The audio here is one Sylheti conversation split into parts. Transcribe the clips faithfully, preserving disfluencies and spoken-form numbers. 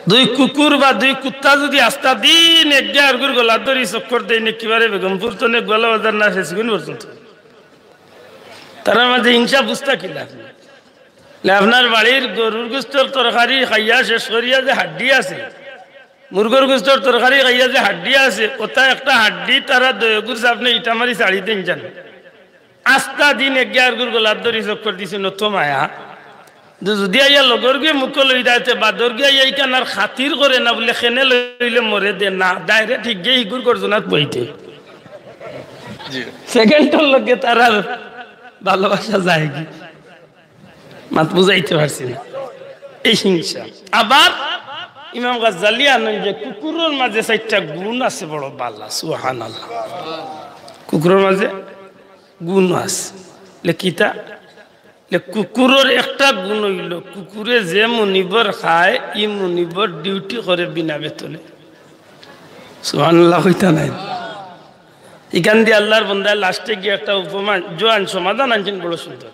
দুই কুকুর বা দুই কুত্তা যুদি আস্তা দিন এগিয়ে আরগুর গলাত ধরি চক্কর দেইন, একেবারে বেগমপুর তনে গোয়ালা বাজার না ফেসগুন পর্যন্ত, তারার মাঝে হিংসা বুঝতা কিলা? লে আপনার বাড়ির গরুর গোস্তর তরকারি খাইয়া শেষ করিয়া যে হাড্ডি আছে, মুরগর গোস্তর তরকারি খাইয়া যে হাড্ডি আছে, ওটা একটা হাড্ডি তারা দয়গুর সামনে ইটা মারি ছাড়ি দেইন জানো। আস্তা দিন এগিয়ে আরগুর গলাত ধরি চক্কর দিছে নত মায়া। তো যুদি আইয়া লগর গিয়ে মুখ লই দাইতে বাদর গিয়ে আইয়া ইখান আর খাতির করে না বুলে খেনে লইলে মরে দে না, ডাইরেক্ট ঠিক গিয়ে ইগুর গর্জনাত বইতে। সেকেন্ডর লগে তারার ভালোবাসা যায় কি? মাত বুঝাইতে পারছি না। এই হিংসা। আবার ইমাম গাজ্জালি আনইন যে কুকুরর মাঝে চাইরটা গুণ আছে বড় বালা, সুবহানাল্লাহ। কুকুরর মাঝে গুণ আছে। লে কিতা? লে কুকুরর একটা গুণ অইলো, কুকুরে যে মনিবর খায়, ই মনিবর ডিউটি করে বিনা বেতনে। সুবহানাল্লাহ কইতা নায়? ইখান দি আল্লার বন্দায় লাস্টে গিয়া একটা উপমা, জোয়ান সমাধান আনছইন, বড় সুন্দর।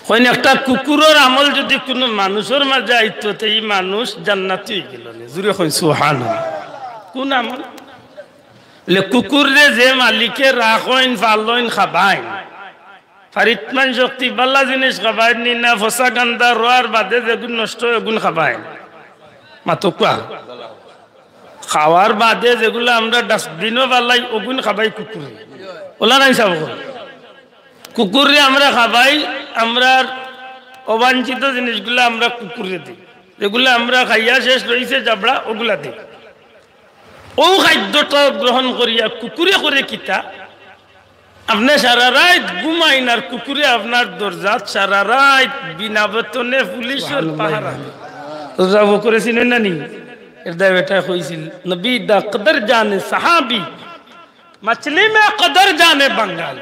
কইন, একটা কুকুরর আমল যুদি কুনু মানুষর মাঝে আইতো, তে ই মানুষ জান্নাতি অইগেলো নে। জুরে কইন সুবহানাল্লাহ। কুন আমল? লে কুকুররে যে মালিকে রাখইন, ফালইন, খাবাইন, ফারিতমান শক্তি বালা জিনিস খাবাইন নি না, ফসা গান্দা রোয়ার বাদে যেগুন নষ্ট অয়, অগুন খাবাইন। মাতো কুয়া। খাওয়ার বাদে যেগুলা আমরা ডাস্টবিনো ফালাই, অগুন খাবাই কুকুরে। ওলা নাই সাব করে। কুকুররে আমরা খাবাই, আমরার অবাঞ্ছিত জিনিসগুলা আমরা কুকুররে দেই। যেগুলা আমরা খাইয়া শেষ রইছে জাবড়া, অগুলা দেই। অউ খাদ্যটা গ্রহণ করিয়া কুকুরে করে কিতা? আপনে সারা রাইত ঘুমাইন আর কুকুরে আপনার দরজাত সারা রাইত বিনা বেতনে পুলিশর পাহারা দেয়। তো যাবো করে চিনেন না নি? এর দায় বেটায় কইছিল, "নবী দা কদর জানে সাহাবি, মাছলি মে কদর জানে বাঙালি।"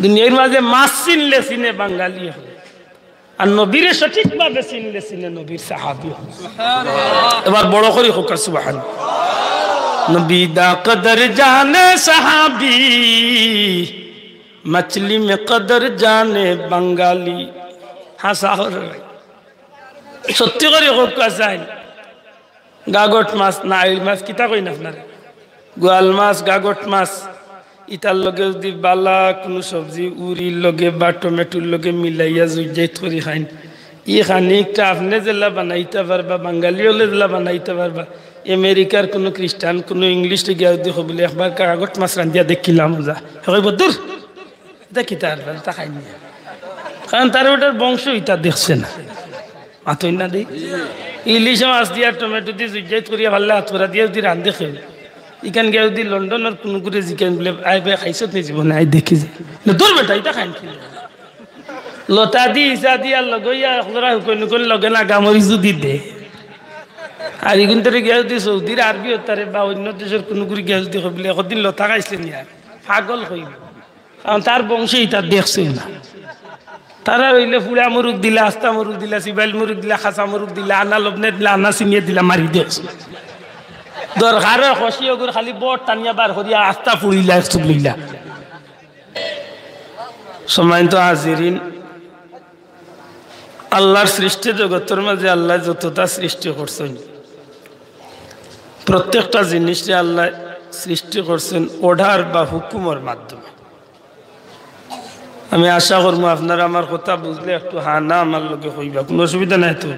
দুনিয়ার মাঝে মাছ চিনলে চিনে বাঙালি অকল, আর নবীরে সঠিকভাবে চিনলে চিনে নবীর সাহাবি অকল। এবার বড় করি কউক্কা সুবহান। নবী দা কদর জানে সাহাবি, মাছলি মে কদর জানে বাঙালি। হাছা করে ভাই, সত্যি করি কউক্কা চাই। গাগট মাছ না, আইড় মাছ, কিতা কইন আপনারে? গোয়াল মাছ, গাগট মাছ, ইতার লগে যুদি বালা কুনু সবজি, উরির লগে বা টমেটোর লগে মিলাইয়া জুইজাইত করি খাইন, ই খানিকটা আপনে যেলা বানাইতা পারবা, বাঙালি অকলে যেলা বানাইতা পারবা, আমেরিকার কুনু খ্রিস্টান, কুনু ইংলিশরে গিয়া যুদি কইবো, "একবার গাগট মাছ রান্ধিয়া দেখিলা মজা", হে কইবো, "দূর, ইতা কিতা আর, ইতা খাইন না।" কারণ তার বেটার বংশ ইতা দেখছে না। মাতইন না দেই। ইলিশ মাছ দিয়া টমেটো দি জুইজাইত করিয়া পারলে হাত করা দিয়া যুদি রান্ধে কেউ, ইখান গিয়া যুদি লন্ডনর কুনু গুরে জিকাইন বুলে, "আয় ভাই, খাইছত নি জীবনে?" "আয় দেখি যে।" না, "দূর বেটা, ইতা খাইন কি?" লতা দি, ইসা দি আর লগইয়া একজরা হুকইন হুকইন লগে না গামরি যুদি দে। আর ইগুন তোরে গিয়া যুদি সৌদির আরবি হতারে বা অন্য দেশর কুনু গুরে গিয়া যুদি কইবলে, "একদিন লতা খাইছলে নি?" আর পাগল কইবো। কারণ তার বংশে ইতা দেখছে না। তারা অইলে ফুড়া মুরুগ দিলা, আস্তা মুরুগ দিলা, সিবাইল মুরুগ দিলা, খাসা মুরুগ দিলা, আনা লবনে দিলা, আনা চিনিয়ে দিলা, মারি দেছ। দরকার অয় খসি অগুর খালি বট টানিয়া বার করিয়া আস্তা ফুড়িলা, এক চুপ লইলা। সম্মানিত হাজিরিন, আল্লার সৃষ্টি জগতর মাঝে আল্লায় যততা সৃষ্টি করছইন, প্রত্যেকটা জিনিসরে আল্লায় সৃষ্টি করছইন অর্ডার বা হুকুমর মাধ্যমে। আমি আশা করমু আপনারা আমার কথা বুঝলে একটু হা না আমার লগে কইবা, কুনু অসুবিধা নাই তো?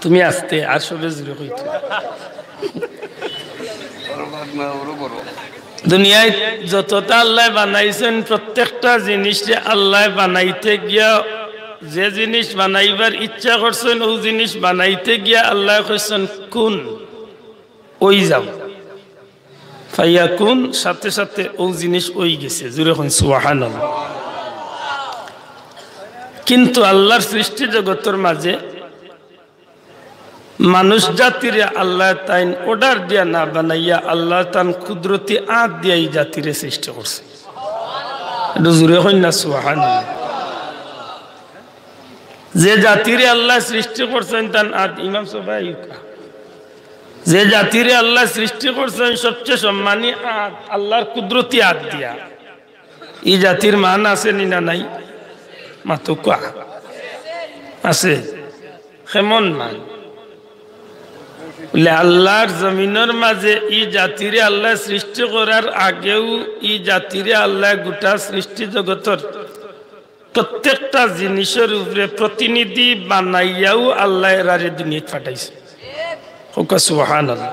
তুমি আস্তে আর সবে জুরে কইতো। দুনিয়াত যততা আল্লায় বানাইছইন, প্রত্যেকটা জিনিসরে আল্লায় বানাইতে গিয়া, যে জিনিস বানাইবার ইচ্ছা করছইন, অউ জিনিস বানাইতে গিয়া আল্লায় কইছইন, "কুন, অই যাও।" ফায়াকুন, সাথে সাথে অউ জিনিস অই গেছে। জুরে কইন সুবহানাল্লাহ। কিন্তু আল্লার সৃষ্টি জগতর মাঝে মানুষ জাতিরে আল্লায় তাইন অর্ডার দিয়া না বানাইয়া আল্লায় তান কুদরতি আত দিয়া ই জাতিরে সৃষ্টি করছে। একটু জুরে কইন না সুবহানাল্লাহ। যে জাতিরে আল্লায় সৃষ্টি করছইন তান আত, ইমাম সবাই, যে জাতিরে আল্লায় সৃষ্টি করছইন সবচেয়ে সম্মানী আত, আল্লার কুদরতি আত দিয়া, ই জাতির মান আছে নি না নাই? মাতো কুয়া আছে। কেমন মান? বুলে, আল্লার জমিনর মাঝে ই জাতিরে আল্লায় সৃষ্টি করার আগেউ ই জাতিরে আল্লায় গোটা সৃষ্টি জগতর প্রত্যেকটা জিনিসর উপরে প্রতিনিধি বানাইয়াউ আল্লায় এরারে দুনিয়াত পাঠাইছে। কউক্কা সুবহানাল্লাহ।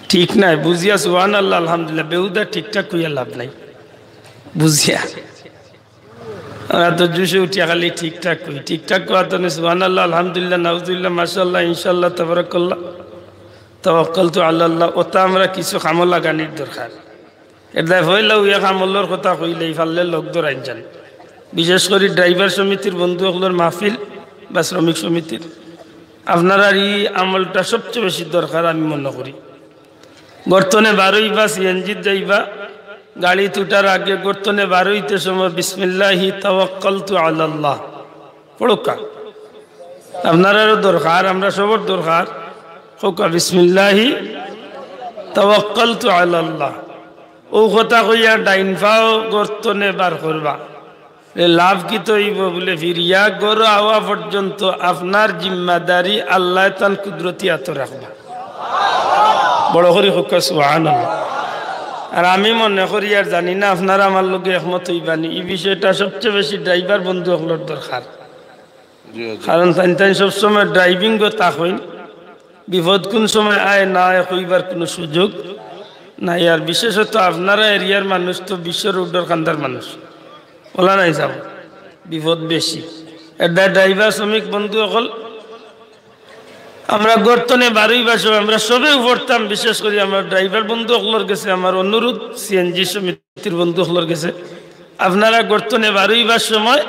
ঠিক নায়, বুঝিয়া সুবহানাল্লাহ, আলহামদুলিল্লাহ, বেহুদা ঠিকঠাক কইয়া লাভ নাই। বুঝিয়া আমরা তো জোশে উঠিয়া খালি ঠিকঠাক কই, ঠিকঠাক কওয়া তো নে সুবহানাল্লাহ, আলহামদুলিল্লাহ, নাউজুবিল্লাহ, মাশাআল্লাহ, ইনশাআল্লাহ, তাবারাকাল্লাহ, তাওয়াক্কালতু আলাল্লাহ, ওটা আমরা কিছু কামো লাগানির দরকার। এর দায় পয়লা অউ এক আমলর কথা কইলেই পারলে লগ ধরাইন যান, বিশেষ করি ড্রাইভার সমিতির বন্ধু অকলর মাহফিল বা শ্রমিক সমিতির, আপনারার ই আমলটা সবচেয়ে বেশি দরকার আমি মনে করি। ঘর তনে বারইবা, সিএনজিত যাইবা, গাড়িত উঠার আগে ঘর তনে বারইতে সময় বিসমিল্লাহি তাওয়াক্কালতু আলাল্লাহ পড়উক্কা। আপনারারও দরকার, আমরা সবর দরকার। কউক্কা, বিসমিল্লাহি তাওয়াক্কালতু আলাল্লাহ। অউ কথা কইয়া ডাইন পাও ঘর তনে বার করবা। এ লাভ কিতা অইবো? বুলে, ফিরিয়া ঘরো আওয়া পর্যন্ত আপনার জিম্মাদারি আল্লায় তান কুদরতি আতো রাখবা। বড় করি কউক্কা সুবহানাল্লাহ। আর আমি মনে করি, আর জানি না আপনারা আমার লগে একমত অইবা নি, ই বিষয়টা সবচেয়ে বেশি ড্রাইভার বন্ধু অকলর দরকার। জি, জি। কারণ তাইন তাইন সবসময় ড্রাইভিংও থাকইন, বিপদ কুন সময় আয় না আয় কইবার কুনু সুযোগ নাই। আর বিশেষত আপনারা এরিয়ার মানুষ তো বিশ্ব রোডর কান্দার মানুষ, অলা নায় যাও, বিপদ বেশি। এর দায় ড্রাইভার শ্রমিক বন্ধু অকল, আমরা ঘর তনে বারইবার সময় আমরা সবেউ পড়তাম, বিশেষ করি আমরা ড্রাইভার বন্ধু অকলর গেছে আমার অনুরোধ, সিএনজি সমিতির বন্ধু অকলর গেছে, আপনারা ঘর তনে বারইবার সময়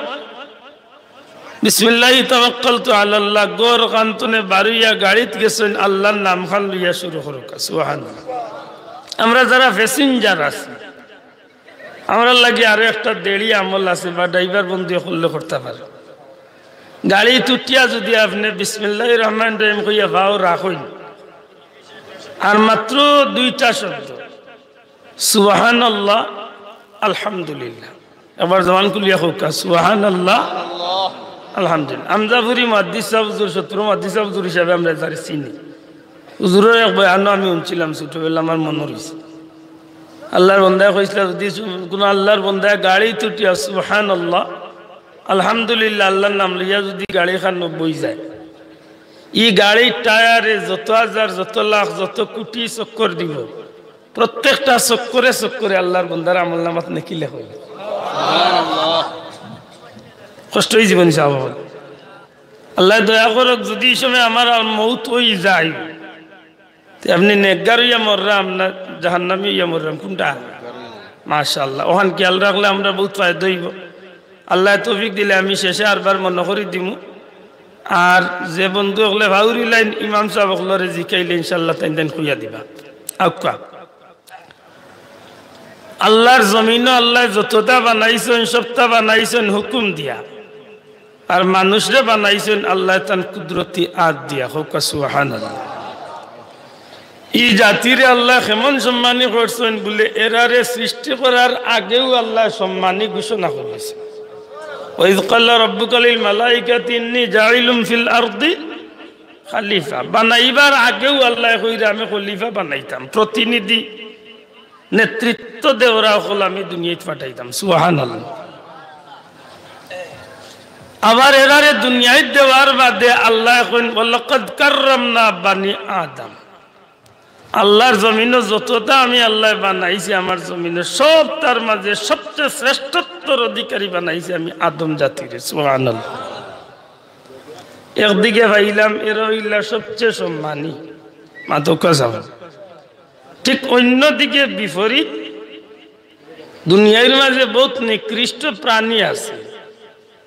বিসমিল্লাহি তাওয়াক্কালতু আলাল্লাহ, ঘর খান তনে বারইয়া গাড়িত গেছইন, আল্লার নাম খান লইয়া শুরু করউক্কা। সুবহানাল্লাহ। আমরা যারা প্যাসেঞ্জার আছি, আমরার লাগি আরো একটা দেড়ি আমল আছে, বা ড্রাইভার বন্ধু অকলে করতা পারে। গাড়িত উঠিয়া যুদি আপনে বিসমিল্লাহির রহমানির রহিম কইয়া পাও রাখইন, আর মাত্র দুইটা শব্দ, সুবহানাল্লাহ, আলহামদুলিল্লাহ। একবার জবান খুলিয়া কউক্কা, সুবহানাল্লাহ, আলহামদুলিল্লাহ। আমজাপুরি মুহাদ্দিস সাব হুজুর, সত্র মুহাদ্দিস সাব হুজুর হিসাবে আমরা তারে চিনি। হুজুরর এক বয়ানও আমি হুনছিলাম ছোটবেলা, আমার মনো রইছে। আল্লার বন্দায় কইছিলা, যুদি কুনু আল্লার বন্দায় গাড়িত উঠিয়া সুবহানাল্লাহ, আলহামদুলিল্লাহ, আল্লার নাম লইয়া যুদি গাড়ি খান বই যায়, ই গাড়ির টায়ারে যত হাজার, যত লাখ, যত কোটি চক্কর দিবো, প্রত্যেকটা চক্করে চক্করে আল্লার বন্দার আমলনামাত নেকি লেখা অইবো। কষ্ট অইযিবো নি সাব? আল্লায় দয়া করউক, যুদি ই সময় আমার আর মউত অইযায়, তে আপনে নেককার অইয়া মররাম না জাহান্নামী অইয়া মররাম, কুনটা? মাশাআল্লাহ, অখান খিয়াল রাখলে আমরার বউত ফায়দা অইবো। আল্লায় তৌফিক দিলে আমি শেষে আরবার মনো করি দিমু। আর যে বন্ধু অকলে পাউরিলাইন, ইমাম সাব অকলরে জিকাইলে ইনশাআল্লাহ তাইন তাইন কইয়া দিবা। আউক্কা। আল্লার জমিনো আল্লায় যততা বানাইছইন, সবতা বানাইছইন হুকুম দিয়া। আর মানুষরে বানাইছইন আল্লায় তান কুদরতি আত দিয়া। কউক্কা সুবহানাল্লাহ। ই জাতিরে আল্লায় কেমন সম্মানী করছইন বুলে, এরারে সৃষ্টি করার আগেউ আল্লায় সম্মানী ঘোষণা করিলিছে। ওয়াইজ ক্বালা রাব্বুকা লিল মালাইকাতি ইন্নী জাইলুন ফিল আরদি খালিফা। বানাইবার আগেউ আল্লায় কইরা আমি খলিফা বানাইতাম, প্রতিনিধি, নেতৃত্ব দেওরা অকল আমি দুনিয়াত পাঠাইতাম। সুবহানাল্লাহ। আবার এরারে দুনিয়াত দেওয়ার বাদে আল্লায় কইন, "ওয়ালাকাদ কাররামনা বানি আদম।" আল্লার জমিনো যততা আমি আল্লায় বানাইছি, আমার জমিনো সবতার মাঝে সবচেয়ে শ্রেষ্ঠত্বর অধিকারী বানাইছি আমি আদম জাতিরে। সুবহানাল্লাহ। একদিকে পাইলাম এরা অইলা সবচেয়ে সম্মানী, মাতউক্কা সাব। ঠিক অইন্যদিকে বিপরীত, দুনিয়ার মাঝে বউত নিকৃষ্ট প্রাণী আছে।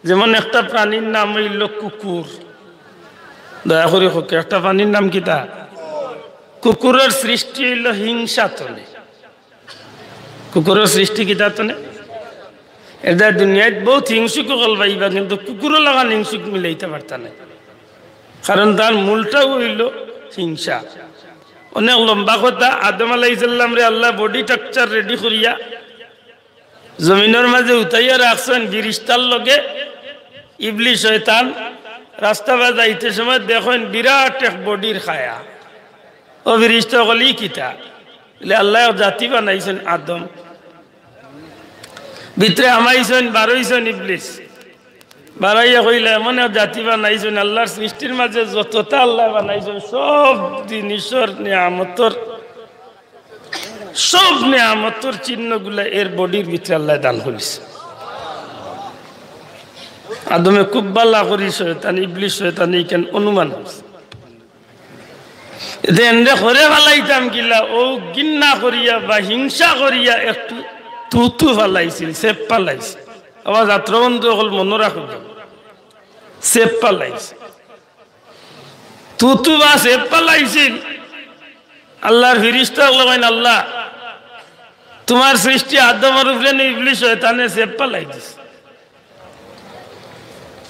যেমন একটা প্রাণীর নাম অইলো কুকুর। দয়া করি কউক্কা, একটা প্রাণীর নাম কিতা? কুকুরর সৃষ্টি অইলো হিংসা তনে। কুকুরর সৃষ্টি কিতা তনে? এর দায় দুনিয়াত বউত হিংসুক অকল পাইবা, কিন্তু কুকুরর লাখান হিংসুক মিলাইতা পারতা নায়। কারণ তার মূলটাউ অইলো হিংসা। অনেক লম্বা কথা, আদম আলাইহিস সালামরে আল্লায় body structure ready করিয়া জমিনর মাঝে উঠাইয়া রাখছইন ফিরিস্তার লগে, ইবলিস শয়তান রাস্তা বায় যাইতে সময় দেখইন বিরাট এক বডির খায়া। ও ফিরিস্তা অকল, "ই কিতা?" বলে, "আল্লায় এক জাতি বানাইছইন আদম, ভিতরে হামাইছইন, বারইছইন ইবলিস।" বারইয়া কইলা, "এমন এক জাতি বানাইছইন, আল্লার সৃষ্টির মাঝে যততা আল্লায় বানাইছইন, সব জিনিসর নিয়ামতর, সব নিয়ামতর চিহ্নগুলা এর বডির ভিতরে আল্লায় দান করিছে।" আদমে খুব ভালা করি শয়তান, ইবলিস শয়তানে ইখান অনুমান করছে। এতে এনরে করে ফালাইতাম কিলা, অউ ঘিন্না করিয়া বা হিংসা করিয়া একটু থুথু ফালাইছিল, ছেপ ফালাইছিল। আবার যাত্রাবন্ধু অকল মনো রাখবা, ছেপ ফালাইছিল, থুথু বা ছেপ ফালাইছিল। আল্লার ফিরিস্তা অকলে কইন, "আল্লা, তুমার সৃষ্টি আদমর উপরে নি ইবলিস শয়তানে ছেপ ফালাই দিছে।"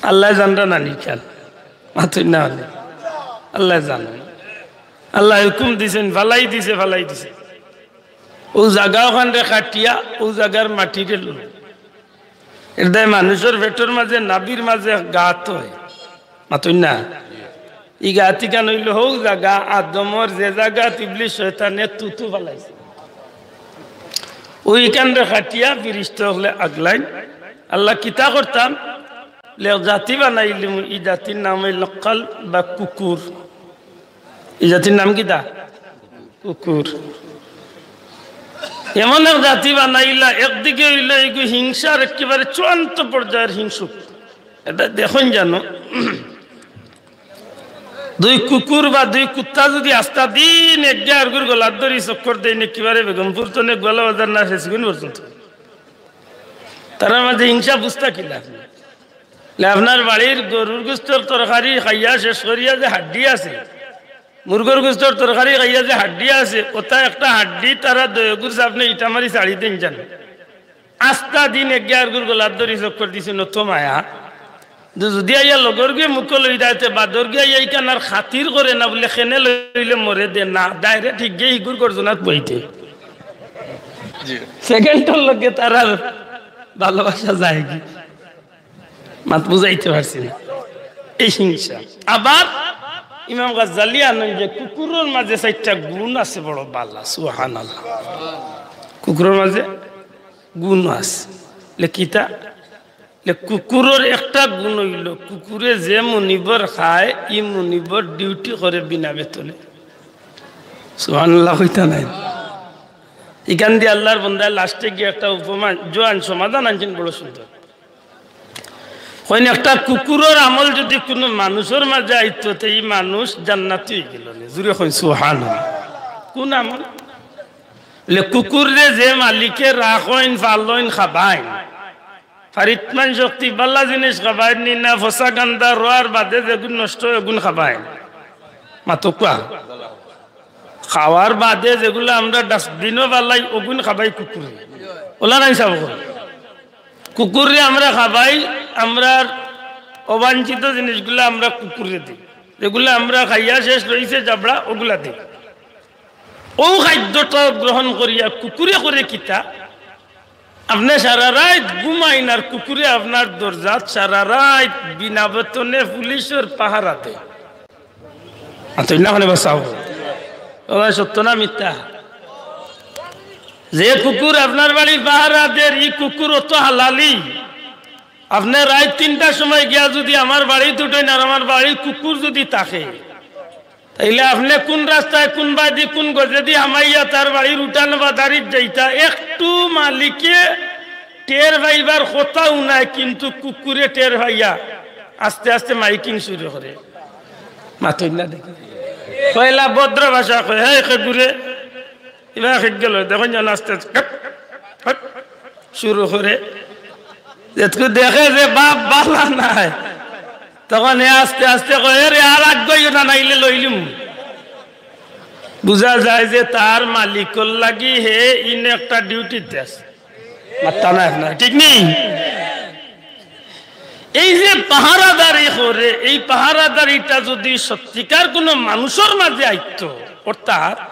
আল্লায় জানরা না নি কেন? মাতইন না কেনে? আল্লায় জানইন। আল্লায় হুকুম দিছইন, ফালাই দিছে, ফালাই দিছে। অউ জাগা অখানরে কাটিয়া, অউ জাগার মাটিরে লইল। এরদায় মানুষর পেটর মাঝে, নাভির মাঝে এক গাত অয়। মাতইন না? ই গাত ইখান অইলো হউ জাগা, আদমর যে জাগাত ইবলিস শয়তানে থুথু ফালাইছে। অউ ইখানরে কাটিয়া ফিরিস্তা অকলে আগলাইন। আল্লা, কিতা করতাম? বলে, "এক জাতি বানাইলিমু, ই জাতির নাম অইলো কালব বা কুকুর।" ই জাতির নাম কিতা? কুকুর। এমন এক জাতি বানাইলা, একদিকে অইলো ইগু হিংসার একেবারে চূড়ান্ত পর্যায়র হিংসুক। এটা দেখইন জানো, দুই কুকুর বা দুই কুত্তা যুদি আস্তা দিন একে আরগুর গলাত ধরি চক্কর দেইন, একেবারে বেগমপুর তনে গোয়ালা বাজার না ফেসগুন পর্যন্ত, তারার মাঝে হিংসা বুঝতা কিলা? লে, আপনার বাড়ির গরুর গোস্তর তরকারি খাইয়া শেষ করিয়া যে হাড্ডি আছে, মুরগর গোস্তর তরকারি খাইয়া যে হাড্ডি আছে, ওটা একটা হাড্ডি তারা দয়গুর সামনে ইটা মারি ছাড়ি দেইন জানো। আস্তা দিন একে আরগুর গলাত ধরি চক্কর দিছে নত মায়া। যুদি আইয়া লগর গিয়ে মুখ লই দাইতে বাদর গিয়ে আইয়া ইখান আর খাতির করে না, বলে, "খেনে লইলে মরে দে না, direct ঠিক গিয়ে ইগুর গর্জনাত বইতে।" জি। সেকেন্ডর লগে তারার ভালোবাসা যায় কি? মাত বুঝাইতে পারছি না। এই হিংসা। আবার ইমাম গাজ্জালি আনইন যে কুকুরর মাঝে চাইরটা গুণ আছে বড় ভালা, সুবহানাল্লাহ। কুকুরর মাঝে গুণ আছে। লে কিতা? লে কুকুরর একটা গুণ অইলো, কুকুরে যে মনিবর খায়, ই মনিবর ডিউটি করে বিনা বেতনে। সুবহানাল্লাহ কইতা নায়? ইখান দি আল্লার বন্দায় লাস্টে গিয়া একটা উপমা, জোয়ান সমাধান আনছইন, বড় সুন্দর। কইন, একটা কুকুরর আমল যুদি কুনু মানুষর মাঝে আইতো, তে ই মানুষ জান্নাতি অইগেলো নে। জুরে কইন, সুবহানাল্লাহ। কুন আমল? লে, কুকুররে যে মালিকে রাখইন, ফালইন, খাবাইন, ফারিতমান শক্তি, বালা জিনিস খাবাইন নি না, ফসা গান্দা রোয়ার বাদে যেগুন নষ্ট অয়, অগুন খাবাইন। মাতউক্কা। খাওয়ার বাদে যেগুলা আমরা ডাস্টবিনো ফালাই, অগুন খাবাই কুকুরে। ওলা নাই সাব অকল। কুকুররে আমরা খাবাই, আমরার অবাঞ্ছিত জিনিসগুলা আমরা কুকুররে দেই। যেগুলা আমরা খাইয়া শেষ রইছে জাবড়া, অগুলা দেই। অউ খাদ্যটা গ্রহণ করিয়া কুকুরে করে কিতা? আপনে সারা রাইত ঘুমাইন আর কুকুরে আপনার দরজাত সারা রাইত বিনা বেতনে পুলিশর পাহারা দেয়। মাতইন না কেনে বা সাব? ওরা সত্য না মিথ্যা? যে কুকুর আপনার বাড়ির পাহারা দের, ই কুকুর অত হালালি। আপনে রাইত তিনটার সময় গিয়া যুদি আমার বাড়িত উঠইন আর আমার বাড়ির কুকুর যুদি থাকে, তাইলে আপনে কুন রাস্তায়, কুন বায়দি, কুন গজেদি হামাইয়া তার বাড়ির উঠান বা দাড়িত যাইতা, একটু মালিকে টের পাইবার কথাউ নায়, কিন্তু কুকুরে টের পাইয়া আস্তে আস্তে মাইকিং শুরু করে। মাতইন না দেখি। পয়লা ভদ্র ভাষা কয়, "হেই, কুকুরে।" ইবা খেক গেল, দেখইন যেন আস্তে আস্তে শুরু করে। যেটুকু দেখে যে বাপ বালা নাই, তখন হে আস্তে আস্তে কয়, "এরে, আর আগ গইও না, নাইলে লইলিমু।" বুঝা যায় যে তার মালিকর লাগি হে ইন একটা ডিউটি দেশ। মাত্তা নাই আপনার, ঠিক নি? এই যে পাহারাদারি করে, এই পাহারাদারিটা যুদি সত্যিকার কুনু মানুষর মাঝে আইতো, অর্থাৎ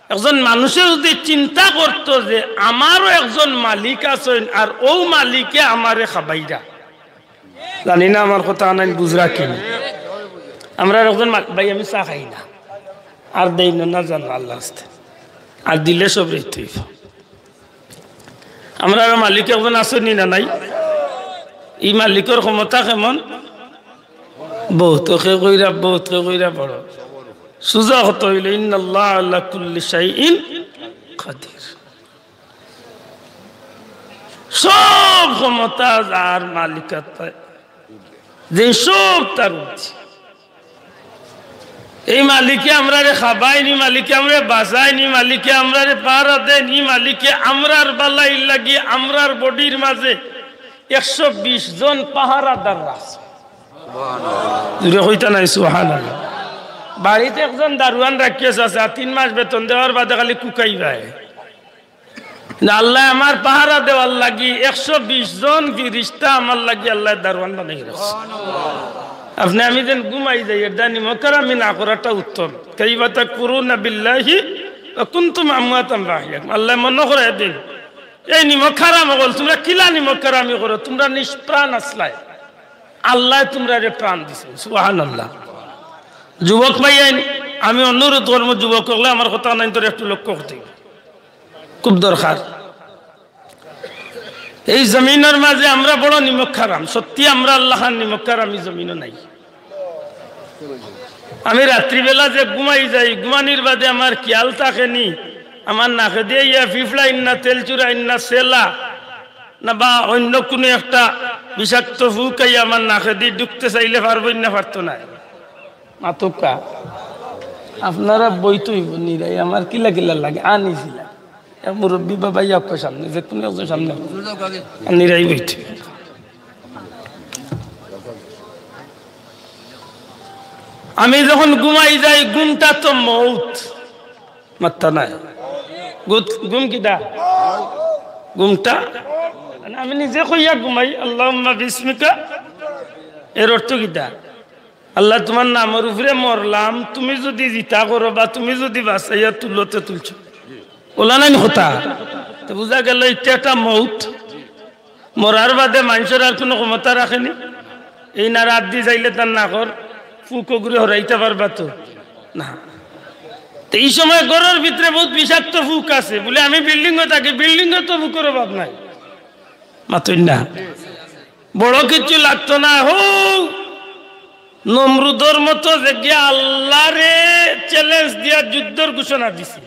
একজন মানুষে যুদি চিন্তা করতো যে আমারও একজন মালিক আছইন আর অউ মালিকে আমারে খাবাইরা, জানি না আমার কথা আনাইন বুঝরা কি না। আমরার একজন মাল-, ভাই, আমি চা খাই না, আর দেই না, না জানো আল্লাহ আস্তে, আর দিলে সব রেইতে অইবো। আমরার মালিক একজন আছইন নি না নাই? ই মালিকর ক্ষমতা কেমন? বহুত, কে কইরা, বহুত, কে কইরা বড়। সুজা কথা অইলো, ইন্নাল্লাহা আলা কুল্লি শাইইন কাদির। সব ক্ষমতা যার মালিকাত পায়, যে সব তার অধীন। এই মালিকে আমরারে খাবাইন, ই মালিকে আমরারে বাচাইন, ই মালিকে আমরারে পাহারা দেইন, ই মালিকে আমরার বালাইর লাগি আমরার বডির মাঝে একশো বিশ জন পাহারাদার রাখছে। জুরে কইতা নায় সুবহানাল্লাহ। বাড়িত একজন দারোয়ান রাখিয়া চাচা, তিন মাস বেতন দেওয়ার বাদে খালি কুকাইবায়। না, আল্লায় আমার পাহারা দেওয়ার লাগি একশো বিশ জন ফিরিস্তা আমার লাগি আল্লায় দারোয়ান বানাই রাখছে। আপনে আমি যেন ঘুমাই যাই, এর দায় নিমক হারামি না করাটা উত্তম। কাইফা তাকফুরুনা বিল্লাহি ওয়া কুনতুম আমওয়াতান ফাআহইয়াকুম। আল্লায় মনো করাই দেইন, এই নিমক হারাম অকল, তুমরা কিলা নিমক হারামি করো, তুমরা নিষ্প্রাণ আছলায়, আল্লায় তুমরারে প্রাণ দিছে। সুবহানাল্লাহ। যুবক ভাইয়াইন, আমি অনুরোধ করমু, যুবক অকলে আমার কথা নাইন তোর একটু লক্ষ্য করতে, খুব দরকার। এই জমিনর মাঝে আমরা বড় নিমক হারাম, সত্যি আমরা আল্লাহর নিমক হারাম, ই জমিনো নাই। আমি রাত্রিবেলা যে ঘুমাই যাই, ঘুমানির বাদে আমার খিয়াল থাকে নি, আমার নাকেদি ইয়া ফিফড়া ইন্না, তেলচুরা ইন্না, সেলা না বা অন্য কুনু একটা বিষাক্ত ফুক আইয়া আমার নাকেদি ঢুকতে চাইলে পারবো না, পারতো নায়। মাতউক্কা। আপনারা বইতে অইবো নিরাই, আমার কিলা কিলা লাগে, আনিছিলা। এক মুরব্বি বাবা ইয়া অক্কো সামনে, যে কুনু একজন সামনে। আর নিরাই বইতে। আমি যখন ঘুমাই যাই, ঘুমটা তো মউত। মাত্তা নাই। গুত-, ঘুম কিতা? ঘুমটা? মানে আমি নিজে কইয়া ঘুমাই, "আল্লাহুম্মা বিসমিকা।" এর অর্থ কিতা? আল্লাহ, তুমার নামর উপরে মরলাম, তুমি যুদি জিতা করো বা তুমি যুদি বাচাইয়া তুলো তে তুলছো। অলা নায়নি কথা? তে বুঝা গেল ইটা একটা মউত। মরার বাদে মানষর আর কুনু ক্ষমতা রাখে নি। এই না রাত দি যাইলে তার নাকর ফুক অগুরে হরাইতা পারবা তো না। তে ই সময় ঘরর ভিতরে বউত বিষাক্ত ফুক আছে, বুলে আমি বিল্ডিংও থাকি, বিল্ডিংও তো ফুকর অভাব নাই। মাতইন না। বড় কিচ্ছু লাগতো না। হউ নমরুদর মতো যেগিয়ে আল্লারে challenge দিয়া যুদ্ধর ঘোষণা দিছে।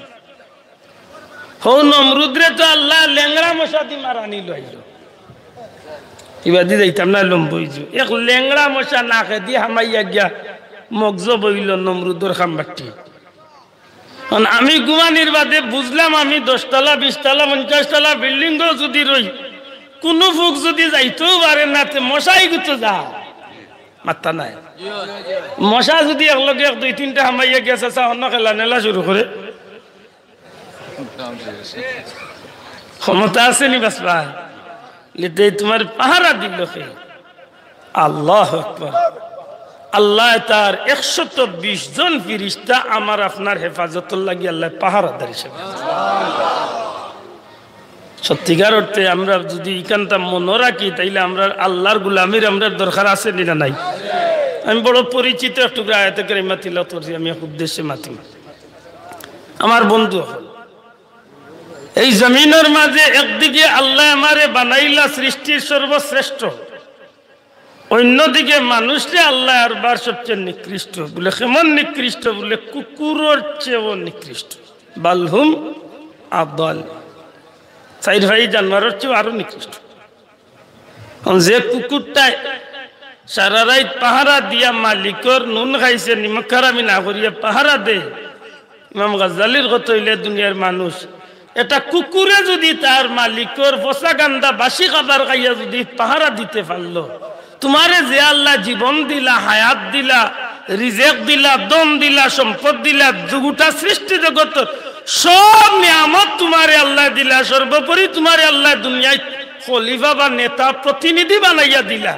হউ নমরুদরে তো আল্লায় লেংড়া মশা দি মারানি লইল। ইবাদি যাইতাম না লম্বই জু। এক লেংড়া মশা নাকেদি হামাইয়া গিয়া মগজ বইল নমরুদর খাম্বাটি। কারণ আমি ঘুমানির বাদে বুঝলাম আমি দশ তলা, বিশ তলা, পঞ্চাশ তলা বিল্ডিংও যুদি রই, কুনু ফুক যুদি যাইতেও পারে না, তে মশাই গুতো যা। মাত্তা নাই। মশা যুদি একলগে এক দুই তিনটা হামাইয়া গেছে, চা অন্য খেলা নেলা শুরু করে। ক্ষমতা আছে নি বাঁচবা? লিতে তুমার পাহারা দিল কে? আল্লাহু আকবার। আল্লায় তার একশত বিশ জন ফিরিস্তা আমার আপনার হেফাজতর লাগি আল্লায় পাহারাদার হিসাবে। সত্যিকার অর্থে আমরা যুদি ইখানটা মনো রাখি, তাইলে আমরার আল্লার গুলামির আমরার দরকার আছে নি না নাই? আমি বড় পরিচিত এক টুকরা আয়াতে কারিমা তিলাওয়াত করছি, আমি এক উদ্দেশ্যে মাতি। আমার বন্ধু অকল, এই জমিনর মাঝে একদিকে আল্লায় আমারে বানাইলা সৃষ্টির সর্বশ্রেষ্ঠ, অন্যদিকে মানুষরে আল্লায় আরবার সবচেয়ে নিকৃষ্ট। বুলে, "কেমন নিকৃষ্ট?" বুলে, "কুকুরর চেয়েও নিকৃষ্ট।" বালহুম আদাল। চাইর ভাই জানোয়ারর চেয়েও আরো নিকৃষ্ট। অখন যে কুকুরটায় সারা রাইত পাহারা দিয়া মালিকর নুন খাইছে, নিমক হারামি না করিয়া পাহারা দেয়, ইমাম গাজ্জালির কথা অইলে দুনিয়ার মানুষ, এটা কুকুরে যুদি তার মালিকর পচা গান্দা বাসি খাবার খাইয়া যুদি পাহারা দিতে পারলো, তুমারে যে আল্লায় জীবন দিলা, হায়াত দিলা, রিজেক দিলা, ধন দিলা, সম্পদ দিলা, দুগুটা সৃষ্টি জগতর সব নিয়ামত তুমারে আল্লায় দিলা, সর্বোপরি তুমারে আল্লায় দুনিয়াত খলিফা বা নেতা প্রতিনিধি বানাইয়া দিলা,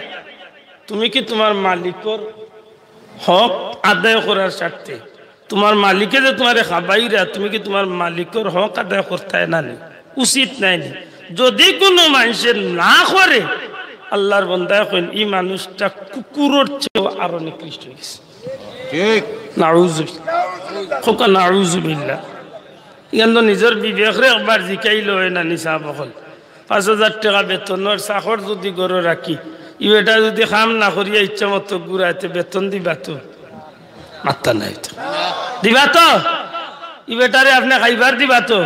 তুমি কি তুমার মালিকর হক আদায় করার স্বার্থে, তুমার মালিকে যে তুমারে খাবাইরা, তুমি কি তুমার মালিকর হক আদায় করতায় না নি? উচিত নায় নি? যুদি কুনু মানষে না করে, আল্লার বন্দায় কইন, "ই মানুষটা কুকুরর চেয়েও আরো নিকৃষ্ট অই গেছে।" নাউজুবিল্লাহ। খোকা নাউজুবিল্লাহ। ইয়ান তো নিজর বিবেকরে একবার জিকাইল অয় না নি সাব অকল। পাঁচ হাজার টেকা বেতনর চাকর যুদি ঘরো রাখি, ই বেটা যুদি কাম না করিয়া ইচ্ছা মতো ঘুরায় তে বেতন দিবা তো? মাত্তা নাই তো। দিবা তো? ই বেটারে আপনে খাইবার দিবা তো?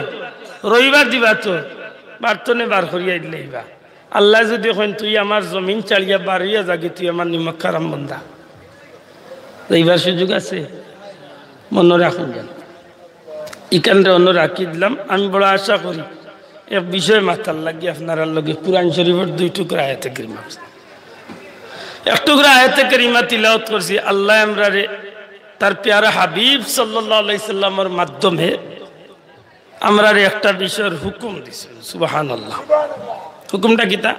রইবার দিবা তো? বারতনে বার করিয়া দিলাইবা। আল্লায় যুদি কইন, "তুই আমার জমিন ছাড়িয়া বার অইয়া যাগি, তুই আমার নিমক হারাম বন্দা", যাইবার সুযোগ আছে? মনো রাখইন যেন। ইখানরে অনো রাখি দিলাম। আমি বড় আশা করি এক বিষয় মাতার লাগি আপনারার লগে কুরআন শরীফর দুই টুকরা আয়াতে কারিমা। এক টুকরা আয়াতে কারিমা তিলাওয়াত করছি। আল্লায় আমরারে তার পেয়ারা হাবিব সাল্লাল্লাহু আলাইহি সাল্লামর মাধ্যমে আমরারে একটা বিষয়র হুকুম দিছইন। সুবহানাল্লাহ। হুকুমটা কিতা?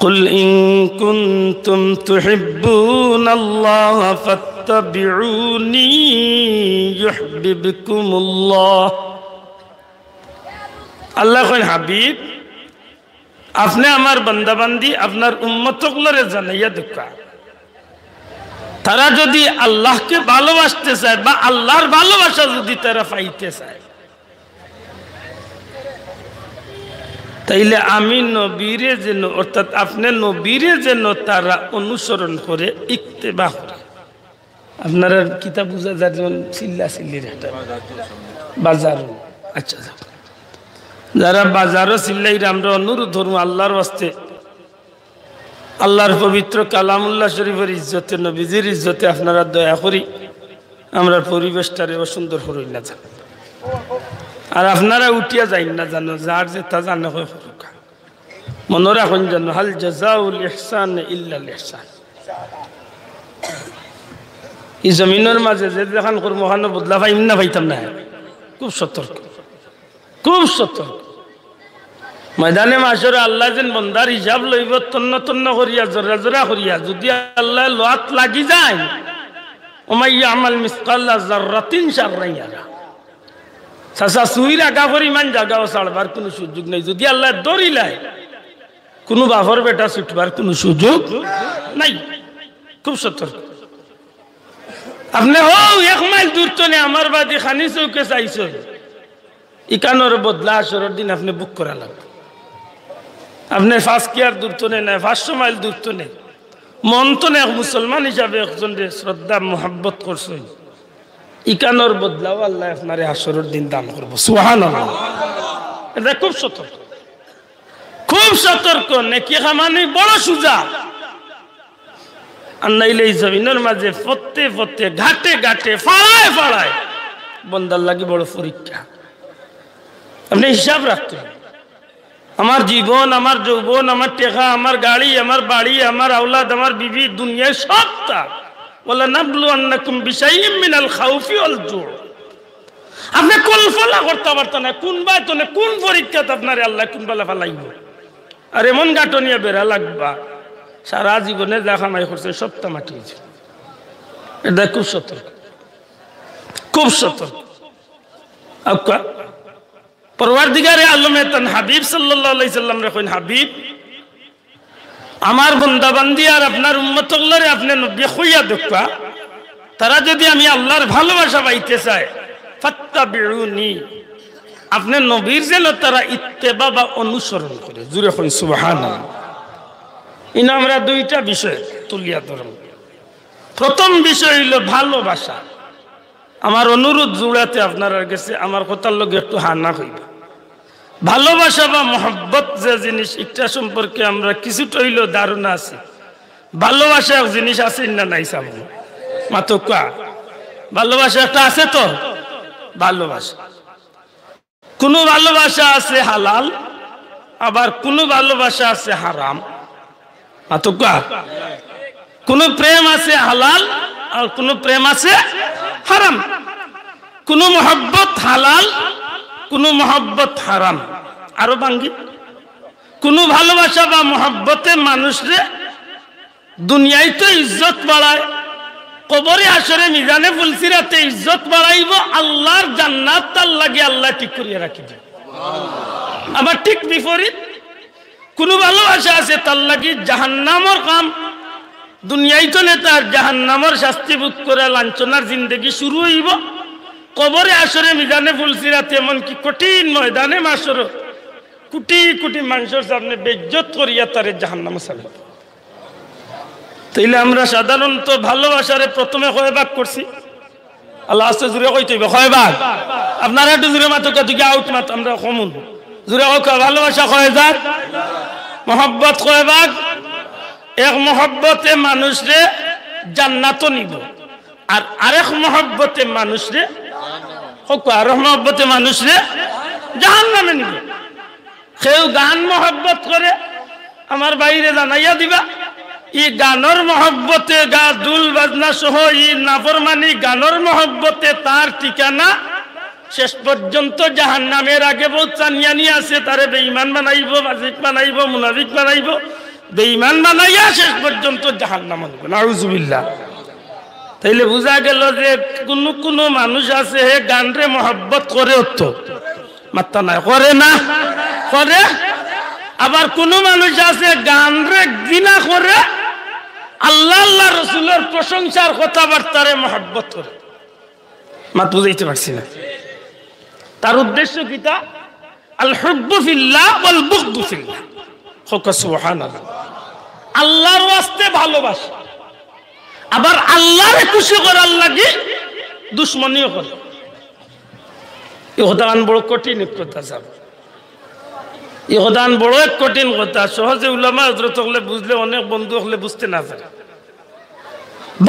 قل إن كنتم تحبون الله فاتبعوني يحببكم الله। আল্লায় কইন, হাবিব, আপনে আমার বান্দাবান্দি, আপনার উম্মত অকলরে জানাইয়া দেউক্কা, তারা যুদি আল্লাহকে ভালোবাসতে চায় বা আল্লাহর ভালোবাসা যুদি তারা পাইতে চায়, তাইলে আমি নবীরে যেন, অর্থাৎ আপনে নবীরে যেন তারা অনুসরণ করে, ইক্তেবা করে। আপনারার কিতা বুঝা যায়, যেমন চিল্লা চিল্লির একটা বাজার। আচ্ছা, যারা বাজারো চিল্লাইরা, আমরা অনুরোধ করমু আল্লাহর ওয়াস্তে, আল্লাহর পবিত্র কালামুল্লাহ শরীফর ইজ্জতে, নবীজির ইজ্জতে আপনারা দয়া করি আমরার পরিবেশটারে অসুন্দর করইন না যেন। আর আপনারা উঠিয়া যাইন না যেন, যার যেটা জানে কয় করউক্কা। মনো রাখইন যেন, হাল জাযাউল ইহসান ইল্লাল ইহসান। ই জমিনর মাঝে যে যেখান করমু, অখানো বদলা পাইমু না পাইতাম না? খুব সতর্ক, খুব সতর্ক। ময়দানে মাশরো আল্লায় যেন বন্দার হিসাব লইবো তন্ন তন্ন করিয়া, জরা জরা করিয়া। যুদি আল্লায় লওয়াত লাগি যায়, ওমান ইয়ামাল মিসকালা যাররাতিন শাররান ইয়ারা। চাচা, সুইর আগা পরিমাণ জাগাও ছাড়বার কুনু সুযোগ নাই। যুদি আল্লায় ধরিলায়, কুনু বাপর বেটা ছুটবার কুনু সুযোগ নাই। খুব সতর্ক। আপনে হউ এক মাইল দূর তনে আমার বাদি খানি চউখে চাইছইন, ইখানর বদলা হাশরর দিন আপনে ভোগ করা লাগবো। আপনে পাঁচ কিয়ার দূর তনে নায়, পাঁচশো মাইল দূর তনে, মন তনে এক মুসলমান হিসাবে একজনরে শ্রদ্ধা মহব্বত করছইন, ইখানর বদলাও আল্লায় আপনারে হাশরর দিন দান করবো। সুবহানাল্লাহ। এটা খুব সতর্ক, খুব সতর্ক। নেকি কামানি বড় সুজা। আর নাইলে ই জমিনর মাঝে পথে পথে, ঘাটে ঘাটে, পাড়ায় পাড়ায় বন্দার লাগি বড় পরীক্ষা। আপনে হিসাব রাখতে অইবো। আমার জীবন, আমার যৌবন, আমার টেকা, আমার গাড়ি, আমার বাড়ি, আমার আওলাদ, আমার বিবি, দুনিয়ার সবতা। ওয়ালানাবলুয়ান্নাকুম বিশাইইম মিনাল খাউফি ওয়াল জু'। আপনে কল্পনা করতা পারতা না, কুনবায় তনে কুন পরীক্ষাত আপনারে আল্লায় কুনবালা ফালাইবো। আর এমন গাটনিয়া বেড়া লাগবা, সারা জীবনে যা কামাই করছে সবতা মাটি অইছে। এটা খুব সতর্ক, খুব সতর্ক। আউক্কা, পরওয়ারদিগারে আলমে তান হাবিব সাল্লাল্লাহু আলাইহি সাল্লামরে কইন, হাবিব, আমার বন্দাবান্দি আর আপনার উম্মত অকলরে আপনে নবী কইয়া দেউক্কা, তারা যুদি আমি আল্লাহর ভালোবাসা পাইতে চায়, ফাত্তাবিউনি, আপনে নবীর যেন তারা ইত্তেবা বা অনুসরণ করে। জুরে কইন সুবহানাল্লাহ। ইনো আমরা দুইটা বিষয় তুলিয়া ধরমু। প্রথম বিষয় অইলো ভালোবাসা। আমার অনুরোধ জুড়াতে আপনারার গেছে, আমার কথার লগে একটু হা না কইবা। ভালোবাসা বা মহব্বত যে জিনিস, ইটা সম্পর্কে আমরা কিছুটা অইলেও ধারণা আছে। ভালোবাসা এক জিনিস আছে না নাই সামনে? মাতউক্কা। ভালোবাসা একটা আছে তো? ভালোবাসা। কুনু ভালোবাসা আছে হালাল, আবার কুনু ভালোবাসা আছে হারাম। মাতউক্কা। কুনু প্রেম আছে হালাল, আর কুনু প্রেম আছে হারাম। কুনু মহব্বত হালাল, কুনু মহব্বত হারাম। আরো ভাঙ্গি, কুনু ভালোবাসা বা মহব্বতে মানুষরে দুনিয়াইত ইজ্জত বাড়ায়, কবরে হাশরে মিজানে পুলসিরাতে ইজ্জত বাড়াইবো, আল্লাহর জান্নাত তার লাগি আল্লায় ঠিক করিয়া রাখি দিবো। আবার ঠিক বিপরীত, কুনু ভালোবাসা আছে তার লাগি জাহান্নামর কাম, দুনিয়াত অইলে তার জাহান্নামর শাস্তি ভোগ করা লাঞ্ছনার জিন্দেগি শুরু অইবো। কবরে, হাশরে, মিজানে, পুলসিরাতে, এমনকি কঠিন ময়দানে মাশরো কুটি কুটি মানষর সামনে বেইজ্জত করিয়া তারে জাহান্নামো ছাড়িবো। তাইলে আমরা সাধারণত ভালোবাসারে প্রথমে কয় ভাগ করছি? আল্লাহ আস্তে জুরে কইতে অইবো, কয় ভাগ? আপনারা একটু জুরে মাতউক্কা, দেখি আউট মাত, আমরা কমুন। জুরে কউক্কা, ভালোবাসা কয় ভাগ? মহব্বত কয় ভাগ? এক মহব্বতে মানুষরে জান্নাতো নিবো, আর আরেক মহব্বতে মানুষরে, কউক্কা, আরেক মহব্বতে মানুষরে জাহান্নামে নিবো। কেউ গান মহব্বত করে, আমার ভাইরে জানাইয়া দিবা। ই গানর মহব্বতে, গা, দুল বাজনা সহ ই নাফরমানি গানর মহব্বতে তার ঠিকানা শেষ পর্যন্ত জাহান্নাম। এর আগে বউত চানিয়ানি আছে, তারে বেঈমান বানাইবো, ফাসিক বানাইবো, মুনাফিক বানাইবো, বেঈমান বানাইয়া শেষ পর্যন্ত জাহান্নামো নিবো। নাউজুবিল্লাহ। তাইলে বুঝা গেল যে কুনু কুনু মানুষ আছে, হে গানরে মহব্বত করে অত, মাত্তা নাই, করে না? করে। আবার কুনু মানুষ আছে গানরে ঘৃণা করে, আল্লাহ, আল্লাহ রসুলর প্রশংসার কথাবার্তারে মহব্বত করে। মাত বুঝাইতে পারছি না? তার উদ্দেশ্য কিতা? আল হুব্বু ফিল্লাহ ওয়াল বুগদু ফিল্লাহ। কউক্কা সুবহানাল্লাহ। আল্লাহর ওয়াস্তে ভালোবাসা, আবার আল্লাহরে খুশি করার লাগি দুশমনিও করে। ই কথাখান বড় কঠিন এক কথা, সাব। ই কথাখান বড় এক কঠিন কথা। সহজে উলামা হযরত অকলে বুঝলে, অনেক বন্ধু অকলে বুঝতে না পারে।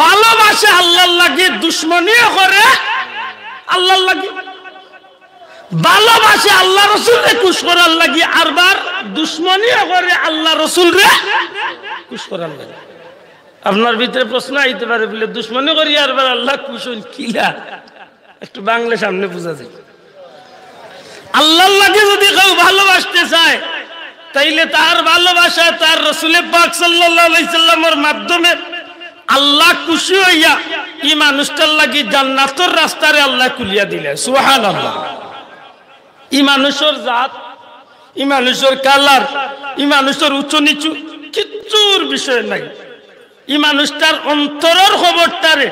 ভালোবাসে আল্লাহর লাগি, দুশমনিও করে আল্লাহর লাগি। ভালোবাসে আল্লাহ রসুলরে খুশ করার লাগি, আরবার দুশমনিও করে আল্লাহ রসুলরে খুশ করার লাগি। আপনার ভিতরে প্রশ্ন আইতে পারে, বুলে, দুশমনি করি আরবার আল্লাহ খুশ অইন কিলা? একটু বাংলা সামনে বুঝা যায়। আল্লাহর লাগি যদি কেউ ভালোবাসতে চায়, তাইলে তার ভালোবাসায় তার রসুলে পাক সাল্লাল্লাহু আলাইহি সাল্লামর মাধ্যমে আল্লাহ খুশি অইয়া ই মানুষটার লাগি জান্নাতর রাস্তারে আল্লাহ খুলিয়া দিলে। সুবহানাল্লাহ। ই মানুষর জাত, ই মানুষর কালার, ই মানুষর উঁচু নিচু কিচ্ছুর বিষয় নাই। ই মানুষটার অন্তরর খবরটারে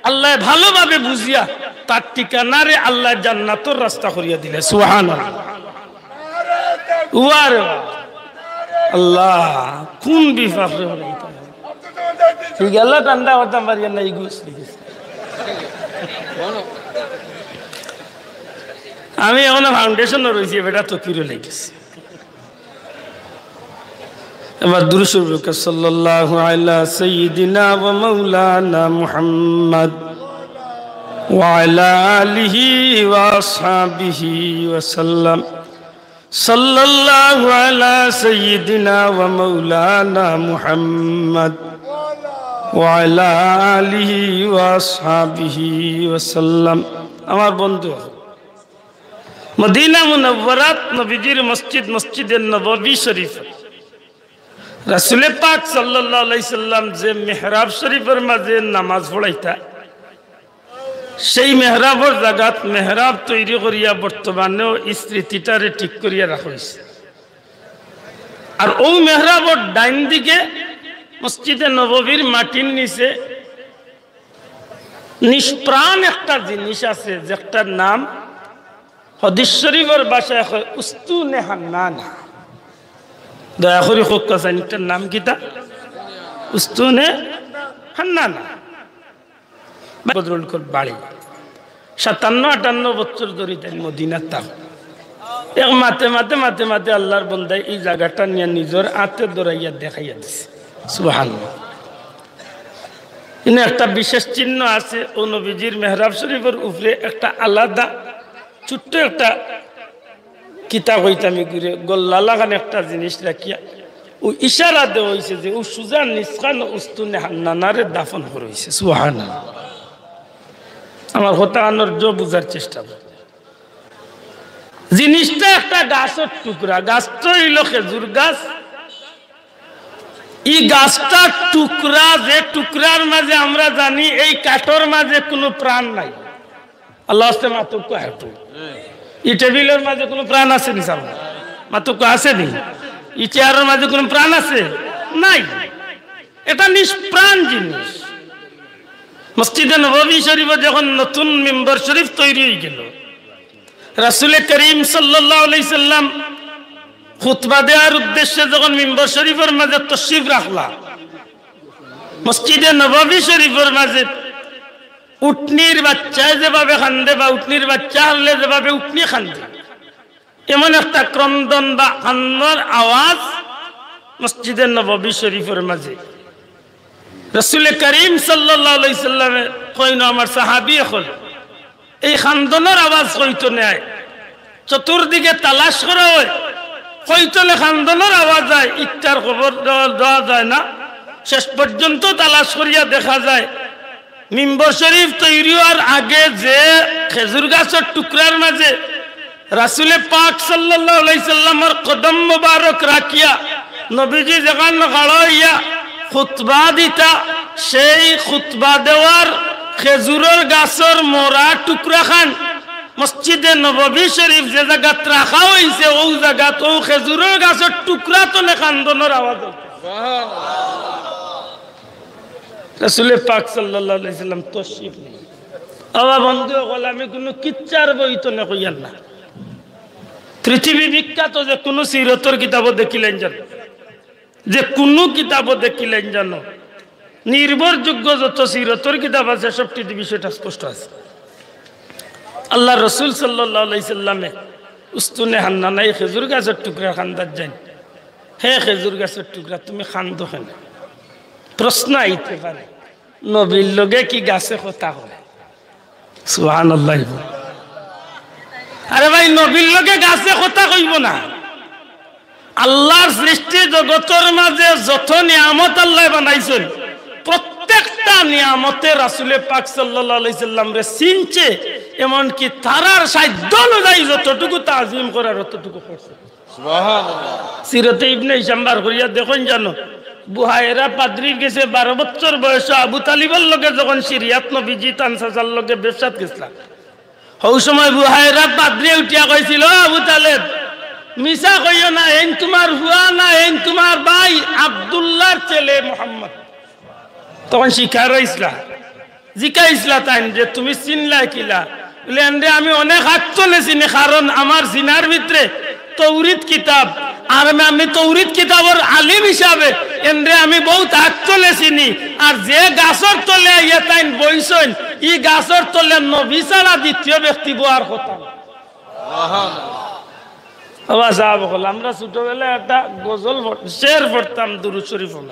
আল্লায় ভালোভাবে বুঝিয়া তার ঠিকানারে আল্লায় জান্নাতর রাস্তা করিয়া দিলে। সুবহানাল্লাহ। ওয়ারে ওয়া। আল্লাহ, কোন বিভাগ রে ওরে ইটা? ঠিক গেল, ঠান্ডা করতাম পারি না, এই ঘুষ। আমি এখনো ফাউন্ডেশনো রইছি, বেটা তকবিরও লেগেছে। এবার দুরূদ শরীফ পড়ুক্কা, সাল্লাল্লাহু আলা সাইয়্যিদিনা ওয়া মাওলানা মুহাম্মদ ওয়া আলা আলিহি ওয়া আসহাবিহি ওয়া সাল্লাম। সাল্লাল্লাহু আলা সাইয়্যিদিনা ওয়া মাওলানা মুহাম্মদ ওয়া আলা আলিহি ওয়া আসহাবিহি ওয়া সাল্লাম। আমার বন্ধু, মদিনা মুনাওয়ারাত নবীজির মসজিদ, মসজিদে নববী শরীফ, রাসূলে পাক সাল্লাল্লাহু আলাইহি সাল্লাম যে মেহরাব শরীফর মাঝে নামাজ পড়াইতা, সেই মেহরাবর জাগাত মেহরাব তৈরি করিয়া বর্তমানেও ই স্মৃতিটারে ঠিক করিয়া রাখা অইছে। আর অউ মেহরাবর ডাইন দিকে মসজিদে নববীর মাটির নিচে নিষ্প্রাণ একটা জিনিস আছে, যেটার নাম হাদিস শরীফর ভাষায় কয় উস্তুনে হান্নানা। দয়া করি কউক্কা চাইন, ইটার নাম কিতা? উস্তুনে হান্নানা। বদরুল কর বাড়ি। সাতান্ন আটান্ন বছর ধরি তাইন মদিনাত থাকইন। এক মাতে মাতে মাতে মাতে আল্লাহর বন্দায় ই জাগাটা নিয়া নিজর আতে ধরাইয়া দেখাইয়া দিছে। সুবহানাল্লাহ। ইনো একটা বিশেষ চিহ্ন আছে, অউ নবীজির মেহরাব শরীফর উপরে একটা আলাদা ছোট্ট একটা কিতা কইতাম, ইগুরে গল্লা লাখান একটা জিনিস রাখিয়া অউ ইশারা দেওয়া অইছে যে অউ সুজা নিচখান উস্তুনে হান্নানারে দাফন করা অইছে। সুবহানাল্লাহ। আমার কথা আনর জো বুঝার চেষ্টা করো। জিনিসটা একটা গাছর টুকরা, গাছটা অইলো খেজুর গাছ। ই গাছটার টুকরা, যে টুকরার মাঝে আমরা জানি এই কাঠর মাঝে কুনু প্রাণ নাই। আল্লাহ আস্তে মাতুক্কা হেতু। ই টেবিলর মাঝে কুনু প্রাণ আছে নি সামনে? মাতুক্কা আছে নি? ই চেয়ারর মাঝে কুনু প্রাণ আছে? নাই। এটা নিষ্প্রাণ জিনিস। মসজিদে নববী শরীফে যখন নতুন মিম্বর শরীফ তৈরি হয়ে গেল, রাসূলে করিম সাল্লাল্লাহু আলাইহি সাল্লাম খুতবা দেওয়ার উদ্দেশ্যে যখন মিম্বর শরীফের মাঝে তশরিফ রাখলা, মসজিদে নববী শরীফের মাঝে উটনির বাচ্চায় যেভাবে কান্দে বা উটনির বাচ্চা হারলে যেভাবে উটনি কান্দে, এমন একটা ক্রন্দন বা কান্নার আওয়াজ মসজিদে নববী শরীফের মাঝে। রাসূলে করিম সাল্লাল্লাহু আলাইহি সাল্লামে কইন, আমার সাহাবী অকল, এই কান্দনর আওয়াজ কইতনে আয়। চতুর্দিকে তালাশ করা হয়, কইতনে কান্দনর আওয়াজ আয়, ইকটার খবর দেওয়া, দেওয়া যায় না। শেষ পর্যন্ত তালাশ করিয়া দেখা যায়, মিম্বর শরীফ তৈরি হওয়ার আগে যে খেজুর গাছর টুকরার মাঝে রাসূলে পাক সাল্লাল্লাহু আলাইহি সাল্লামর কদম মোবারক রাখিয়া নবীজি যেখান খাড়া হইয়া খুতবা দিতা, সেই খুতবা দেওয়ার খেজুরর গাছর মরা টুকরা খান মসজিদে নববী শরীফ যে জাগাত রাখা হইছে, অউ জাগাত অউ খেজুরর গাছর টুকরা তনে কান্দনর আওয়াজ অইছে। রাসূলে পাক সাল্লাল্লাহু আলাইহি সাল্লাম তশরিফ নেই। বাবা বন্ধু অকল, আমি কুনু কিচ্ছার বই তনে কইয়ার না। পৃথিবী বিখ্যাত যে কুনু সিরতর কিতাবো দেখিলাইন জানো, যে কুনু কিতাবো দেখিলাইন জানো, নির্ভরযোগ্য যত সিরতর কিতাব আছে, সবটিতে বিষয়টা স্পষ্ট আছে। আল্লাহর রাসূল সাল্লাল্লাহু আলাইহি সাল্লামে উস্তুনে হান্নানায় খেজুর গাছর টুকরা কান্দাত যাইন, হে খেজুর গাছর টুকরা, তুমি কান্দো কেনে? প্রশ্ন আইতে পারে, নবীর লগে কি গাছে কথা কয়? সুবহানাল্লাহ। আরে ভাই, নবীর লগে গাছে কথা কইবো না? আল্লাহর সৃষ্টি জগতর মাঝে যত নিয়ামত আল্লায় বানাইছইন, প্রত্যেকটা নিয়ামতে রাসূলে পাক সাল্লাল্লাহু আলাইহি সাল্লামরে চিনছে, এমনকি তারার সাধ্য অনুযায়ী যতটুকু তাজিম করার অতটুকু করছে। সিরতে ইবনে হিশাম বার করিয়া দেখইন জানো, বুহায়রা পাদ্রির গেছে বারো বছর বয়সো আবু তালিবর লগে যখন সিরিয়াত নবীজি তান চাচার লগে ব্যবসাত গেছলা, হউ সময় বুহায়রা পাদ্রি উঠিয়া কইছিল, "ও আবু তালেব, মিছা কইও না, এইন তুমার ফুয়া না, এইন তুমার ভাই আব্দুল্লাহর ছেলে মোহাম্মদ।" তখন শিকার হইছলা, জিকাইছলা তাইন যে, "তুমি চিনলায় কিলা?" বলে, "এনরে আমি অনেক আগ তনে চিনি, কারণ আমার চিনার ভিতরে তৌরিত কিতাব, আর আমি, আমি তৌরিত কিতাবর আলিম হিসাবে এনরে আমি বউত আগ তনে চিনি। আর যে গাছর তলে আইয়া তাইন বইছইন, ই গাছর তলে নবী ছাড়া দ্বিতীয় ব্যক্তি বওয়ার কথা না।" বাবা সাহেব অকল, আমরা ছোটবেলায় একটা গজল পড়-, শের পড়তাম দুরূদ শরীফ অকল।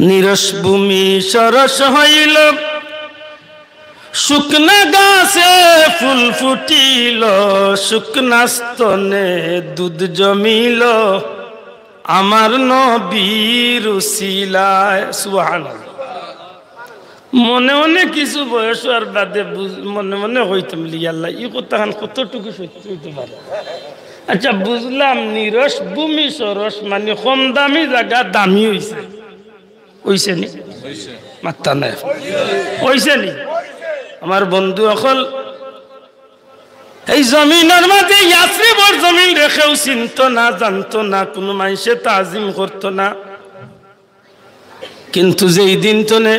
নিরস ভূমি সরস হইল, শুকনা গাছে ফুল ফুটিল, শুকনা স্তনে দুধ জমিল, আমার নবীর উসিলায়। সুবহানাল্লাহ। মনে মনে কিছু বয়স হওয়ার বাদে বুঝ-, মনে মনে কইতাম, "লি আল্লাহ, ই কথাখান কতটুকু সত্য হইতে পারে?" আচ্ছা, বুঝলাম, নিরস ভূমি সরস, মানে কম দামি জাগা দামি হইছে। হইছে নি? মাত্তা নাই। হইছে নি? আমার বন্ধু অকল, এই জমিনর মাঝে, ইয়াসরিবর জমিনরে কেউ চিনতো না, জানতো না, কুনু মানষে তাজিম করতো না। কিন্তু যেই দিন তনে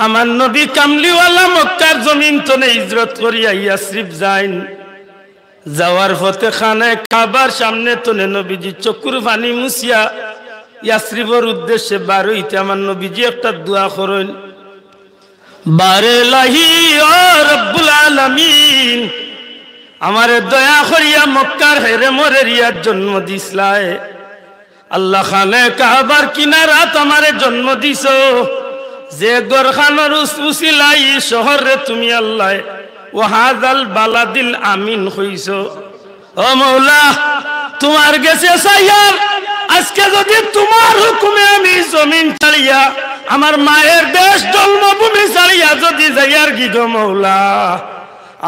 আমার নবী কামলিওয়ালা মক্কার জমিন তনে হিজরত করিয়া ইয়াসরিব যাইন, যাওয়ার পথে খানায়ে কাবার সামনে তনে নবীজি চকুর পানি মুছিয়া ইয়াসরিবর উদ্দেশ্যে বার হইতে আমার নবীজি একটা দোয়া করইন, "বারে এলাহি, ও রব্বুল আলামিন, আমারে দয়া করিয়া মক্কার হেরেমর এরিয়াত জন্ম দিছলায়।" আল্লাহ, খানায়ে কাবার কিনারাত আমারে জন্ম দিছো, যে ঘরখানর উস-, উসিলায় ই শহররে তুমি আল্লাহ ওয়া হাযাল বালাদিল আমিন কইছো। ও মৌলা, তুমার গেছে চাইয়ার, আজকে যদি তুমার হুকুমে আমি জমিন ছাড়িয়া, আমার মায়ের দেশ জন্মভূমি ছাড়িয়া যদি যাইয়ার গি গো মৌলা,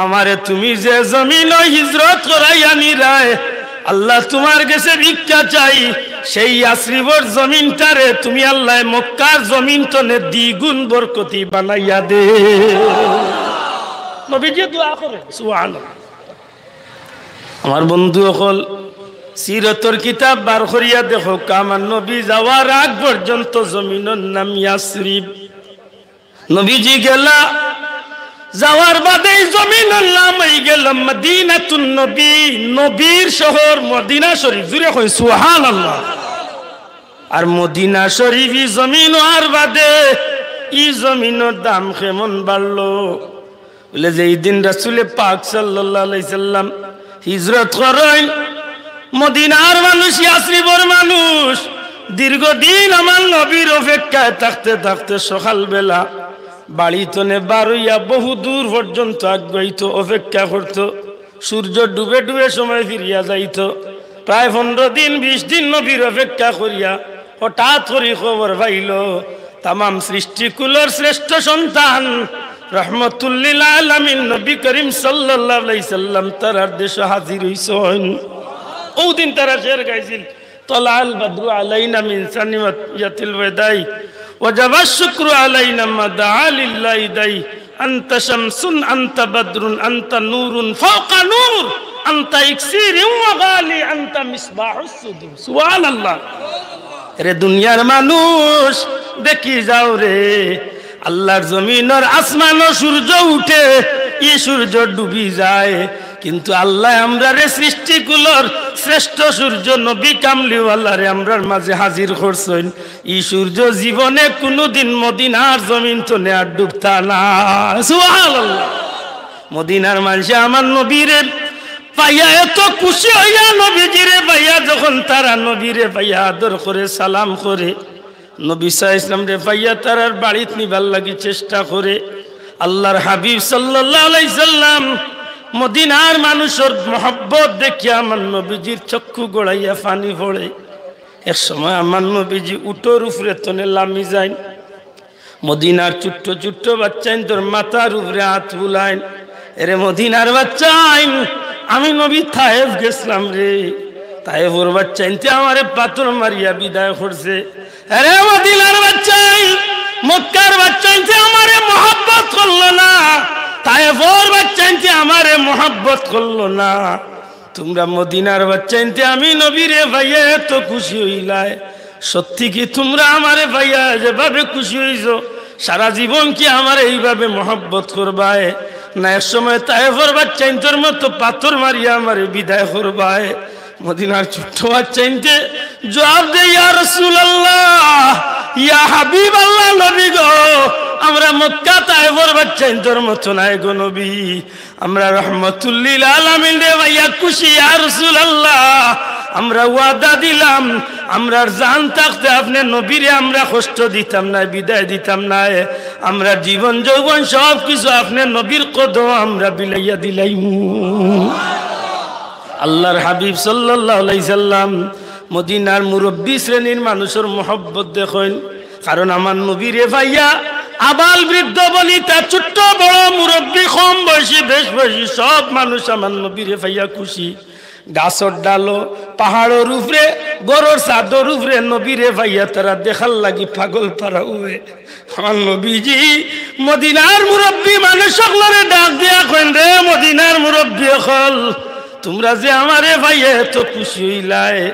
আমারে তুমি যে জমিনো হিজরত করাইয়া নিরায়, আল্লাহ, তুমার গেছে ভিক্ষা চাই, সেই ইয়াসরিবর জমিনটারে তুমি আল্লাহ মক্কার জমিন তনে দ্বিগুণ বরকতি বানাইয়া দে। নবীজি দোয়া করে, সুবহানাল্লাহ। আমার বন্ধু অকল, সিরতর কিতাব বার করিয়া দেখউক্কা, আমার নবী যাওয়ার আগ পর্যন্ত জমিনর নাম ইয়াসরিব। নবীজি গেলা, যাওয়ার বাদে ই জমিনর নাম অইগেলো মদিনাতুন নবী, নবীর শহর মদিনা শরীফ। জুরে কইন সুবহানাল্লাহ। আর মদিনা শরীফ ই জমিন অওয়ার বাদে ই জমিনর দাম কেমন বাড়লো? বলে, যেই দিন রাসূলে পাক সাল্লাল্লাহু আলাইহি সাল্লাম হিজরত করইন, মদিনার মানুষ, ইয়াসরিবর মানুষ দীর্ঘদিন আমার নবীর অপেক্ষায় থাকতে থাকতে সকালবেলা বাড়ি তনে বার অইয়া বহু দূর পর্যন্ত আগাইতো, অপেক্ষা করতো। সূর্য ডুবে ডুবে সময় ফিরিয়া যাইতো। প্রায় পনরো দিন, বিশ দিন নবীর অপেক্ষা করিয়া হঠাৎ করি খবর পাইলো, তামাম সৃষ্টিকুলর শ্রেষ্ঠ সন্তান রহমতুল্লিল আলামিন নবী করিম সাল্লাল্লাহু আলাইহি সাল্লাম তারার দেশো হাজির অইছইন। অউ দিন তারা শের গাইছিল, "তালাআল বাদরু আলাইনা মিন সানিয়াতিল ওয়াদাই, ওয়াজাবাশ শুকরু আলাইনা মা দাআ লিল্লাহি দাই, আনতা শামসুন আনতা বাদরুন আনতা নূরুন ফাওকা নূর, আনতা ইকসিরি ওয়া গালি, আনতা মিসবাহুস সুদুর।" সুবহানাল্লাহ। রে দুনিয়ার মানুষ, দেখি যাও রে, আল্লাহর জমিনর আসমানো সূর্য উঠে, ই সূর্য ডুবি যায়, কিন্তু আল্লায় আমরারে সৃষ্টিকুলর শ্রেষ্ঠ সূর্য নবী কামলিওয়ালারে আমরার মাঝে হাজির করছইন। ই সূর্য জীবনে কুনুদিন মদিনার জমিন তনে আর ডুবতা না। সুবহানাল্লাহ। মদিনার মানষে আমার নবীরে পাইয়া এত খুশি অইয়া, নবীজিরে পাইয়া যখন তারা নবীরে পাইয়া আদর করে, সালাম করে, নবী সাল্লাল্লাহু আলাইহি সাল্লামরে পাইয়া তারার বাড়িত নিবার লাগি চেষ্টা করে। আল্লাহর হাবিব সাল্লাল্লাহু আলাইহি সাল্লাম মদিনার মানুষর মহব্বত দেখিয়া আমার নবীজির চক্ষু গড়াইয়া পানি পড়ে। এক সময় আমার নবীজি উটর উপরে তনে লামি যাইন, মদিনার ছোট্ট ছোট্ট বাচ্চাইন্তর মাথার উপরে আত বুলাইন, "এরে মদিনার বাচ্চাইন, আমি নবী তায়েফ গেছলাম রে, তায়েফর বাচ্চাইন্তে আমারে পাথর মারিয়া বিদায় করছে। এরে মদিনার বাচ্চাইন, মক্কার বাচ্চাইন্তে আমারে মহব্বত করলো না, তায়েফর বাচ্চাইন্তে আমারে মহব্বত করলো না। তুমরা মদিনার বাচ্চাইন্তে আমি নবীরে পাইয়া এত খুশি অইলায়, সত্যি কি তুমরা আমারে পাইয়া যেভাবে খুশি অইছো, সারা জীবন কি আমারে এইভাবে মহব্বত করবায়? না এক সময় তায়েফর বাচ্চাইন্তর মতো পাথর মারিয়া আমারে বিদায় করবায়?" মদিনার ছোট্ট বাচ্চাইন্তে জবাব দেয়, "ইয়া রাসূলুল্লাহ, ইয়া হাবিবাল্লাহ, নবী গো, আমরা মক্কা তায়েফর বাচ্চাইন্তর মতো নায় গো নবী, আমরা রহমতুল্লিল আলামিনরে পাইয়া খুশি, ইয়া রাসূলুল্লাহ, আমরা ওয়াদা দিলাম, আমরার জান থাকতে আপনে নবীরে আমরা কষ্ট দিতাম নায়, বিদায় দিতাম নায়, আমরা জীবন যৌবন সব কিছু আপনে নবীর কদমো আমরা বিলাইয়া দিলাইমু।" আল্লাহর হাবিব সাল্লাল্লাহু আলাইহি সাল্লাম মদিনার মুরব্বী শ্রেণীর মানুষর মহব্বত দেখইন, কারণ আমার নবীরে পাইয়া আবাল বৃদ্ধ বনিতা, ছোট্ট বড়, মুরব্বী কম বয়সী বেশ বয়সী সব মানুষ আমার নবীরে পাইয়া খুশি। গাছর ডালো, পাহাড়র উপরে, ঘরর ছাদর উপরে নবীরে পাইয়া তারা দেখার লাগি পাগল পারা অয়। আমার নবীজি মদিনার মুরব্বী মানুষ অকলরে ডাক দিয়া কইন, "রে মদিনার মুরব্বী অকল, তুমরা যে আমারে পাইয়া এত খুশি অইলায়,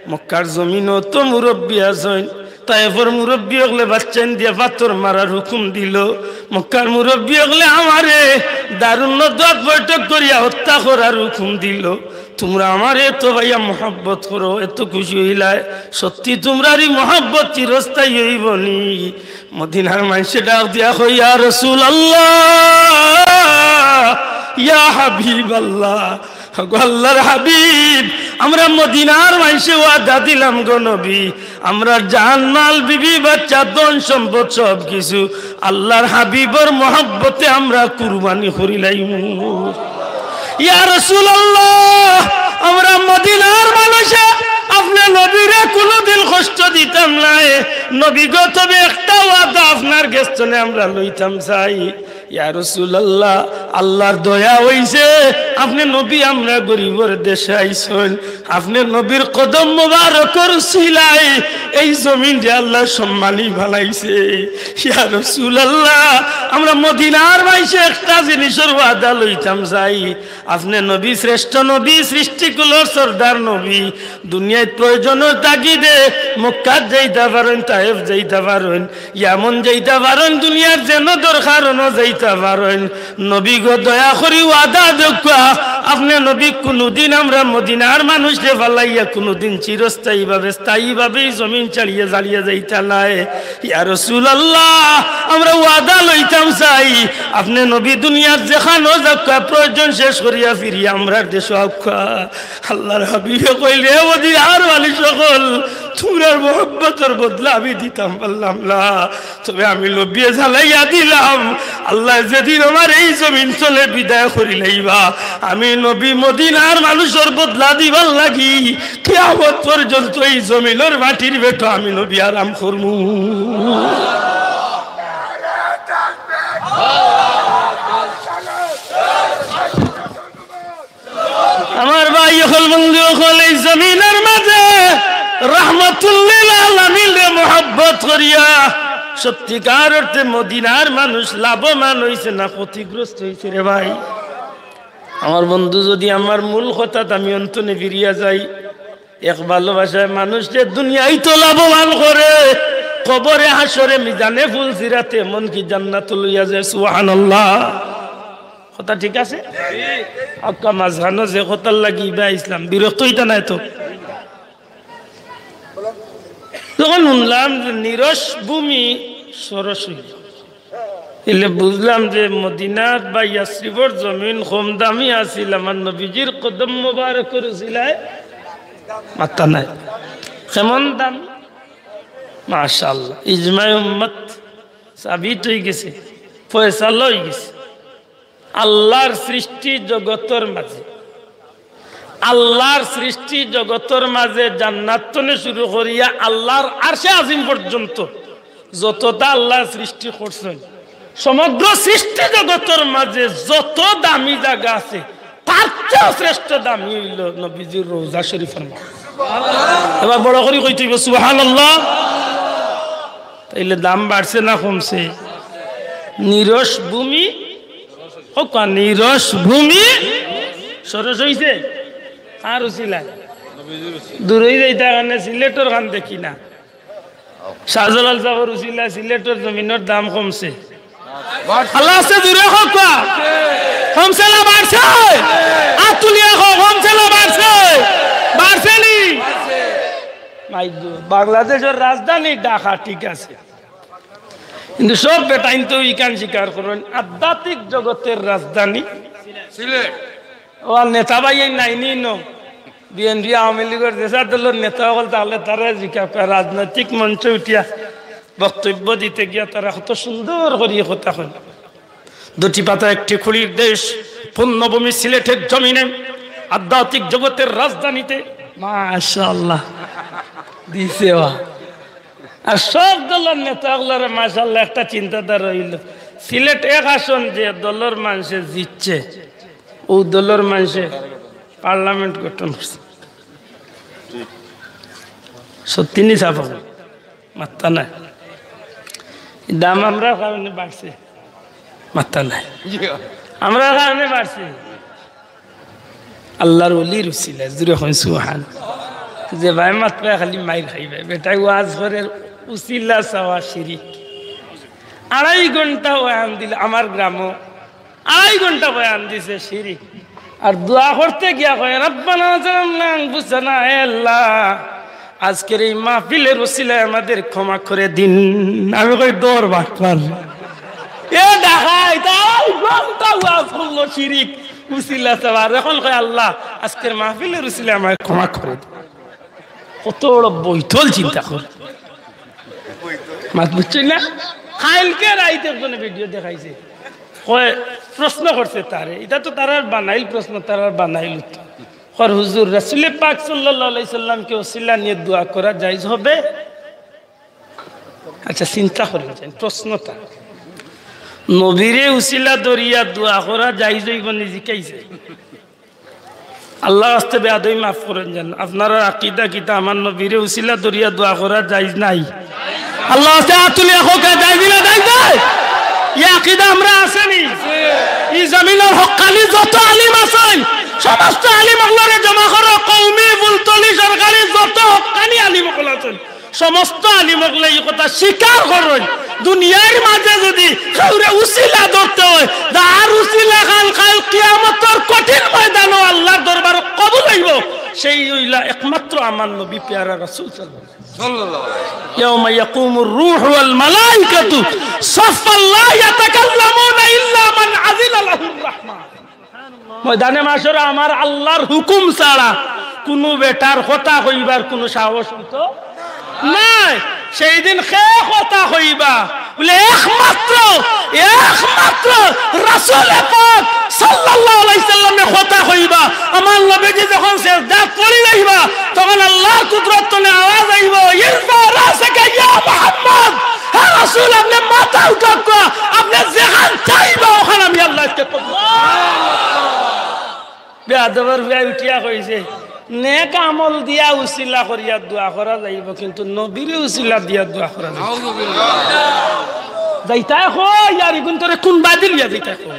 মক্কার জমিনো তো মুরব্বী আছইন, তায়েফর মুরব্বী অকলে বাচ্চাইন দিয়া পাথর মারার হুকুম দিলো, মক্কার মুরব্বী অকলে আমারে দারুন নদওয়াত বৈঠক করিয়া হত্যা করার হুকুম দিলো, তুমরা আমারে তো পাইয়া মহব্বত করো, এত খুশি অইলায়, সত্যি তুমরার ই মহব্বত চিরস্থায়ী অইবো নি?" মদিনার মানষে ডাক দিয়া কয়, "ইয়া রাসূলুল্লাহ, ইয়া হাবিবাল্লাহ, গো আল্লাহর হাবিব, আমরা মদিনার মানষে ওয়াদা দিলাম গো নবী, আমরার জান মাল বিবি বাচ্চা ধন সম্পদ সব কিছু আল্লাহর হাবিবর মহব্বতে আমরা কুরবানি করিলাইমু। ইয়া রাসূলুল্লাহ, আমরা মদিনার মানষে আপনে নবীরে কুনুদিন কষ্ট দিতাম নায়। নবী গো, তবে একটা ওয়াদা আপনার গেছ থনে আমরা লইতাম চাই।" ইয়া রাসূলুল্লাহ, আল্লার দয়া অইছে, আপনে নবী আমরা গরিবর দেশে আইছইন, আপনে নবীর কদম মোবারকর উসিলায় এই জমিনরে আল্লায় সম্মানী বানাইছে। ইয়া রাসুলাল্লাহ, আমরা মদিনার মাইনষে একটা জিনিসর ওয়াদা লইতাম চাই, আপনে নবী, শ্রেষ্ঠ নবী, সৃষ্টিকুলর সর্দার নবী, দুনিয়াত প্রয়োজনর তাগিদে মক্কাত যাইতা পারইন, তায়েফ যাইতা পারইন, ইয়ামন যাইতা পারইন, দুনিয়ার যেনো দরকার অনো যাইতা পারইন। নবী গো, দয়া করি ওয়াদা দেউক্কা, আপনে নবী কুনুদিন আমরা মদিনার মানুষরে ফালাইয়া কুনুদিন চিরস্থায়ীভাবে, স্থায়ীভাবে ই জমিন ছাড়িয়া জালিয়া যাইতা নায়। ইয়া রাসুলাল্লাহ, আমরা ওয়াদা লইতাম চাই, আপনে নবী দুনিয়ার যেখানো যাউক্কা, প্রয়োজন শেষ করিয়া ফিরিয়া আমরার দেশো আউক্কা। আল্লার হাবিবে কইলে, "হে মদিনার মানুষ অকল, তুমরার মহব্বতর বদলা আমি দিতাম পারলাম না, তবে আমি নবীয়ে জানাইয়া দিলাম, আল্লায় যেদিন আমার এই জমিন তনে বিদায় করিলাইবা, আমি নবী মদিনার মানুষর বদলা দিবার লাগি কিয়ামত পর্যন্ত এই জমিনর মাটির পেটো আমি নবী আরাম করমু।" আমার ভাই অকল, বন্ধু অকল, এই জমিনর মাঝে রহমতুল্লিল আলামিনরে মহব্বত করিয়া সত্যিকার অর্থে মদিনার মানুষ লাভবান অইছে না ক্ষতিগ্রস্ত অইছে রে ভাই? আমার বন্ধু, যদি আমার মূল কথাত আমি অন্তনে ফিরিয়া যাই, এক ভালোবাসায় মানুষরে দুনিয়াইতো লাভবান করে, কবরে হাশরে মিজানে ফুলসিরাতে এমনকি জান্নাতো লইয়া যায়। সুবহানাল্লাহ। কথা ঠিক আছে? আক্কা মাঝখানো যে কথার লাগি ইবা ইসলাম বিরক্ত অইতা নায় তো। তখন হুনলাম যে নিরস ভূমি সরস অইল, এলে বুঝলাম যে মদিনাত বা ইয়াসরিবর জমিন কম দামি আছিল, আমার নবীজির কদম মোবারকর উসিলায়। মাত্তা নাই। কেমন দাম? মাশাআল্লাহ, ইজমায়ে উম্মত সাবিত অইগেছে, ফয়সালা অইগেছে। আল্লার সৃষ্টি জগতর মাঝে, আল্লার সৃষ্টি জগতর মাঝে জান্নাত তনে শুরু করিয়া আল্লার আরশে আজিম পর্যন্ত যততা আল্লায় সৃষ্টি করছইন, সমগ্র সৃষ্টি জগতর মাঝে যত দামি জাগা আছে, তার চেয়েও শ্রেষ্ঠ দামি অইল নবীজির রওজা শরীফর মাঝে। এবার বড় করি কইতে অইব, সুবহানাল্লাহ। তাইলে দাম বাড়ছে না কমছে? নিরস ভূমি, কউক্কা, নিরস ভূমি সরস অইছে। কার উসিলায়? দূরই যাইতা কারণে সিলেটর খান দেখি না। শাহজালাল সাবর উসিলায় সিলেটর জমিনর দাম কমছে। আল্লাহ আছে, জুরে কউক্কা। কমছে না বাড়ছে? আত তুলিয়া কও, কমছে না বাড়ছে? বাড়ছে নি? মাই গো, বাংলাদেশর রাজধানী ঢাকা, ঠিক আছে, কিন্তু সব বেটাইন তো ইখান স্বীকার করইন, আধ্যাত্মিক জগতর রাজধানী সিলেট। ও আর নেতা ভাই এই নাইনি ন, বিএনপি, আওয়ামী লীগর যেসা দলর নেতা অকল, তাইলে তারা জিকা রাজনৈতিক মঞ্চে উঠিয়া বক্তব্য দিতে গিয়া তারা কত সুন্দর করি কথা কইন। দুটি পাতা একটি কুড়ির দেশ, পুণ্যভূমি সিলেটের জমিনে, আধ্যাত্মিক জগতের রাজধানীতে। মাশাআল্লাহ, দিছে ওয়া। আর সব দলর নেতা অকলরে মাশাআল্লাহ একটা চিন্তাধারা অইল। সিলেট এক আসন যে দলর মানষে জিতছে, অউ দলর মানষে পার্লামেন্ট গঠন করছে। সত্যি নি সাব? মাত্তা নাই। দাম আমরার কারণে বাড়ছে? মাত্তা নাই। আমরার কারণে বাড়ছে? আল্লার ওলির উসিলায়, জুরে কইন সুবহান। যে ভাই মাতবায় খালি মাইর খাইবায়, বেটায় ওয়াজ করের উসিলা চাওয়া শিরিক। আড়াই ঘন্টা বয়ান দিল আমার গ্রামো, আড়াই ঘন্টা বয়ান দিছে শিরিক। আর দোয়া করতে গিয়া কয়, "রাব্বানা যালামনা আনফুসানা, এ আল্লাহ, আজকের এই মাহফিলের উসিলায় আমাদের ক্ষমা করে দিন।" আমি কই, "দৌড় বাটপার, এ ডাকাইত, আড়াই ঘন্টা ওয়াজ করলো শিরিক, উসিলা চাওয়া, আর এখন কয়, 'আল্লাহ, আজকের মাহফিলের উসিলায় আমায় ক্ষমা করে দিন।'" কত বড় বৈতল চিন্তা কর। মাত বুঝছইন না? কাইলকে রাইত একজনে ভিডিও দেখাইছে। কয়, প্রশ্ন করছে তারে, ইটা তো তারার বানাইল প্রশ্ন, তারার বানাইল উত্তর। কর, "হুজুর, রাসুলে পাক সাল্লাল্লাহু আলাইহি সাল্লামকে উসিলা নিয়ে দোয়া করা জায়েজ হবে?" আচ্ছা, চিন্তা করেন, প্রশ্নটা। নবীরে উছিলা ধরিয়া দোয়া করা জায়েজ অইবো নি জিকাইছে? আল্লার ওয়াস্তে বেয়াদবি মাফ করইন যান। আপনারার আকিদা কিতা, আমার নবীরে উছিলা ধরিয়া দোয়া করা জায়েজ নাই? আল্লার ওয়াস্তে আত তুলিয়া কউক্কা, জায়েজ নি না জায়েজ নায়? ই আকিদা আমরার আছে নি? ই জমিনর হক্কানি যত আলিম আছইন, সমস্ত আলিম অকলরে জমা করো, কওমি, ফুলতলি, সরকারি, যত হক্কানি আলিম অকল আছইন, সমস্ত আলিম অকলে ই কথা স্বীকার করইন, দুনিয়ার মাঝে যুদি কেউরে উছিলা ধরতে অয়, যার উছিলা খান কাইল কিয়ামতর কঠিন ময়দানো আল্লার দরবারো কবুল অইবো, সেই অইলা একমাত্র আমার নবী পেয়ারা রাসূল সাল্লাল্লাহু আলাইহি ওয়াসাল্লাম। ইয়াউমা ইয়াকুমুর রূহু ওয়াল মালাইকাতু সাফফান লা ইয়াতাকাল্লামুনা ইল্লা মান আযিনা লাহুর রাহমান। ময়দানে মাশরো আমার আল্লার হুকুম ছাড়া কুনু বেটার কথা কইবার কুনু সাহস অইতো নায়। সেই দিন কে কথা কইবা? বলে, একমাত্র, একমাত্র রাসূলে পাক সাল্লাল্লাহু আলাইহি ওয়াসাল্লামে কথা কইবা। আমার নবীজি যখন সেজদাত পড়ি যাইবা, তখন আল্লার কুদরত তনে আওয়াজ আইবো, "ইরফা রাসাকা ইয়া মুহাম্মদ।" হে রাসূল, আপনে মাথা উঠাউক্কা, আপনে যেখান চাইবা, ওখান আমি আল্লায় আজকে কবুল। বেয়াদবর পুয়ায় উঠিয়া কইছে, "নেক আমল দিয়া উছিলা করিয়া দোয়া করা যাইবো, কিন্তু নবীরে উছিলা দিয়া দোয়া করা যাইবো না।" যাইতায় কই, আর ইগুন তোরে কুন বায়দি লইয়া যাইতায় কই?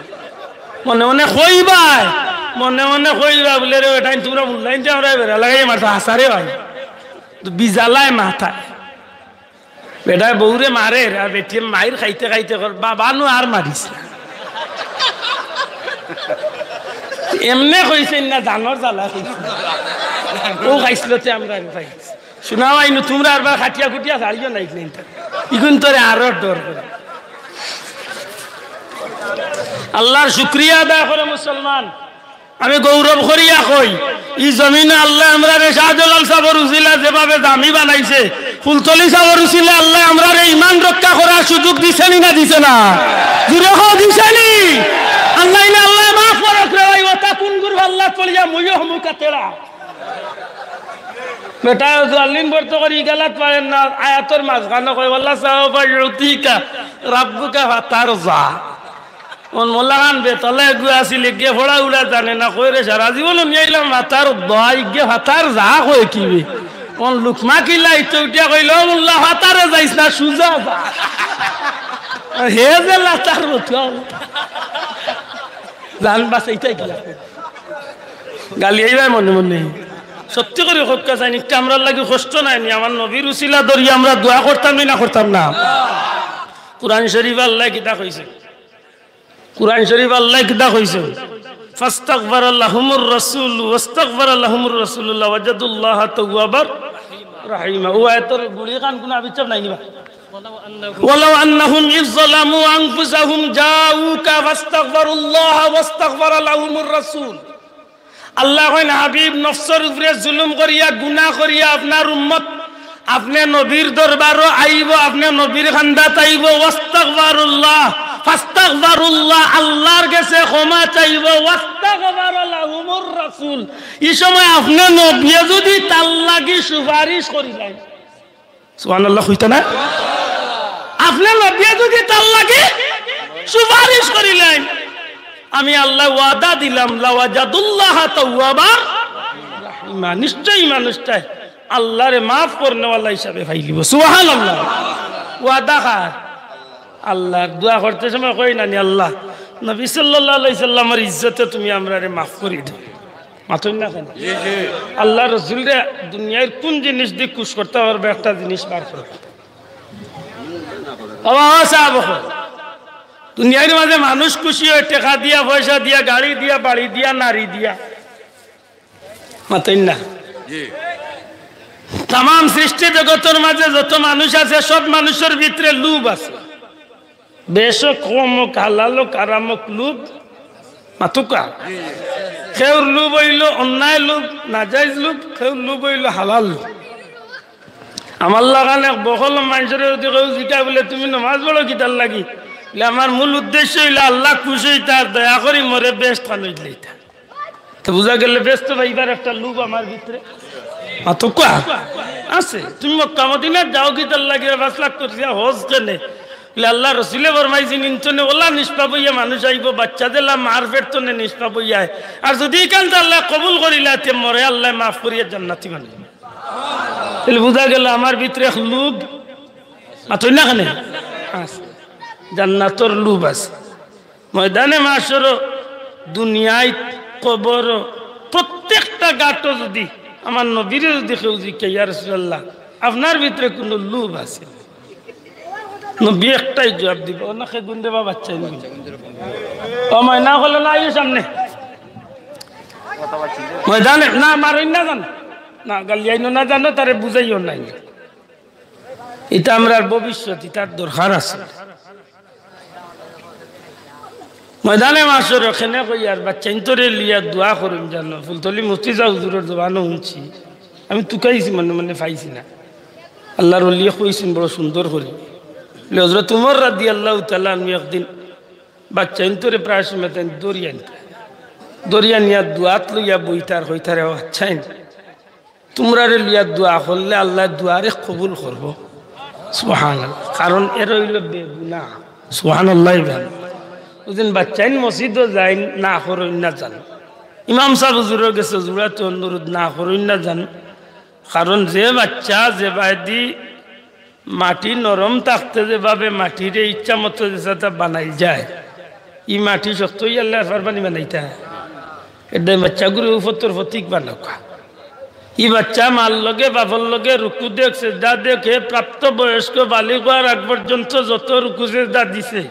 মনে মনে কইবায়, মনে মনে কইবা বলে, "রে বেটাইন, তুমরা মুল্লাইন্তে আমরারে বেড়া লাগাইয়া মারছো, হাছা রে ভাই।" তো বিজালায় মাথায়। বেটায় বউরে মারের, আর বেটিয়ে মাইর খাইতে খাইতে কর, "বাবা নু আর মারিস না।" এমনে কইছইন না, জানর জ্বালা কইছইন। অউ খাইছলতে আমরারে পাইছে। হুনো ভাই, নু তুমরা আরবার খাটিয়া খুটিয়া ছাড়িও না, ইগুন তোরে আরো ডর করে। আল্লার শুকরিয়া আদায় করো মুসলমান। আমি গৌরব করিয়া কই, ই জমিনো আল্লায় আমরারে শাহজালাল সাবর উছিলা যেভাবে দামি বানাইছে, ফুলতলি সাবর উছিলা আল্লায় আমরারে ইমান রক্ষা করার সুযোগ দিছে নি না দিছে না? জুরে কও, দিছে নি? আল্লায় নি, আল্লায় মাফ করউক রে ভাই, অতা কুন গুরু আল্লাত পড়িয়া মুইও হমু কাতেরা। বেটায় জালিম বর্ত করি ইগালাত পারের না, আয়াতর মাঝখানো কয়, "ওয়ালা সাওফা ইউতিকা রাব্বুকা ফাতারজা।" অন মোল্লা খান বেতলা এগু আছিল, ইগে ফড়া উড়া জানে না, কয় রে, "সারা জীবন নিয়াইলাম ফাতার দা, ইগে ফাতার জা কয় কিবে?" অন লুকমা কিলা ইতো উঠিয়া কইল, "ও মোল্লা, ফাতারে যাইস না, সুজা যা।" আর হে যে লাতার মতো। জান বাঁচাইতায় কিলা? গালি আইবায় মনে মনে। সত্যি করি কউক্কা চাইন, ইটা আমরার লাগি কষ্ট নায় নি? আমার নবীর উছিলা ধরি আমরা দোয়া করতাম নি না করতাম না? কুরআন শরীফ আল্লায় কিতা কইছে? কুরআন শরীফ আল্লায় কিতা কইছে? "ফাস্তাগফারা লাহুমুর রাসূল ওয়াস্তাগফারা লাহুমুর রাসূলু লাওয়াজাদুল্লাহা তাওয়াবার রাহিমা।" অউ আয়াতর গুড়ি খান কুনু আবিচ্ছাপ নাই নি বা? "ওয়ালাউ আন্নাহুম ইয যালামু আনফুসাহুম জাউকা ফাস্তাগফারুল্লাহা ওয়াস্তাগফারা লাহুমুর রাসূল।" আল্লায় কইন, "হাবিব, নফসর উপরে জুলুম করিয়া, গুনা করিয়া আপনার উম্মত আপনে নবীর দরবারো আইবো, আপনে নবীর কান্দাত আইবো, ওয়াস্তাগফারুল্লাহ, ফাস্তাগফারুল্লাহ, আল্লার গেছে ক্ষমা চাইবো, ওয়াস্তাগফারা লাহুমুর রাসূল।" ই সময় আপনে নবিয়ে যুদি তার লাগি সুপারিশ করিলাইন, সুবহানাল্লাহ কইতা না? আপনে নবিয়ে যুদি তার লাগি সুপারিশ করিলাইন, আমি আল্লায় ওয়াদা দিলাম, "লাওয়াজাদুল্লাহা তাওয়াবার রাহিমা।" নিশ্চয়ই মানুষটায় আল্লারে মাফ করনেওয়ালা হিসাবে পাইলিবো। সুবহানাল্লাহ। ওয়াদা কার? আল্লার। দোয়া করতে সময় কই না নি, "আল্লাহ, নবী সাল্লাল্লাহু আলাইহি সাল্লামর ইজ্জতে তুমি আমরারে মাফ করি দেও।" মাতইন না কেনে? আল্লার রসুলরে দুনিয়ার কুন জিনিস দি খুশ করতা পারবা, একটা জিনিস বার করো। বাবা, ও সাব অকল, দুনিয়ার মাঝে মানুষ খুশি অয় টেকা দিয়া, পয়সা দিয়া, গাড়ি দিয়া, বাড়ি দিয়া, নারী দিয়া। মাতইন না। তামাম সৃষ্টি জগতর মাঝে যত মানুষ আছে, সব মানুষর ভিতরে লোভ আছে। বেশক কম অউক, হালাল অউক, হারাম অউক, লোভ। মাতউক্কা। কেউর লোভ অইলো অন্যায় লোভ, নাজাইজ লোভ, কেউর লোভ অইলো হালাল লোভ। আমার লাখান এক বখল মানষরে যুদি কেউ জিকায় বুলে, "তুমি নমাজ পড়ো কিতার লাগি?" বুলে, "আমার মূল উদ্দেশ্য অইলো আল্লাহ খুশ অইতা আর দয়া করি মোরে বেহেস্ত খানো দিলাইতা।" তে বুঝা গেল বেহেস্ত পাইবার একটা লোভ আমার ভিতরে। মাতউক্কা। আছে। "তুমি মক্কা মদিনাত যাও কিতার লাগি? পাঁচ লাখ করি দিয়া হজ কেনে?" বলে, আল্লার রসুলে ফরমাইছইন, ইনতনে ওলা নিষ্পাপ অইয়া মানুষ আইবো, বাচ্চা যেলা মার পেট তনে নিষ্পাপ অইয়া আয়। আর যুদি ইখানতা আল্লায় কবুল করিলায়, তে মরে আল্লায় মাফ করিয়া জান্নাতি বানাইবা। তাইলে বুঝা গেল, আমার ভিতরে এক লোভ, মাতইন না কেনে? আছে। জান্নাতর লোভ আছে। ময়দানে মাশরো, দুনিয়াত, কবরো, প্রত্যেকটা ঘাটো যুদি আমার নবীরে যুদি কেউ জিকায়, "ইয়া রাসূলুল্লাহ, আপনার ভিতরে কুনু লোভ আছে?" নবী একটাই জবাব দিবা, "ও না, কে গুন দেবা বাচ্চা ইন গুন।" ও ময়না হলো না, আইও সামনে। ময়দানে, না, মারইন না জানো, না, গালি আইনো না জানো, তারে বুঝাইও নাই। ইটা আমরার ভবিষ্যৎ, ইটার দরকার আছে। ময়দানে মাশরো কেনে কইয়ার বাচ্চাইন্তরে লইয়া দোয়া করইন জানো। ফুলতলি মুফতি সাব হুজুরর জবানো হুনছি, আমি তুকাইছি, মনে মনে পাইছি না। আল্লার ওলিয়ে কইছইন বড় সুন্দর করি। বলে, হযরত উমর রাদিয়াল্লাহু তাআলা আনহু একদিন বাচ্চাইন্তরে প্রায় সময় তাইন ধরিয়া আনতা, ধরিয়া নিয়া দোয়াত লইয়া বইতা আর কইতা, "রে বাচ্চাইন, তুমরারে লইয়া দোয়া করলে আল্লায় দোয়ারে কবুল করবো।" সুবহানাল্লাহ। কারণ এরা অইলো বেগুনা। সুবহানাল্লাহ। বুঝইন, বাচ্চাইন মসজিদো যাইন, না করইন না জানো। ইমাম সাব হুজুরর গেছে জুড়াতে অনুরোধ, না করইন না জানো। কারণ যে বাচ্চা যেবায়দি মাটি নরম থাকতে যেভাবে মাটিরে ইচ্ছা মতো যেসাতা বানাইল যায়, ই মাটি শক্ত অইয়ারলে আর পারবানি বানাইতা? এরদায় বাচ্চাগুরে উপত্তর প্রতীক বানাউক্কা। ই বাচ্চা মার লগে বাপর লগে রুকু দেউক, সেজদা দেউক, হে প্রাপ্ত বয়স্ক বালিগ অওয়ার আগ পর্যন্ত যত রুকু সেজদা দিছে,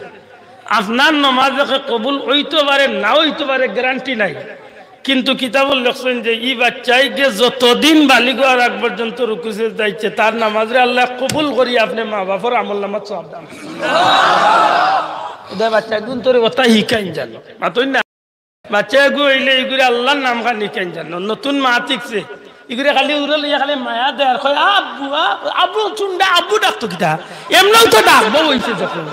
আপনার নমাজ একে কবুল অইতো পারে, না অইতো পারে, গ্যারান্টি নাই। কিন্তু কিতাবো লেখছইন যে ই বাচ্চাইগে যতদিন বালিগ অওয়ার আগ পর্যন্ত রুকু সেজদা দিছে, তার নমাজরে আল্লায় কবুল করি আপনে মা বাপর আমলনামাত সওয়াব দান। এরদায় বাচ্চাগুন্তরে কথা হিকাইন জানো, মাতইন না। বাচ্চাগু অইলে ইগুরে আল্লার নাম খান হিকাইন জানো। নতুন মাত হিকছে, ইগুরে খালি উরো লইয়া খালি মায়া দেয় আর কয়, "আব্বু, আ-, আব্বু চুন্ডা, আব্বু ডাকতো কিতা?" এমনেও তো ডাকবো অইছে যখন।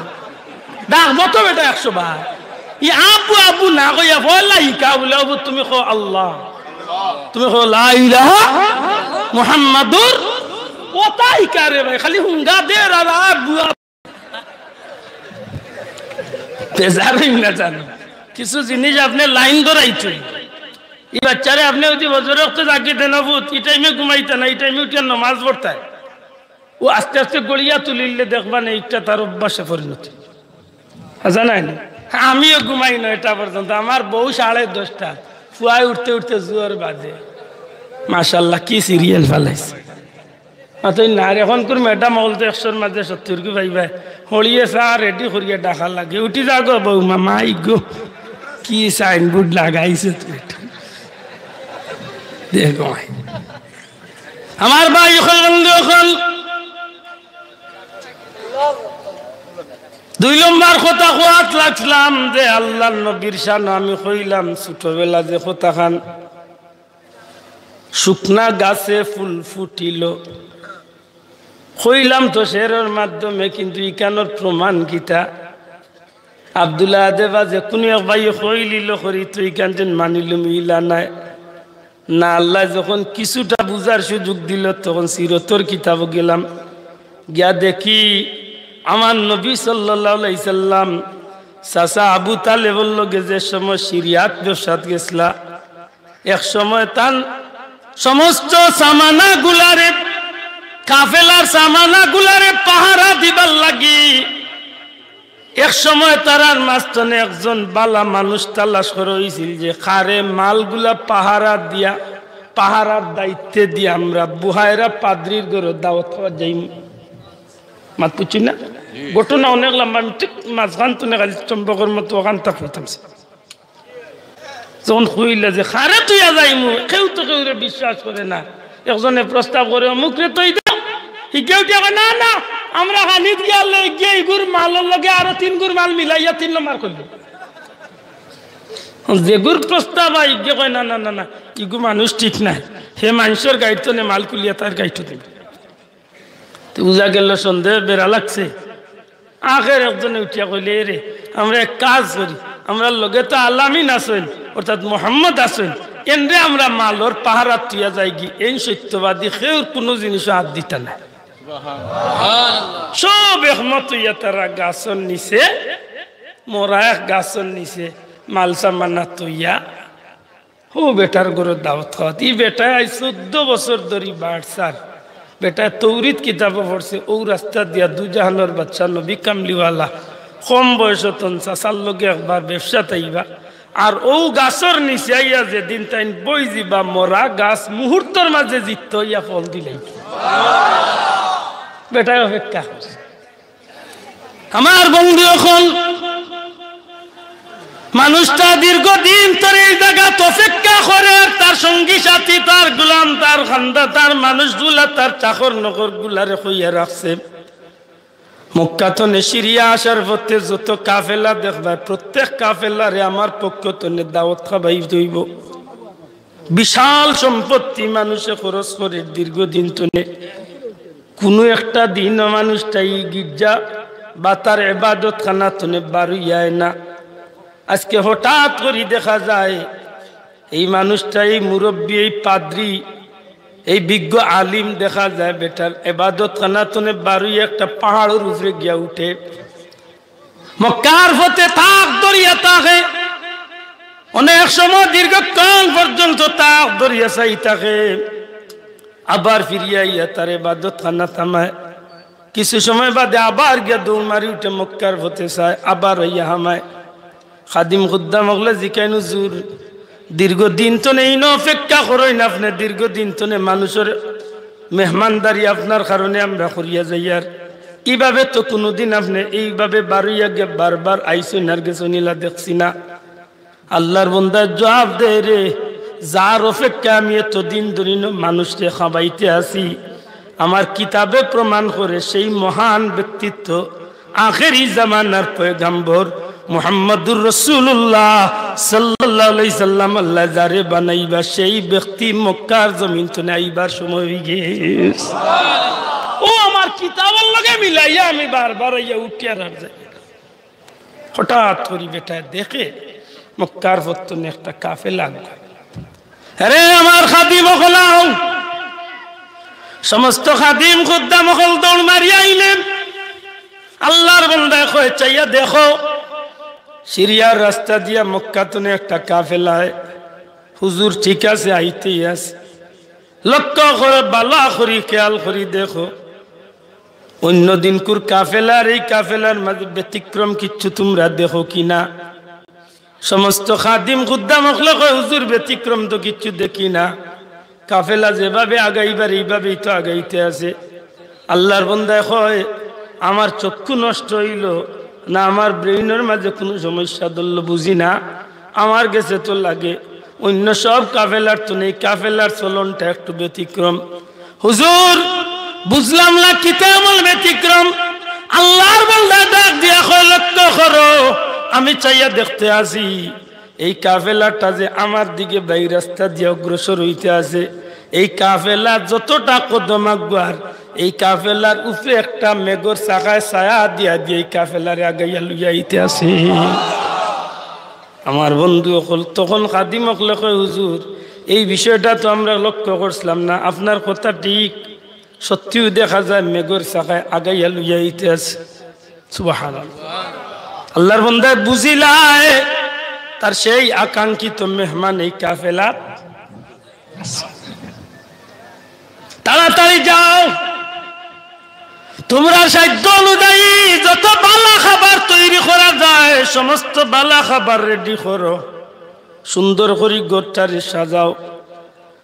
ডাকবো তো বেটা একশো বার। ই আব্বু, আব্বু না কইয়া পয়লা হিকা বলে, "আব্বু তুমি কও আল্লাহ, তুমি কও লা ইলাহা মুহাম্মাদুর।" ওটা হিকা রে ভাই, খালি হুঙ্গা দে আর আব্বু, আব্বু। বেজার অইন না জানো। কিছু জিনিস আপনে লাইন ধরাইতো। ই বাচ্চারে আপনে যুদি ফজর অক্ত জাগি দেন, "ও পুত, ই টাইমে ঘুমাইতা না, ই টাইমে উঠিয়া নমাজ পড়তায়।" ও আস্তে আস্তে গড়িয়া তুলিলে দেখবা না, ইটা তার অভ্যাসে পরিণত। আচ্ছা, নাই না? আমিও ঘুমাই নয়টা পর্যন্ত, আমার বউ সাড়ে দশটা, ফুয়ায় উঠতে উঠতে জোহর বাজে। মাশাআল্লাহ, কি সিরিয়াল ফালাইছে। মাতইন না, আর এখনকুর ম্যাডাম অকল তো একশোর মাঝে সত্তইরগু পাইবায়। হড়িয়ে চা রেডি করিয়া ডাকা লাগে, "উঠি যা গো বৌমা, মাই গো, কি সাইনবোর্ড লাগাইছে তুমি।" দেখো মাই। আমার ভাই অকল, বন্ধু অকল, দুই নম্বর কথা কওয়াত লাগছিলাম যে আল্লার নবীর শান আমি কইলাম, ছোটবেলা যে কথাখান, "শুকনা গাছে ফুল ফুটিল।" কইলাম তো শেরর মাধ্যমে, কিন্তু ইখানর প্রমাণ কিতা? আব্দুল আহাদে বা যে কুনু এক ভাইয়ে কইলিলো করি, তো ইখান যেন মানিলুম ইলা নায়। না, আল্লায় যখন কিছুটা বুঝার সুযোগ দিলো, তখন সিরতর কিতাবো গেলাম, গিয়া দেখি আমার নবী সাল্লাল্লাহু আলাইহি সাল্লাম চাচা আবু তালেবর লগে যে সময় সিরিয়াত ব্যবসাত গেছলা, এক সময় তান সমস্ত সামানাগুলারে, কাফেলার সামানাগুলারে পাহারা দিবার লাগি এক সময় তারার মাঝখানে একজন বালা মানুষ তালাশ করা অইছিল যে কারে মালগুলা পাহারা দিয়া, পাহারার দায়িত্বে দিয়া আমরা বুহাইরা পাদ্রির ঘরো দাওয়াত খাওয়াত যাইমু। মাত বুঝছইন না? ঘটনা অনেক লম্বা, আমি ঠিক মাঝখান তনে খালি চম্বকর মতো অখানতা কইতাম। যখন কইলা যে কারে থইয়া যাইমু, কেউ তো কেউরে বিশ্বাস করে না। একজনে প্রস্তাব করে, "অমুকরে থই দেও।" হিগে উঠিয়া কয়, "না, না, আমরা খানিত গিয়া লই গিয়া ইগুর মালর লগে আরো তিন গুর মাল মিলাইয়া তিন নম্বর করলি।" যেগুর প্রস্তাব আয়, হিগে কয়, "না, না, না, না, ইগু মানুষ ঠিক নায়। হে মানষর গাড়ির তনে মাল খুলিয়া তার গাড়িত দিবো।" তো বুঝা গেল সন্দেহ বেড়া লাগছে। আখের একজনে উঠিয়া কইলে, "এরে, আমরা এক কাজ করি, আমরার লগে তো আলামিন আছইন, অর্থাৎ মোহাম্মদ আছইন, এনরে আমরা মালর পাহারাত থইয়া যাইগি, এইন সত্যবাদী, কেউর কুনু জিনিসো আত দিতা নায়।" সব একমত অইয়া তারা গাছর নিচে, মরা এক গাছর নিচে মাল সামানা থইয়া হউ বেটার ঘরো দাওয়াত খাওয়াত। ই বেটায় আইজ চৌদ্দ বছর ধরি বাড়ছার। বেটায় তৌরিত কিতাবো পড়ছে, অউ রাস্তা দিয়া দুজাহানর বাদশা নবী কামলিওয়ালা কম বয়সো তন চাচার লগে একবার ব্যবসাত আইবা। আর অউ গাছর নিচে আইয়া যেদিন তাইন বই যিবা, মরা গাছ মুহূর্তর মাঝে জিত্ত অইয়া ফল দিলাইবো। বেটায় অপেক্ষা করছে। আমার বন্ধু অকল, মানুষটা দীর্ঘদিন ধরে এই জাগাত অপেক্ষা করে, তার সঙ্গী সাথী, তার গোলাম, তার খান্দা, তার মানুষগুলা, তার চাকর নকরগুলারে কইয়া রাখছে। মক্কা তনে সিরিয়া আসার পথে যত কাফেলা দেখবায়, প্রত্যেক কাফেলারে আমার পক্ষ তনে দাওয়াত খাবাই দইব। বিশাল সম্পত্তি মানুষে খরচ করে দীর্ঘদিন তনে। কুনু একটা দিনও মানুষটা ই গির্জা বা তার এবাদত খানা তনে বারইয়ায় না। আজকে হঠাৎ করি দেখা যায়, এই মানুষটা, এই মুরব্বী, এই পাদ্রী, এই বিজ্ঞ আলিম দেখা যায় বেটার এবাদত খানা তনে বারইয়া একটা পাহাড়র উপরে গিয়া উঠে। মক্কার পথে তাক ধরিয়া থাকে, অনেক সময় দীর্ঘক্ষণ পর্যন্ত তাক ধরিয়া চাই থাকে, আবার ফিরিয়া আইয়া তার এবাদত খানাত হামায়। কিছু সময় বাদে আবার গিয়া দৌড় মারি উঠে, মক্কার পথে চায়, আবার আইয়া হামায়। খাদিম খুদ্দাম অকলে জিকাইন, "হুজুর, দীর্ঘদিন তনে ইনো অপেক্ষা করইন আপনে, দীর্ঘদিন তনে মানুষর মেহমানদারি আপনার কারণে আমরা করিয়া যাইয়ার। ইভাবে তো কুনুদিন আপনে এইভাবে বারইয়া গিয়া বারবার আইছইন আর গেছইন, ইলা দেখছি না।" আল্লার বন্দায় জুয়াব দেয়, "রে, যার অপেক্ষায় আমি এতদিন ধরি ইনো মানুষরে খাবাইতে আছি, আমার কিতাবে প্রমাণ করে সেই মহান ব্যক্তিত্ব আখেরি জামানার পয়গাম্বর মুহাম্মাদুর রাসূলুল্লাহ সাল্লাল্লাহু আলাইহি সাল্লাম, আল্লায় যারে বানাইবা সেই ব্যক্তি মক্কার জমিন তনে আইবার সময় অইগেছে।" অউ আমার কিতাবর লগে মিলাইয়া আমি বারবার আইয়া উঠিয়ার আর যাই। হঠাৎ করি বেটায় দেখে মক্কার পথ তনে একটা কাফেলা। "আরে আমার খাদিম অকল আও।" সমস্ত খাদিম খুদ্দাম অকল দৌড় মারি আইলেন। আল্লার বন্দায় কয়, "চাইয়া দেখো, সিরিয়ার রাস্তা দিয়া মক্কা তনে একটা কাফেলায়।" "হুজুর, ঠিক আছে, আইতেই আছে।" লক্ষ্য করো, ভালা করি খেয়াল করি দেখো, অইন্য দিনকুর কাফেলার এই কাফেলার মাঝে ব্যতিক্রম কিচ্ছু তুমরা দেখো কিনা? সমস্ত খাদিম খুদ্দাম অকলে কয়, "হুজুর, ব্যতিক্রম তো কিচ্ছু দেখি না, কাফেলা যেভাবে আগাইবার এইভাবেই তো আগাইতে আছে।" আল্লার বন্দায় কয়, "আমার চক্ষু নষ্ট অইলো না আমার ব্রেইনর মাঝে কুনু সমস্যা ধরলো, বুঝি না। আমার গেছে তো লাগে অইন্য সব কাফেলার তনে এই কাফেলার চলনটা একটু ব্যতিক্রম।" "হুজুর, বুঝলাম না কিতা এমন ব্যতিক্রম?" আল্লার বন্দায় ডাক দিয়া কয়, "লক্ষ্য করো, আমি চাইয়া দেখতে আছি, এই কাফেলাটা যে আমার দিকে বাই রাস্তা দিয়া অগ্রসর অইতে আছে, এই কাফেলা যতটা কদম আগুয়ার, এই কাফেলার উপরে একটা মেঘর চাকায় ছায়া দিয়া দিয়া এই কাফেলারে আগাইয়া লইয়া আইতে আছে।" আমার বন্ধু অকল, তখন খাদিম অকলে কয়, "হুজুর, এই বিষয়টা তো আমরা লক্ষ্য করছিলাম না, আপনার কথা ঠিক, সত্যিউ দেখা যায় মেঘর চাকায় আগাইয়া লইয়া আইতে আছে।" সুবহানাল্লাহ। আল্লার বন্দায় বুঝিলায় তার সেই আকাঙ্ক্ষিত মেহমান এই কাফেলাত। "তাড়াতাড়ি যাও, তুমরার সাধ্য অনুযায়ী যত ভালা খাবার তৈরি করা যায়, সমস্ত ভালা খাবার রেডি করো, সুন্দর করি ঘরটারে সাজাও।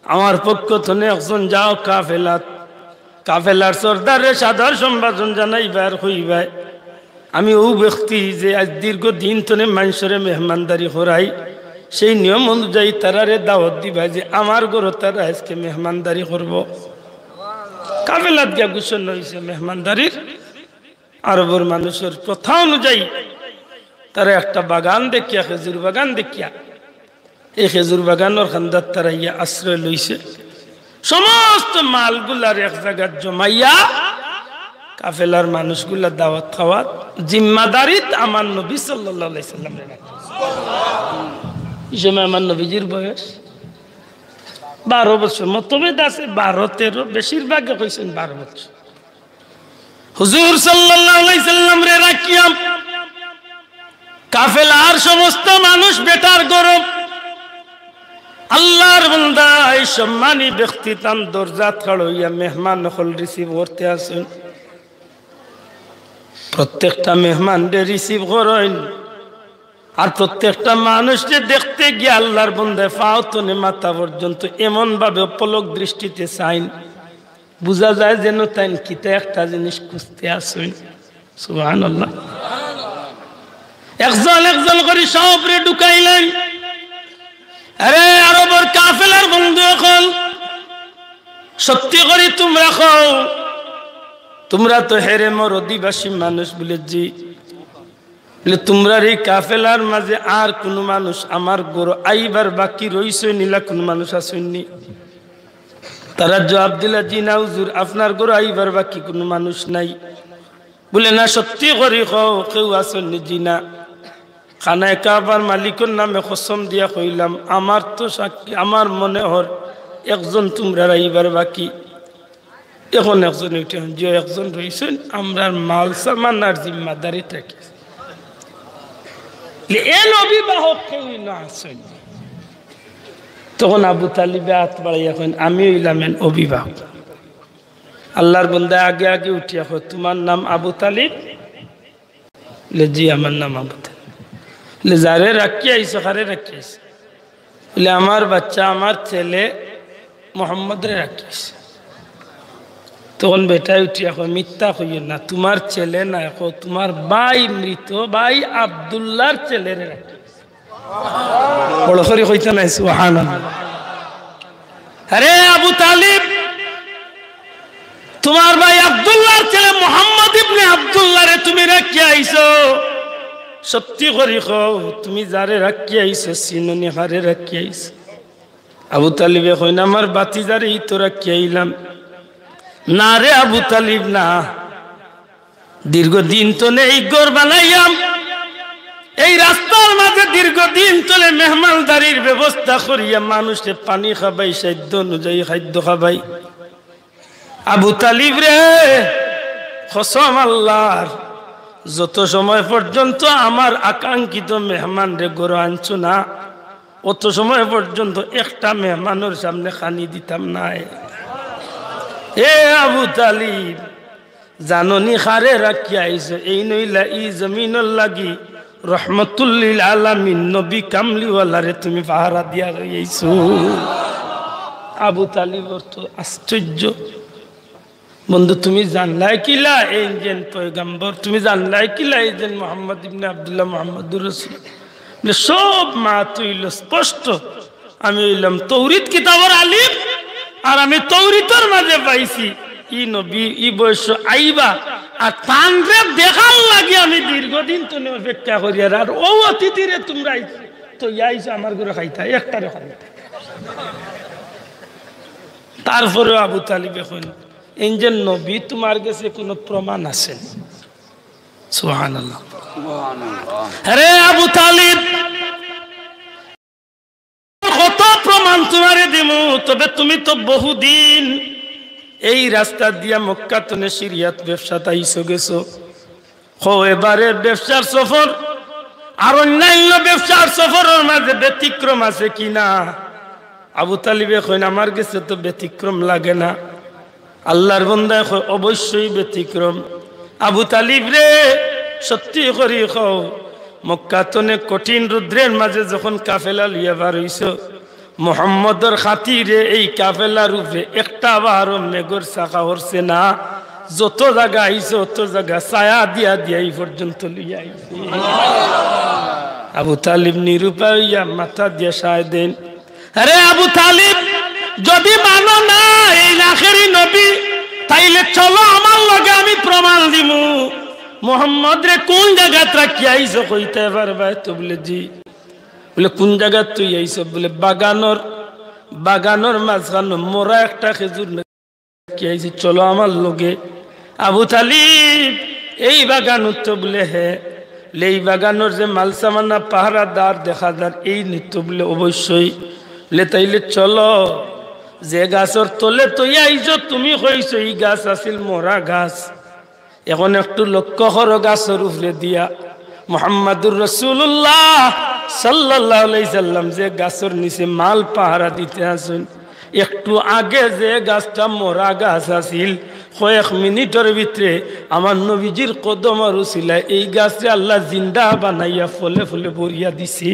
আমার পক্ষ তনে একজন যাও কাফেলাত, কাফেলার সর্দাররে সাদর সম্ভাষণ জানাইবায় আর কইবায়, আমি অউ ব্যক্তি যে আইজ দীর্ঘদিন তনে মানষরে মেহমানদারি করাই, সেই নিয়ম অনুযায়ী তারারে দাওয়াত দিবায় যে আমার ঘরো তারা আইজকে মেহমানদারি করবো।" কাফেলাত গিয়া ঘোষণা অইছে মেহমানদারির। আরবর মানুষর প্রথা অনুযায়ী তারা একটা বাগান দেখিয়া, খেজুর বাগান দেখিয়া, এই খেজুর বাগানর কান্দাত তারা আইয়া আশ্রয় লইছে। সমস্ত মালগুলার এক জাগাত জমাইয়া কাফেলার মানুষগুলা দাওয়াত খাওয়াত জিম্মাদারিত আমার নবী সাল্লাল্লাহু আলাইহি সাল্লামরে রাখছে। এই সময় আমার নবীজির বয়স বারো বছর, মতভেদ আছে বারো তেরো, বেশিরভাগে কইছেন বারো বছর। হুজুর সাল্লাল্লাহু আলাইহি সাল্লামরে রাখিয়া কাফেলার সমস্ত মানুষ বেটার গরম। আল্লাহর বান্দা, এই সম্মানী ব্যক্তি তান দরজাত খাড়া অইয়া মেহমান অকল receive করতে আছইন। প্রত্যেকটা মেহমানরে receive করইন। আর প্রত্যেকটা মানুষরে দেখতে গিয়া আল্লাহর বান্দায় পাও তনে মাথা পর্যন্ত এমন ভাবে পলক দৃষ্টিতে চাইন, বুঝা যায় যেন তাইন কিতা একটা জিনিস খুঁজতে আছইন। সুবহানাল্লাহ। একজন একজন করি সবরে ঢুকাইলেন। আরে আরবর কাফেলার বন্ধু অকল, সত্যি করি তুমরা কও, তুমরা তো হেরেমর অধিবাসী মানুষ। বুলে, জি। বুলে, তুমরার এই কাফেলার মাঝে আর কুনু মানুষ আমার ঘরো আইবার বাকি রইছইন নি, ইলা কুনু মানুষ আছইন নি? তারা জবাব দিলা, জি না হুজুর, আপনার ঘরো আইবার বাকি কুনু মানুষ নাই। বুলে, না, সত্যি করি কও, কেউ আছইন নি? জি না। খানায়ে কাবার মালিকর নামে কসম দিয়া কইলাম, আমার তো সাক্ষী, আমার মনে অর একজন তুমরার আইবার বাকি। এখন একজন উঠে, জি, একজন রইছইন, আমরার মাল সামান আর জিম্মাদারি থাকি। এন অভিভাবক কেউ না আছইন। তখন আবু তালিবে আত বাড়াইয়া কইন, আমি অইলাম এন অভিভাবক। আল্লাহর বান্দায় আগে আগে উঠিয়া কয়, তুমার নাম আবু তালিব? বুলে, জি, আমার নাম আবু তালিব। বুলে, যারে রাখিয়া আইছো, কারে রাখিয়া আইছো? বুলে, আমার বাচ্চা, আমার ছেলে মোহাম্মদরে রাখিয়া আইছি। তখন বেটায় উঠিয়া কয়, মিথ্যা কইও না, তুমার ছেলে নায়, কও তুমার ভাই, মৃত ভাই আব্দুল্লাহর ছেলেরে রাখিয়া আইছি। বড় করি কইতা নায়, সুবহানাল্লাহ। আরে আবু তালিব, তুমার ভাই আব্দুল্লাহর ছেলে মোহাম্মদ ইবনে আব্দুল্লাহরে তুমি রাখিয়া আইছো। সত্যি করি কও, তুমি যারে রাখিয়া আইছো, চিনো নি কারে রাখিয়া আইছো? আবু তালিবে কইন, আমার ভাতিজারে ই তো রাখিয়া আইলাম। না রে আবু তালিব, না। দীর্ঘদিন তনে এই ঘর বানাইয়াম, এই রাস্তার মাঝে দীর্ঘদিন তনে মেহমানদারির ব্যবস্থা করিয়া মানুষরে পানি খাবাই, সাধ্য অনুযায়ী খাদ্য খাবাই। আবু তালিব রে, কসম আল্লাহর, যত সময় পর্যন্ত আমার আকাঙ্ক্ষিত মেহমানরে ঘরো আনছো না, অত সময় পর্যন্ত একটা মেহমানর সামনে খানি দিতাম নায়। এ আবু তালিব, জানো নি কারে রাখিয়া আইছো? এইন অইলা ই জমিনর লাগি রহমতুল্লিল আলামিন নবী কামলিওয়ালারে তুমি পাহারা দিয়া রইছো। আবু তালিবর তো আশ্চর্য। বন্ধু, তুমি জানলায় কিলা এইন যেন পয়গাম্বর? তুমি জানলায় কিলা এইন যেন মোহাম্মদ ইবনে আব্দুল্লাহ, মোহাম্মদুর রাসূল? বুলে, সব মাত অইলো স্পষ্ট। আমি অইলাম তৌরিত কিতাবর আলিম, আর আমি তৌরিতর মাঝে পাইছি ই নবী ই বয়সো আইবা, আর তানরে দেখার লাগি আমি দীর্ঘদিন তনে অপেক্ষা করিয়ার, আর অউ অতিথিরে তুমরা আইছো, তো ইয়া আইছো আমার ঘরো খাইতা, একটারে খাইতা। তারপরেও আবু তালিবে কইন, এইন যেন নবী তুমার গেছে কুনু প্রমাণ আছে নি? সুবহানাল্লাহ। আরে আবু তালিব, কত প্রমাণ তুমারে দিমু, তবে তুমি তো বহুদিন এই রাস্তা দিয়া মক্কা তনে সিরিয়াত ব্যবসাত আইছো গেছো। কও, এবারে ব্যবসার সফর আর অন্যান্য ব্যবসার সফরর মাঝে ব্যতিক্রম আছে কিনা? আবু তালিবে কইন, আমার গেছে তো ব্যতিক্রম লাগে না। আল্লাহর বান্দায় কয়, অবশ্যই ব্যতিক্রম। আবু তালিব রে, সত্যি করি কও, মক্কা তনে কঠিন রৌদ্রের মাঝে যখন কাফেলা লইয়া বার অইছো, মোহাম্মদর খাতিরে এই কাফেলার উপরে একটা বারো মেঘর চাকা পড়ছে না, যত জাগা আইছো, অত জাগা ছায়া দিয়া দিয়া ই পর্যন্ত লইয়া আইছো। আবু তালিব নিরুপায় অইয়া মাথা দিয়া সায় দেইন। আরে আবু তালিব, যদি মানো না এইন আখেরি নবী, তাইলে চলো আমার লগে, আমি প্রমাণ দিমু। মোহাম্মদরে কুন জাগাত রাখিয়া আইছো, কইতায় পারবায় তো? বুলে, জি। বুলে, কুন জাগাত থইয়া আইছো? বুলে, বাগানর, বাগানর মাঝখানো মরা একটা খেজুর রাখিয়া আইছি, চলো আমার লগে। আবু তালিব, এই বাগান তো? বুলে, হে। বুলে, এই বাগানর যে মালসামানা পাহারাদার দেখা যার, এইন তো? বুলে, অবশ্যই। বুলে, তাইলে চলো, যে গাছর তলে থইয়া আইছো, তুমি কইছো ই গাছ আছিল মরা গাছ, এখন একটু লক্ষ্য করো গাছর উপরে দিয়া, মুহাম্মাদুর রাসূলুল্লাহ সাল্লাল্লাহু আলাইহি সাল্লাম যে গাছর নিচে মাল পাহারা দিতা আছইন, একটু আগে যে গাছটা মরা গাছ আছিল, কয়েক মিনিটর ভিতরে আমার নবীজির কদমর উছিলায় এই গাছরে আল্লায় জিন্দা বানাইয়া ফলে ফলে ভরিয়া দিছে।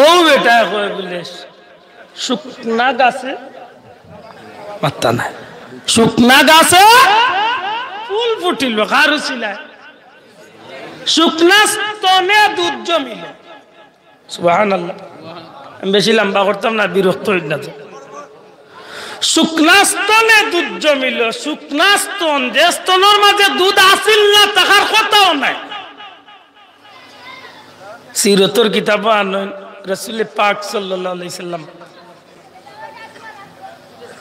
ও বেটা কয় বুলে, শুকনা গাছে মাত্তা নাই, শুকনা গাছে ফুল ফুটিল, কার উছিলায়? শুকনা স্তনে দুধ জমিল। সুবহানাল্লাহ। আমি বেশি লম্বা করতাম না, বিরক্ত অইন না তো। শুকনা স্তনে দুধ জমিল, শুকনা স্তন, যে স্তনর মাঝে দুধ আছিল না, থাকার কথাও নাই। সিরতর কিতাবো আনইন, রাসূলে পাক সাল্লাল্লাহু আলাইহি সাল্লাম,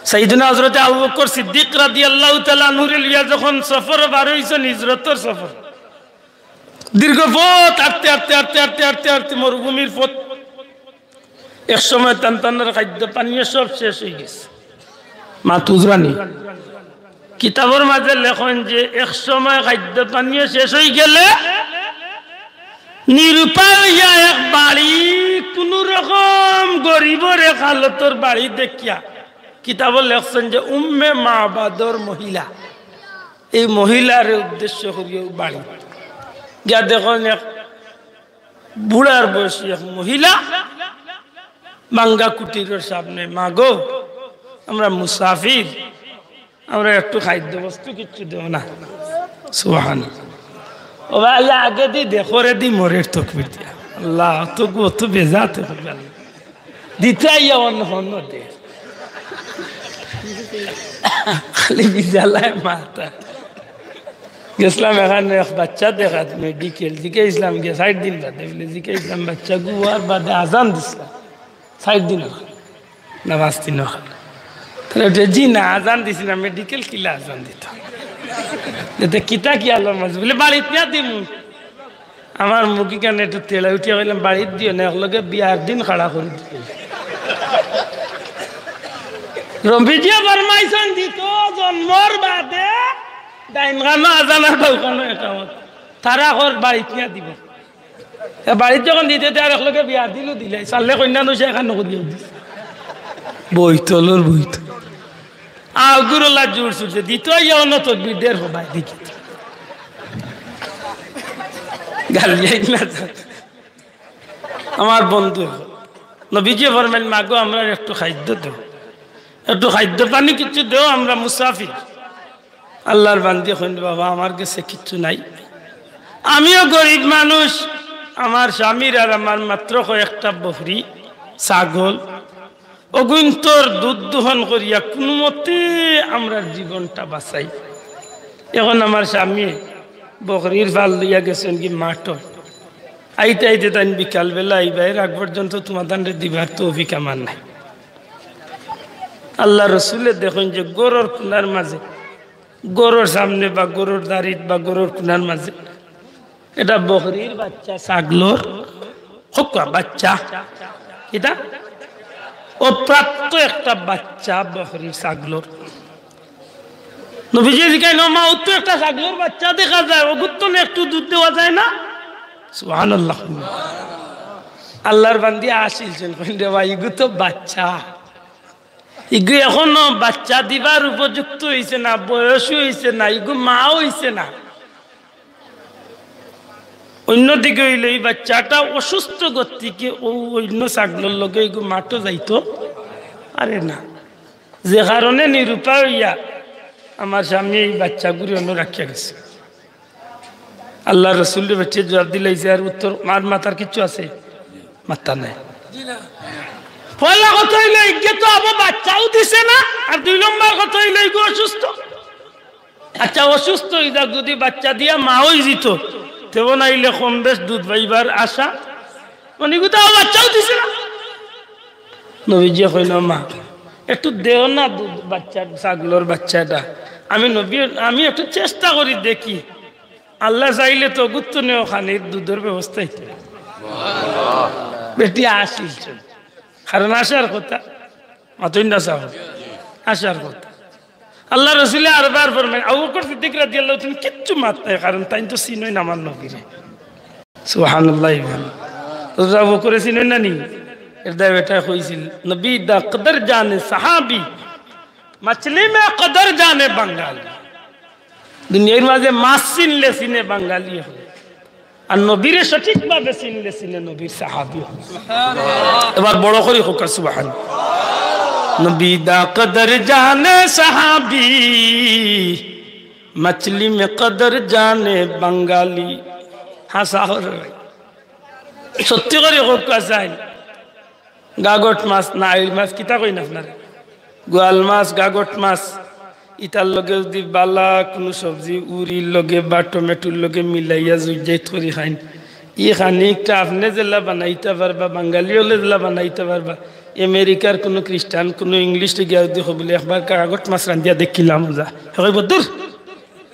সাইয়েদুনা হযরতে আবু বকর সিদ্দিক রাদিয়াল্লাহু তাআলা আনহুরে লইয়া যখন সফর বার অইছইন, হিজরতর সফর, দীর্ঘ পথ, আটতে আটতে আটতে আটতে আটতে আটতে মরুভূমির পথ। এক সময় তান তানর খাদ্য পানীয় সব শেষ অইগেছে। মাত বুঝরা নি? কিতাবর মাঝে লেখইন যে এক সময় খাদ্য পানীয় শেষ অইগেলে নিরুপায় অইয়া এক বাড়ি, কুনু রকম গরিবর এক হালতর বাড়ি দেখিয়া কিতাবো লেখছইন যে উম্মে মাবাদর মহিলা, এই মহিলারে উদ্দেশ্য করিয়া বাড়ি গিয়া দেখইন এক বুড়ার বয়সী এক মহিলা ভাঙ্গা কুটিরর সামনে, "মাগো, আমরা মুসাফির, আমরা একটু খাদ্য বস্তু কিচ্ছু দেও না।" সুবহানাল্লাহ। ও ভাই, আগে দি দেখো রে, দি মরের তকবির দিয়া। আল্লাহ, তো গো, তো বেজাতে হবে আল্লাহ। দিতে আইয়া অন্য অন্য দে। খালি বিজালায় মাথা। গেছিলাম এখানে এক বাচ্চা দেখাত মেডিকেল, জিকাইছিলাম গিয়া চাইর দিন বাদে, বুলে জিকাইছিলাম বাচ্চা গুয়ার বাদে আজান দিছিলাম চাইর দিন অইল না পাঁচ দিন অইল। তাহলে ওটা জি না, আজান দিছি না, মেডিকেল কিলা আজান দিত? এতে কিতা কি আল্লাহর মাঝে? বুলে বাড়িত নিয়া দিমু। আমার মুখি কানে একটু তেলা উঠিয়া কইলাম, "বাড়িত দিও না, একলগে বিয়ার দিন খাড়া করি দিও।" নবীজিয়ে ফরমাইছইন, দিত জন্মর বাদে ডাইন কানো আজান আর বাউ কানো একামত। তারা কর বাড়িত নিয়া দিব। এ বাড়িত যখন দিতে, তে আর একলগে বিয়ার দিনও দিলাই। সাল্লে কইন্যা নইছে, এখান নগদ দিয়ে দিছে। বইতলর বইতল। আগুরলা জোর ছুটছে। দিত ইয়া অন্য তকবির দের হবাই দেখি। গালি আইন না তো। আমার বন্ধু, নবীজি ফরমাইন, "মাগো, আমরা একটু খাদ্য দেও, একটু খাদ্য পানি কিছু দেও, আমরা মুসাফির।" আল্লাহর বান্দি কইন, "বাবা, আমার গেছে কিচ্ছু নাই, আমিও গরিব মানুষ, আমার স্বামীর আর আমার মাত্র কয়েকটা বকরি, ছাগল, অগুইন্তর দুধ দোহন করিয়া কুনুমতে আমরার জীবনটা বাঁচাই। এখন আমার স্বামী বকরির ফাল লইয়া গেছইন কি মাঠো, আইতে আইতে তাইন বিকালবেলা আইবা, এর আগ পর্যন্ত তোমার তানরে দিবার তৌফিক আমার নাই।" আল্লাহ রসুলে দেখইন যে গরর কুনার মাঝে, গরর সামনে বা গরর দাড়িত বা গরর কুনার মাঝে এটা বকরির বাচ্চা, ছাগলর হক্কা বাচ্চা, এটা অপ্রাপ্ত একটা বাচ্চা বকরির ছাগলর। নবীজি জিকাইন, "ও মা, ও তো একটা ছাগলর বাচ্চা দেখা যায়, ওগুর তো একটু দুধ দেওয়া যায় না?" সুবহানাল্লাহ। আল্লাহর বান্দি আসিলছেন, কইন, "রে ভাই, ইগু তো বাচ্চা, ইগু এখনো বাচ্চা দিবার উপযুক্ত অইছে না, বয়সও অইছে না, ইগু মাও অইছে না।" অন্যদিকে অইল, এই বাচ্চাটা অসুস্থ গতিকে ও অন্য ছাগলর লগে ইগু মাঠো যাইতো পারে না, যে কারণে নিরুপায় অইয়া আমার স্বামী এই বাচ্চাগুরে অন্য রাখিয়া গেছে। আল্লাহর রসুলরে বেটিয়ে জবাব দিলাইছে, আর উত্তর আর মাতার কিচ্ছু আছে? মাত্তা নাই। পয়লা কথা অইল, ইগে তো আবার বাচ্চাও দিছে না, আর দুই নম্বর কথা অইল, ইগু অসুস্থ। আচ্ছা, অসুস্থ অই যাক, যদি বাচ্চা দিয়া মা অই যিত, তেও নাইলে কম বেশ দুধ পাইবার আশা, মানে, ইগু তো আবার বাচ্চাও দিছে না। নবীজি কইন, "মা, একটু দেও না দুধ, বাচ্চা, ছাগলর বাচ্চাটা, আমি নবী, আমি একটু চেষ্টা করি দেখি।" আল্লাহ চাইলে তো গুত্তনেও খানির দুধর ব্যবস্থা অইতো। বেটি আসিল। কারণ আশার কথা, মাতইন না সাব, আশার কথা। আল্লার রসুলে আরবার ফরমাইন, আবু বকর সিদ্দিক রাদিয়াল্লাহু তাআলা আনহু কিচ্ছু মাত নাই, কারণ তাইন তো চিনইন আমার নবীরে। সুবহানাল্লাহ। হুজুর আবু বকরে চিনইন না নি? এর দায় বেটায় কইছিল, "নবী দা কদর জানে সাহাবী, মছলি মে কদর জানে বাঙালি।" দুনিয়ার মাঝে মাছ চিনলে চিনে বাঙালি অয়, আর নবীরে সঠিকভাবে চিনলে চিনে নবীর সাহাবী অয়। এবার বড় করি কউক্কা সুবহান। নবী দা কদর জানে সাহাবী, মছলি মে কদর জানে বাঙালি। হাছা করি ভাই, সত্যি করি কউক্কা চাইন। গাগট মাছ না, আইড় মাছ, কিতা কইন আপনারে? গোয়াল মাছ, গাগট মাছ, ইতার লগে যুদি বালা কুনু সবজি উরির লগে বা টমেটোর লগে মিলাইয়া জুইজাইত করি খাইন, ই খানিকটা আপনে যেলা বানাইতা পারবা, বাঙালি অকলে যেলা বানাইতা পারবা, আমেরিকার কুনু খ্রিস্টান, কুনু ইংলিশরে গিয়া যুদি কইবো, "একবার গাগট মাছ রান্ধিয়া দেখিলা মজা", হে কইবো, "দূর,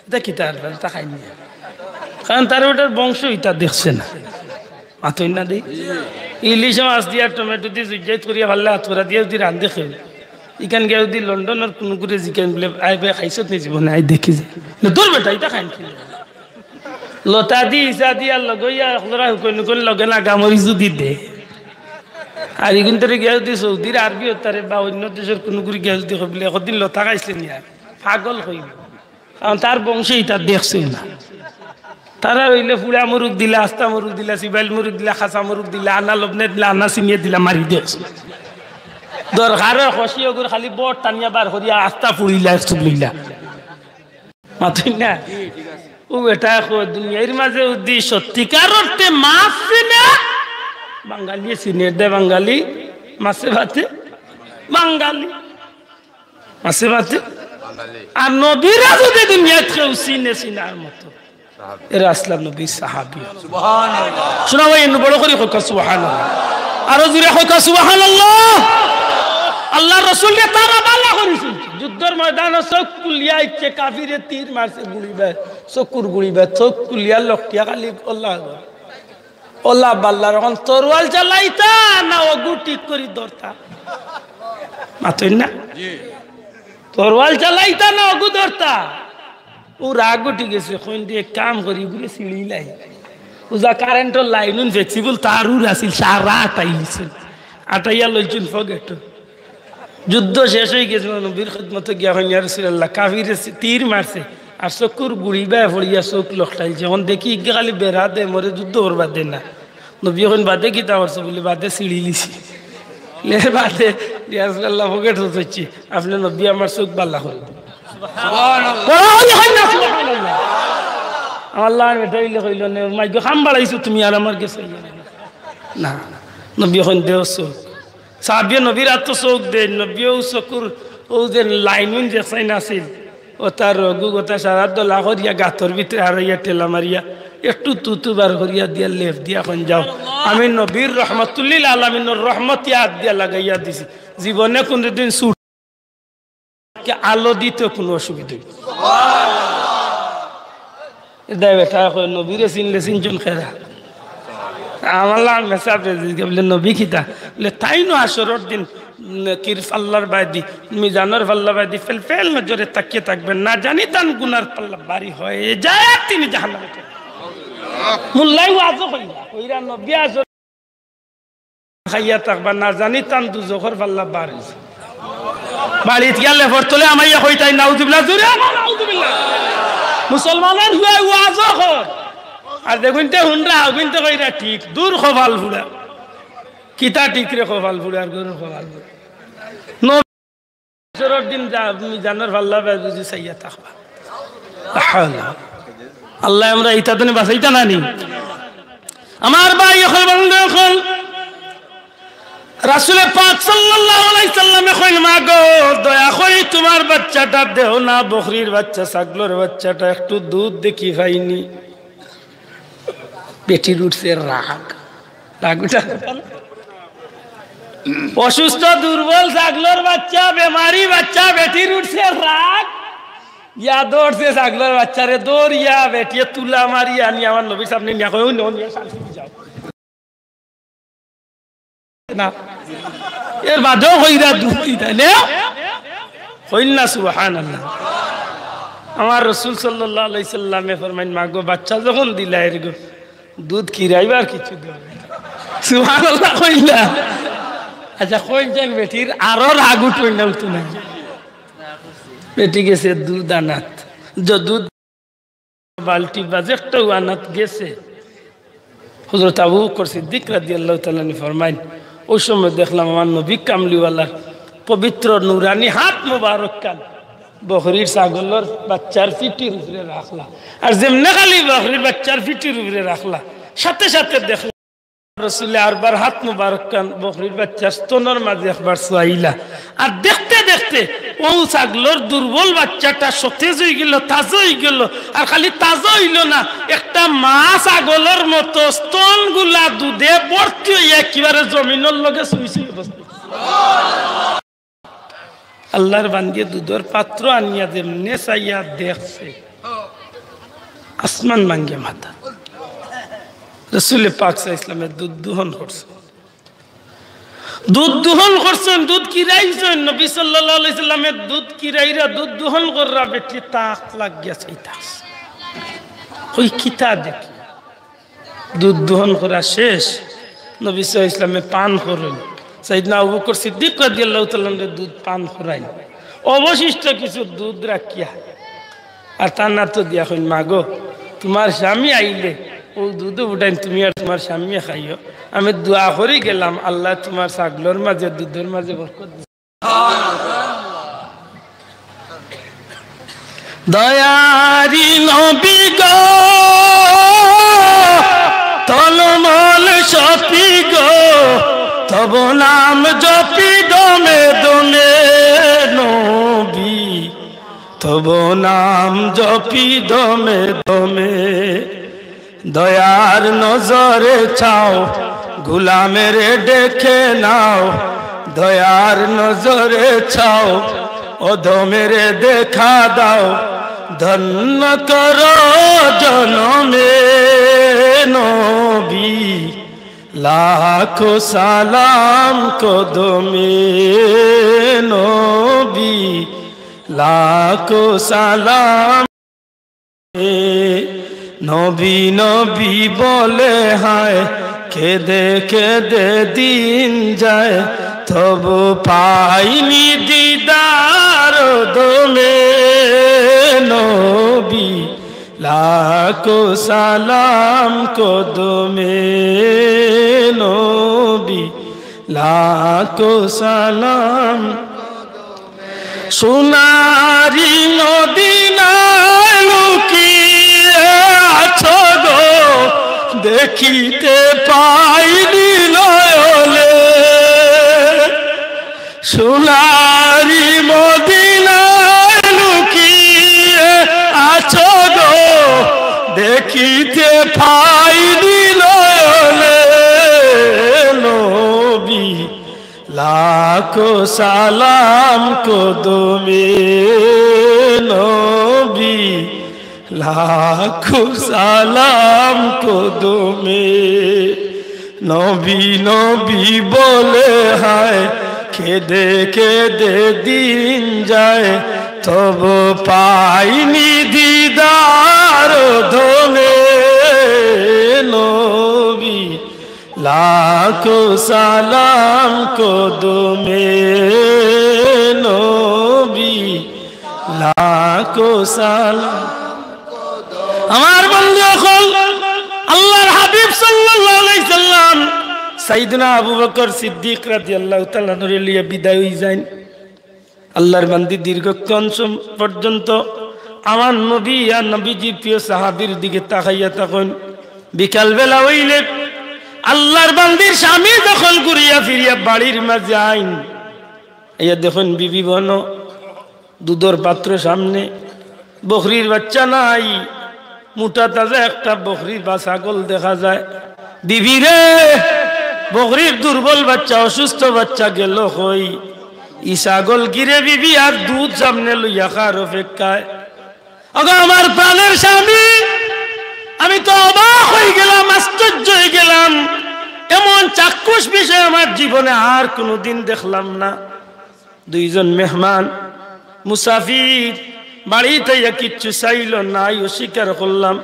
ইতা কিতা আর, ইতা খাইন না।" কারণ তার বেটার বংশ ইতা দেখছে না। মাতইন না দেই। ইলিশ মাছ দিয়া টমেটো দি জুইজাইত করিয়া পারলে আতকরা দিয়া যুদি রান্ধে কেউ, ইখান গিয়া যুদি লন্ডনর কুনুগুরে জিকাইন বুলে, "আয় ভাই, খাইছত নি জীবনে? আয় দেখি যে।" না, "দূর বেটা, ইতা খাইন কি?" লতা দি, ইছা দি আর লগইয়া একজরা হুকইন হুকইন লগে না গামরি যুদি দে। আর ইগুন তোরে গিয়া যুদি সৌদির আরবি অতারে বা অইন্য দেশর কুনুগুরে গিয়া যুদি কইবলে, "একদিন লতা খাইছলে নি?" আর পাগল কইবো। কারণ তার বংশে ইতা দেখছে না। তারা অইলে পুড়া মুরুগ দিলা, আস্তা মুরুগ দিলা, সিবাইল মুরুগ দিলা, খাসা মুরুগ দিলা, আনা লবনে দিলা, আনা চিনিয়ে দিলা, মারি দেখছে। দরকার অয় খসি অগুর খালি বট টানিয়া বার করিয়া আস্তা পুড়িলা, এক চুপ লইলা। মাতইন না? ও বেটা, কো দুনিয়ার মাঝে যুদি সত্যিকার অর্থে মাছ চিনে, বাঙালি চিনে দে বাঙালি, মাছে ভাতে বাঙালি। আছে মাতে? আর নবীরে যুদি দুনিয়াত কেউ চিনে, চিনার মতো, এরা আছলা নবীর সাহাবী। সুবহানাল্লাহ। শুনা ভাই, এনু বড় করি কউক্কা সুবহানাল্লাহ। আরো জুরে কউক্কা সুবহানাল্লাহ। আল্লার রসুলরে তারা বালা করি চিনছে। যুদ্ধর ময়দানো চউখ খুলিয়া আইছে, কাফিরে তীর মারছে, গুলি বায়, চকুর গুলি বায়, চউখ খুলিয়া লটকিয়া খালি আল্লাহু আকবার। অলা বাল্লার অখন তরোয়াল চালাইতা না অগু ঠিক করি ধরতা? মাতইন না? তরোয়াল চালাইতা না অগু ধরতা? অউ রাগ উঠি গেছে, কইন দি এক কাম করি, ইগুরে ছিড়িলাই। উজা কারেন্টর লাইন উন flexible তার উর আছিল, সারা আটাই নিছিল। আটাইয়া লইছইন পকেটো। যুদ্ধ শেষ অই গেছে, নবীর খেদমতো গিয়া কইন, "ইয়া রাসূলুল্লাহ, কাফিরে তীর মারছে, আর চকুর গুড়ি বায় পড়িয়া চউখ লটকাইছে। অখন দেখি ইগে খালি বেড়া দে, মোরে যুদ্ধ করবার দে না।" নবীয়ে কইন, "বাদে কিতা করছো?" বুলে, "বাদে ছিড়িলিছি।" লে বাদে, "ইয়া রাসূলুল্লাহ, পকেটো থইছি, আপনে নবী আমার চউখ বালা করি দেইন।" সুবহানাল্লাহ। বড় করি কইন না, সুবহানাল্লাহ। আমার লাখান বেটা অইলে কইলো নে, "মাইগো, কাম বাড়াইছো তুমি আর আমার গেছে।" না, নবীয়ে কইন, "দেও চউখ।" সাহাবিয়ে নবীর আতো চউখ দেইন, নবীয়ে অউ চকুর অউ যে লাইন উন যে চাইন আছিল, অতার রগু গতা সারা দলা করিয়া গাতর ভিতরে হারাইয়া ঠেলা মারিয়া একটু তুতু বার করিয়া দিয়া লেপ দিয়া কইন, "যাও, আমি নবীর রহমতুল্লিল আলামিনর রহমত ইয়া আত দিয়া লাগাইয়া দিছি, জীবনে কুনুদিন ছুট কে আলো দিতে কুনু অসুবিধা অইবো না।" এ দায় বেটা কয়, "নবীরে চিনলে চিনছইন কেরা?" আমার লাখান মেসাবরে জিগাইলে, "নবী কিতা?" বুলে, "তাইনও হাশরর দিন, উম, কির ফাল্লার বায়দি, মিজানর ফাল্লার বায়দি ফেল ফেল নজরে তাকিয়ে থাকবেন, না জানি তান গুনার পাল্লা ভারী হয়ে যায় আর তিনি জাহান্নামে চলে যাবেন।" মোল্লায় ওয়াজও কইরা, কইরা নবী হাশর খাইয়া থাকবা, না জানি তান দুজখর পাল্লা বার অইছে। বাড়িত গিয়া লেপর তলে হামাইয়া কইতায়, "নাউজুবিল্লাহ।" জুরে কও, "নাউজুবিল্লাহ।" মুসলমানর পুয়ায় ওয়াজও কর। আর যেগুইন্তে হুনরা, অগুইন্তে কইরা, "ঠিক।" দূর কপাল পুড়া। কিতা ঠিক রে কপাল পুড়া, আর গরুর কপাল পুড়া। হাশরর দিন যা, মিজানর পাল্লা বায় বুঝি চাইয়া থাকবা। আল্লাহ। আল্লায় আমরা ইতা থনে বাঁচাইতা না নি? আমার ভাই অকল, বন্ধু অকল, রাসুলে পাক সাল্লাল্লাহু আলাইহি সাল্লামে কইন, "মা গো, দয়া করি তুমার বাচ্চাটা দেও না, বকরির বাচ্চা, ছাগলর বাচ্চাটা, একটু দুধ দেখি পাইনি।" বেটির উঠছে রাগ। রাগ উঠা অসুস্থ, দুর্বল ছাগলর বাচ্চা, বেমারি বাচ্চা, বেটির উঠছে রাগ। ইয়া দৌড়ছে ছাগলর বাচ্চারে, দৌড়িয়া বেটিয়ে তুলা মারি আনি আমার নবীর সামনে নিয়া কয়, "অউ নেও, নিয়া শান্তি যাও।" না। এর বাদেও কইরা দুধ দিতা নে। কইল না সুবহানাল্লাহ। আমার রসুল সাল্লাল্লাহু আলাইহি সাল্লামে ফরমাইন, "মাগো, বাচ্চা যখন দিলাইর গো, দুধ কিরাইবার কিছু দেও।" সুবহানাল্লাহ কইল না। আচ্ছা, কইল যেন বেটির আরো রাগ উঠইন না, উঠতো না। বেটি গেছে দুধ আনাত, য-, দুধ বালতি বাজে একটাও আনাত গেছে। হযরত আবু বকর সিদ্দিক রাদিয়াল্লাহু তাআলা আনহু ফরমাইন, "ওই সময় দেখলাম আমার নবী কামলিওয়ালার পবিত্র নুরানি হাত মোবারক খান বকরির ছাগলর বাচ্চার পিঠির উপরে রাখলা, আর যেমনে খালি বকরির বাচ্চার পিঠির উপরে রাখলা, সাথে সাথে দেখলাম রসুলে আরবার হাত মোবারক খান বকরির বাচ্চার স্তনর মাঝে একবার ছোয়াইলা।" আর দেখতে দেখতে ও ছাগলর দুর্বল বাচ্চাটা সতেজ অইগেল, তাজা অইগেল। আর খালি তাজা অইল না, একটা মা ছাগলর মতো স্তনগুলা দুধে ভর্তি অইয়া একেবারে জমিনর লগে ছুঁই ছুঁই অবস্থা। আল্লাহর বান্দিয়ে দুধর পাত্র আনিয়া যেমনে চাইয়া দেখছে, আসমান ভাঙ্গিয়া মাথা। রসুলে পাক সাল্লাল্লাহু আলাইহি ওয়াসাল্লামে দুধ দোহন করছে, দুধ দোহন করছেন, দুধ কিরাইছেন। নবী সাল্লাল্লাহু আলাইহি সাল্লামে দুধ কিরাইরা, দুধ দোহন কররা বেটি তাক লাগিয়া চাইতা আছে। কই কিতা দেখি? দুধ দোহন করা শেষ, নবী সাল্লাল্লাহু আলাইহি ওয়াসাল্লামে পান করইন। সাইয়েদনা আবু বকর সিদ্দিক রাদিয়াল্লাহু তাআলা আনহুরে দুধ পান করাইন। অবশিষ্ট কিছু দুধ রাখিয়া আর তার নাতো দিয়া কইন, "মাগো, তুমার স্বামী আইলে অউ দুধ ফুটাইন, তুমি আর তুমার স্বামীয়ে খাইও। আমি দোয়া করি গেলাম, আল্লায় তুমার ছাগলর মাঝে, দুধর মাঝে বরকত দিছে।" দয়ারি নবী গো, তলমল সপি গো, তব নাম জপি দমে দমে নবী, তব নাম জপি দমে দমে। দয়ার নজরে চাও, গুলামেরে ডেকে নাও। দয়ার নজরে চাও, অধমেরে দেখা দাও। ধন্য করো জনমে নবী, লাখো সালাম কদমে নবী, লাখো সালাম। নবী নবী বলে হায়, কেঁদে কেঁদে দিন যায়, তবু পাইনি দিদার দমে নবী, লাখো সালাম কদমে নবী, লাখো সালাম। সোনারি মদিনায় লুকিয়ে আছো গো, দেখিতে পাইনি নয়নে। সোনারি মদিনায় লুকিয়ে আছো গো, দেখিতে পাইনি নয়নে নবী। লাখো সালাম কদমে নবী, লাখো সালাম কদমে। নবী নবী বলে হায়, কেঁদে কেঁদে দিন যায়, তবু পাইনি দিদার দমে নবী। লাখো সালাম কদমে নবী, লাখো সালাম। আমার বন্ধু অকল, আল্লাহর হাবিব সাল্লাল্লাহু আলাইহি সাল্লাম সাইয়েদনা আবু বকর সিদ্দিক রাদিয়াল্লাহু তাআলা আনহুরে লইয়া বিদায় অই যাইন। আল্লাহর বান্দি দীর্ঘক্ষণ সম-, পর্যন্ত আমার নবী আর নবীজির প্রিয় সাহাবীর দিকে তাকাইয়া থাকইন। বিকালবেলা অইলে আল্লাহর বান্দির স্বামী যখন ঘুরিয়া ফিরিয়া বাড়ির মাঝে আইন, আইয়া দেখইন বিবি বনো দুধর পাত্র সামনে, বকরির বাচ্চা নাই, মোটা তাজা একটা বকরি বা ছাগল দেখা যায়। "বিবি রে, বকরির দুর্বল বাচ্চা, অসুস্থ বাচ্চা গেল কই?" ই ছাগল গিরে বিবি আর দুধ সামনে লইয়া কার অপেক্ষায়। ওগো আমার প্রাণের স্বামী, আমি তো অবাক অই গেলাম, আশ্চর্য অই গেলাম। এমন চাক্ষুষ বিষয় আমার জীবনে আর কোনোদিন দেখলাম না। দুইজন মেহমান, মুসাফির, বাড়িত আইয়া কিচ্ছু চাইল নাই, অস্বীকার করলাম।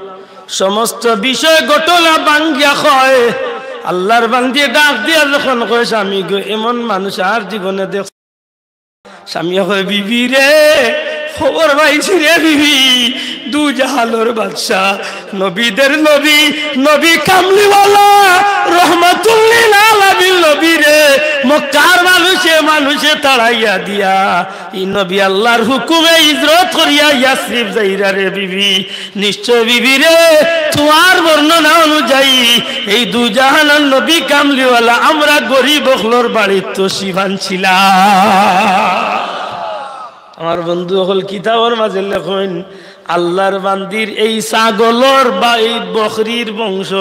সমস্ত বিষয় ঘটনা ভাঙ্গিয়া কয়, আল্লাহর বান্দিয়ে ডাক দিয়া যখন কয়, "স্বামী গো, এমন মানুষ আর জীবনে দেখ।" স্বামীয়ে কয়, "বিবি রে, খবর পাইছি রে বিবি, দু জাহানর বাদশা, নবীদের নবী, নবী কামলিওয়ালা, রহমাতুল্লিল আলামিন নবী রে, মক্কার মানুষে মানুষে তাড়াইয়া দিয়া, ই নবী আল্লাহর হুকুমে হিজরত করিয়া ইয়াসরিব যাইরা রে বিবি। নিশ্চয় বিবি রে, তুমার বর্ণনা অনুযায়ী এই দু জাহানর নবী কামলিওয়ালা আমরা গরিব অকলর বাড়িত তশরিফ আনছিলা।" আমার বন্ধু অকল কিতাবর মাঝে লেখইন, আল্লাহর বান্দির এই ছাগলর বা এই বকরির বংশ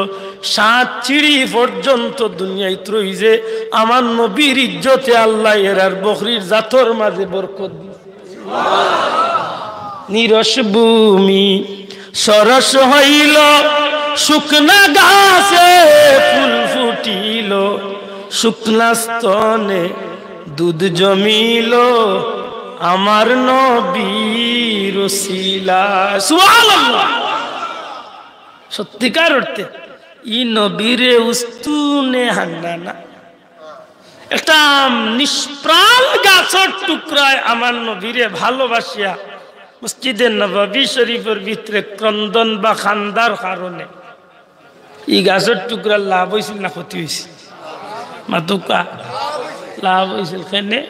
সাত সিঁড়ি পর্যন্ত দুনিয়াত রইছে। আমার নবীর ইজ্জতে আল্লাহ এরার বকরির জাতর মাঝে বরকত দিছে। নিরস ভূমি সরস হইল, শুকনা গাছে ফুল ফুটিল, শুকনা স্তনে দুধ জমিল, আমার নবীর উসিলা। সুবহানাল্লাহ। সত্যিকার অর্থে ই নবীরে উস্তুনে হান্না না। একটা নিষ্প্রাণ গাছর টুকরায় আমার নবীরে ভালোবাসিয়া মসজিদে নববী শরীফর ভিতরে ক্রন্দন বা কান্দার কারণে ই গাছর টুকরার লাভ অইছিল না ক্ষতি অইছিল? মাতুক্কা, লাভ অইছিল। কেনে?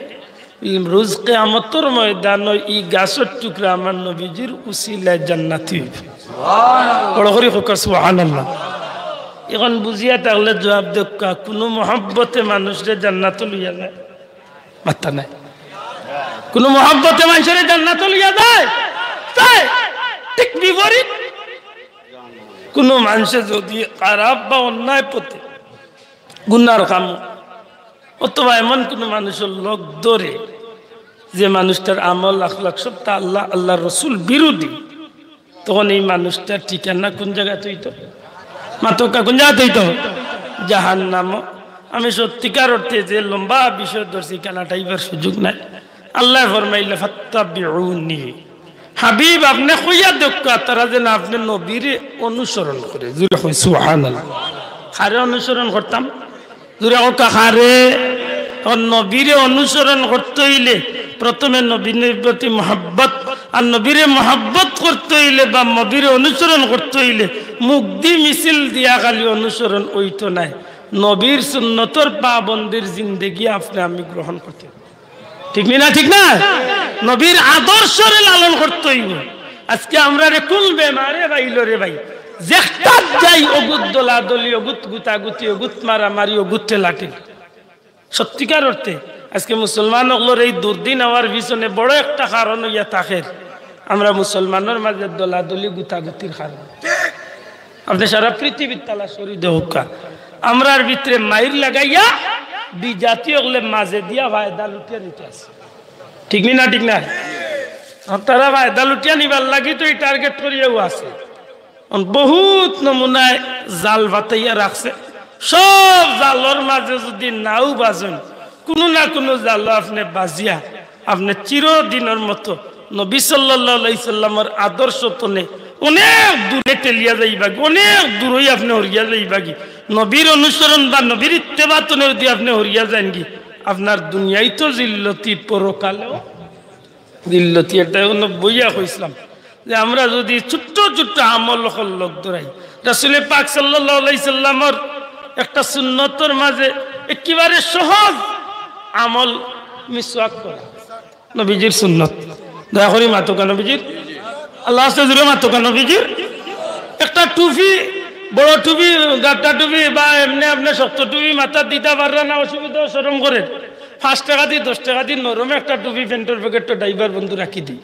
রোজ কিয়ামতর ময়দানো ই গাছর টুকরা আমার নবীজির উসিলায় জান্নাতি অইবো। বড় করি কউক্কা সুবহানাল্লাহ। এখন বুঝিয়া থাকলে জবাব দেউক্কা, কুনু মহব্বতে মানুষরে জান্নাতো লইয়া যায়? মাত্তা নাই। কুনু মহব্বতে মানষরে জান্নাতো লইয়া যায়? যায়। ঠিক বিপরীত। কুনু মানষে যুদি খারাপ বা অন্যায় পথে, গুনার কাম, অথবা এমন কুনু মানুষর লগ ধরে যে মানুষটার আমল আখলাক সবটা আল্লাহ, আল্লাহর রসুল বিরোধী, তখন এই মানুষটার ঠিকানা কুন জাগাত অইতো? মাতুক্কা, কুন জাগাত অইতো? জাহান্নামো। আমি সত্যিকার অর্থে যে লম্বা বিষয় ধরছি, কানাটা ইবার সুযোগ নাই। আল্লায় ফরমাইলা, "ফাত্তাবিউনি।" হাবিব, আপনে কইয়া দেউক্কা তারা যেন আপনে নবীরে অনুসরণ করে। জুরে কই সুবহানাল্লাহ। কারে অনুসরণ করতাম? জুরে কউক্কা কারে? অখন নবীরে অনুসরণ করতে অইলে প্রথমে নবীর প্রতি মহব্বত, আর নবীরে মহব্বত করতে অইলে বা নবীরে অনুসরণ করতে অইলে মুখদি মিছিল দিয়া খালি অনুসরণ অইতো নায়। নবীর সুন্নতর পাবন্দির জিন্দেগি আপনে আমি গ্রহণ করতে অইবো। ঠিক নি না? ঠিক না? নবীর আদর্শরে লালন করতে অইবো। আজকে আমরারে কুন বেমারে পাইলো রে ভাই? যেকটাত যাই অগুত দলাদলি, অগুত গুতাগুতি, অগুত মারামারি, অগুত ঠেলাঠেলি। সত্যিকার অর্থে আজকে মুসলমান অকলর এই দুর্দিন অওয়ার পিছনে বড় একটা কারণ অইয়া থাকের আমরা মুসলমানর মাঝে দলাদলি গুতাগুতির কারণে। আপনে সারা পৃথিবীত তালাশ করি দেউক্কা, আমরার ভিতরে মাইর লাগাইয়া বিজাতি অকলে মাঝে দিয়া ফায়দা লুটিয়া নিতে আছে। ঠিক নি না? ঠিক না? আর তারা ফায়দা লুটিয়া নিবার লাগি তো ই target করিয়াউ আছে। অন বহুত নমুনায় জাল পাতাইয়া রাখছে। সব জালর মাঝে যুদি নাও বাজইন, কুনু না কুনু জালো আপনে বাজিয়া আপনে চিরদিনর মতো নবী সাল্লাল্লাহু আলাইহি সাল্লামর আদর্শ তনে অনেক দূরে ঠেলিয়া যাইবাগি, অনেক দূরই আপনে হরিয়া যাইবাগি। নবীর অনুসরণ বা নবীর ইত্তেবা তনে যুদি আপনে হরিয়া যাইনগি, আপনার দুনিয়াইতো জিল্লতি, পরকালেও জিল্লতি। এটা অনো বইয়া কইছলাম যে আমরা যুদি ছোট্ট ছোট্ট আমল অকল লগ ধরাই, রাসূলে পাক সাল্লাল্লাহু আলাইহি সাল্লামর একটা সুন্নতর মাঝে একেবারে সহজ আমল মিসওয়াক করা, নবীজির সুন্নত। দয়া করি মাতুক্কা নবীজির। আল্লাহ আস্তে জুরে মাতুক্কা নবীজির। একটা টুপি, বড় টুপি, গাট্টা টুপি বা এমনে আপনে শক্ত টুপি মাথাত দিতা পাররা না, অসুবিধা, শরম করের। পাঁচ টেকা দি, দশ টেকা দি নরম একটা টুপি প্যান্টর পকেটো ড্রাইভার বন্ধু রাখি দেই।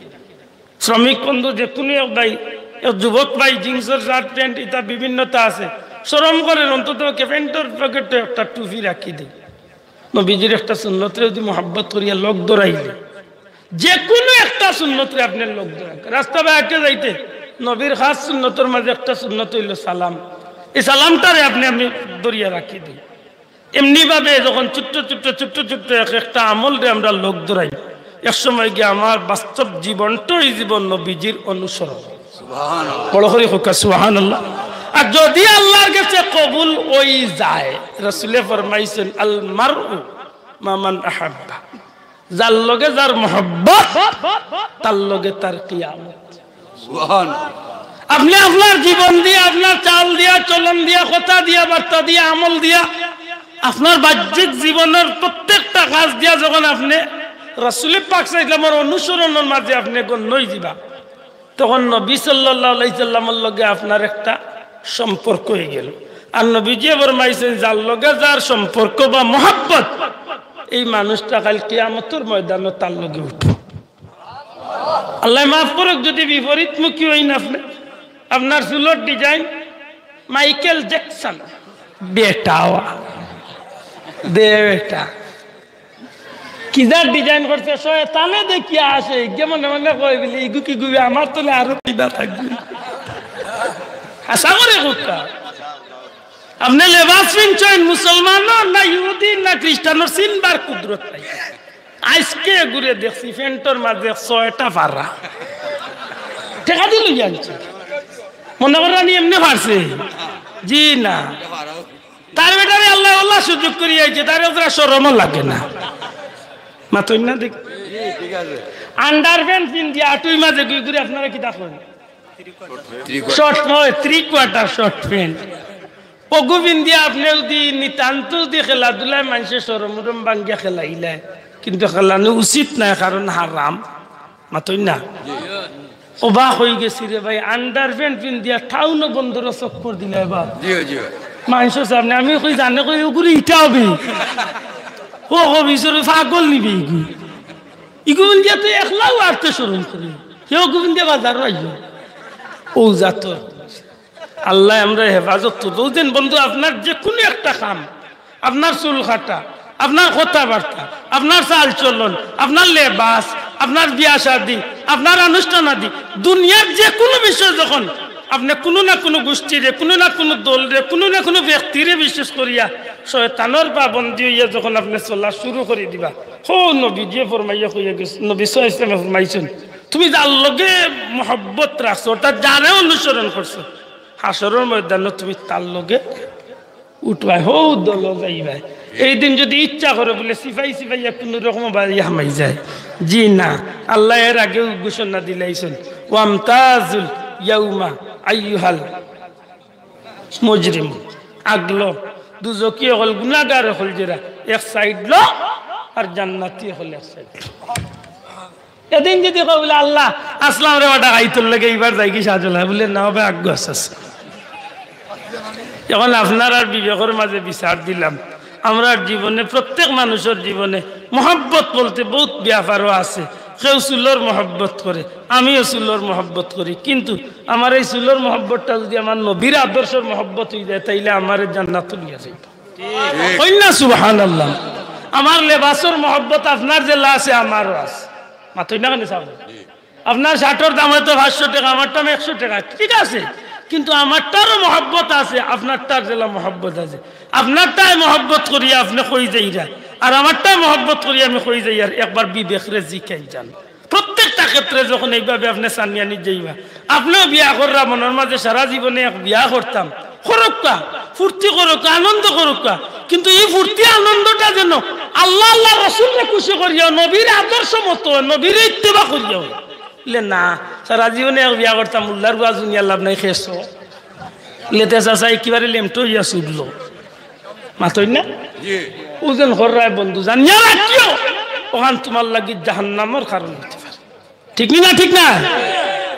শ্রমিক বন্ধু, যেকুনু এক ভাই, এক যুবক ভাই, জিন্সর শার্ট প্যান্ট ইতা বিভিন্নতা আছে, শরম করের, অন্তত প্যান্টর পকেটো একটা টুপি রাখি দেই। নবীজির একটা সুন্নতরে যুদি মহব্বত করিয়া লগ ধরাইলে, যেকুনু একটা সুন্নতরে আপনে লগ ধরাইন, রাস্তা বায় আটে যাইতে নবীর খাস সুন্নতর মাঝে একটা সুন্নত অইলো সালাম। ই সালামটারে আপনে আমি ধরিয়া রাখি দেই। এমনি ভাবে যখন ছোট্ট ছোট্ট ছোট্ট ছোট্ট এক একটা আমলরে আমরা লগ ধরাই, এক সময় গিয়া আমার বাস্তব জীবনটাই জীবন নবীজির অনুসরণ। বড় করি কউক্কা সুবহানাল্লাহ। আর যদি আল্লাহর গেছে কবুল অই যায়, রাসূলে ফরমাইছইন, "আল মারউ মামান আহাব্বা।" যার লগে যার মহব্বত, তার লগে তার কিয়ামত। আপনে আপনার জীবন দিয়া, আপনার চাল দিয়া, চলন দিয়া, কথা দিয়া, বার্তা দিয়া, আমল দিয়া, আপনার বাহ্যিক জীবনর প্রত্যেকটা কাজ দিয়া যখন আপনে রাসূলে পাক সাল্লাল্লাহু আলাইহি ওয়াসাল্লামর অনুসরণর মাঝে আপনে গণ্য অই যিবা, তখন নবী সাল্লাল্লাহু আলাইহি সাল্লামর লগে আপনার একটা সম্পর্ক অই গেল। আর নবীজিয়ে ফরমাইছইন, যার লগে যার সম্পর্ক বা মহব্বত, এই মানুষটা কাইল কিয়ামতর ময়দানো তার লগে উঠবো। আল্লায় মাফ করউক যদি বিপরীতমুখী অইন আপনে। আপনার চুলর design মাইকেল জ্যাকসন, বেটা অওয়া, দে বেটা। কিজার design করছে, শয়তানে দেখিয়া আসে, ইগে মনে মনে কয় বলে, "ইগু কি গুবে আমার তলে আরো পিদা থাকবে।" আশা করে কউক্কা। আপনে লেবাস পিনছইন মুসলমানর না ইহুদির না খ্রিস্টানর, চিনবার কুদরত নাই। আইজকে ঘুরে দেখছি প্যান্টর মাঝে ছয়টা ফাড়া। টেকা দি লইয়া আনছে। মনে কররা নি এমনে ফাড়ছে? জি না। তার বেটারে আল্লায় আল্লাহ সুযোগ করি আইছে, তার অতটা শরমও লাগে না। মাতইন না দেখ। Underpant পিন্দিয়া আটুই মাঝে ঘুরি ঘুরি আপনারা কিতা কইন? Short নয়, three quarter short pant। অগু পিন্দিয়া আপনে যদি নিতান্ত যদি খেলাধুলায় মানষে শরম উরম ভাঙ্গিয়া খেলাইলায়, কিন্তু খেলানো উচিত নায়, কারণ হারাম। মাতইন না। অবাক অই গেছি রে ভাই, underpant পিন্দিয়া টাউনো বন্দরো চক্কর দিলায় বা। জি, জি। মানষর সামনে আমি কই, "জানে কই, অগুরে ইটা অইবো।" ও কবি, "পাগল নি বে ইগু।" ইগু পিন্দিয়া তো একলাউ আটতে শরম করে। কেউ অগু পিন্দিয়া বাজারো আইবো। অউ জাতর। আল্লায় আমরারে হেফাজত তো দেউক। বন্ধু, আপনার যেকুনু একটা কাম, আপনার চুল কাটা, আপনার কথাবার্তা, আপনার চাল চলন, আপনার লেবাস, আপনার বিয়া শাদি, আপনার অনুষ্ঠান আদি, দুনিয়ার যেকুনু বিষয় যখন আপনে কুনু না কুনু গুষ্টিরে, কুনু না কুনু দলরে, কুনু না কুনু ব্যক্তিরে বিশেষ করিয়া শয়তানর পাবন্দি অইয়া যখন আপনে চলা শুরু করি দিবা, হউ নবীজিয়ে ফরমাইয়া কইয়া গেছইন, নবী সাল্লাল্লাহু আলাইহি ওয়াসাল্লামে ফরমাইছইন, তুমি যার লগে মহব্বত রাখছো, অর্থাৎ যারে অনুসরণ করছো, হাশরর ময়দানো তুমি তার লগে উঠবায়, হউ দলো যাইবায়। এই দিন যদি ইচ্ছা করে বলে সিপাই সিপাইয়া কুনু রকম বাড়ি হামাই যায়, জি না, আল্লায় এর আগেউ ঘোষণা দিলাইছইন, "ওয়ামতাজুল ইয়াউমা আইয়ুহাল মুজরিমুন।" আগলো দুজখি অকল, গুনাগার অকল যেরা এক side লো, আর জান্নাতি অকল এক side লো। এদিন যদি কয় বলে, "আল্লাহ, আসলাম রে বেটা, খাইতর লগে এইবার যাইগি শাহজালাল," বলে, "না হবে, আগ্রহ আছে।" এখন আপনারার বিবেকর মাঝে বিচার দিলাম। আমরার জীবনে, প্রত্যেক মানুষর জীবনে মহব্বত বলতে বউত ব্যাপারও আছে। কেউ চুলর মহব্বত করে, আমিও চুলর মহব্বত করি, কিন্তু আমার এই চুলর মহব্বতটা যদি আমার নবীর আদর্শর মহব্বত অই যায়, তাইলে আমারে জান্নাতো নিয়া যাইবো। কইন না সুবহানাল্লাহ। আমার লেবাসর মহব্বত আপনার যেলা আছে, আমারও আছে। মাতইন না কেনে সাব? আপনার শার্টর দাম হয়তো পাঁচশো টেকা, আমার দাম একশো টেকা, ঠিক আছে, কিন্তু আমারটারও মহব্বত আছে, আপনারটার যেলা মহব্বত আছে। আপনারটায় মহব্বত করি আপনে কই যাইরা, আর আমারটায় মহব্বত করি আমি কই যাইয়ার, একবার বিবেকরে জিকাইন যান। প্রত্যেকটা ক্ষেত্রে যখন এইভাবে আপনে চানিয়া নিত যাইবা, আপনেও বিয়া কররা মনর মাঝে সারা জীবনে এক বিয়া করতাম, করউক্কা, ফুর্তি করউক্কা, আনন্দ করউক্কা, কিন্তু ই ফুর্তি আনন্দটা যেন আল্লাহ, আল্লাহর রসুলরে খুশি করিয়া, নবীর আদর্শ মতো, নবীরে ইত্তেবা করিয়া অয়। বলে, "না, সারা জীবনে এক বিয়া করতাম, উল্লার গুয়া জুনিয়ার লাভ নাই, খেছো।" বলে, "তে চাচা একেবারে লেমটো অইয়া ছুটলো।" মাতইন না? ওজন কররায় বন্ধু, জানিয়া রাখিও, অখান তুমার লাগি জাহান্নামর কারণ অইতে পারে। ঠিক নি না? ঠিক না?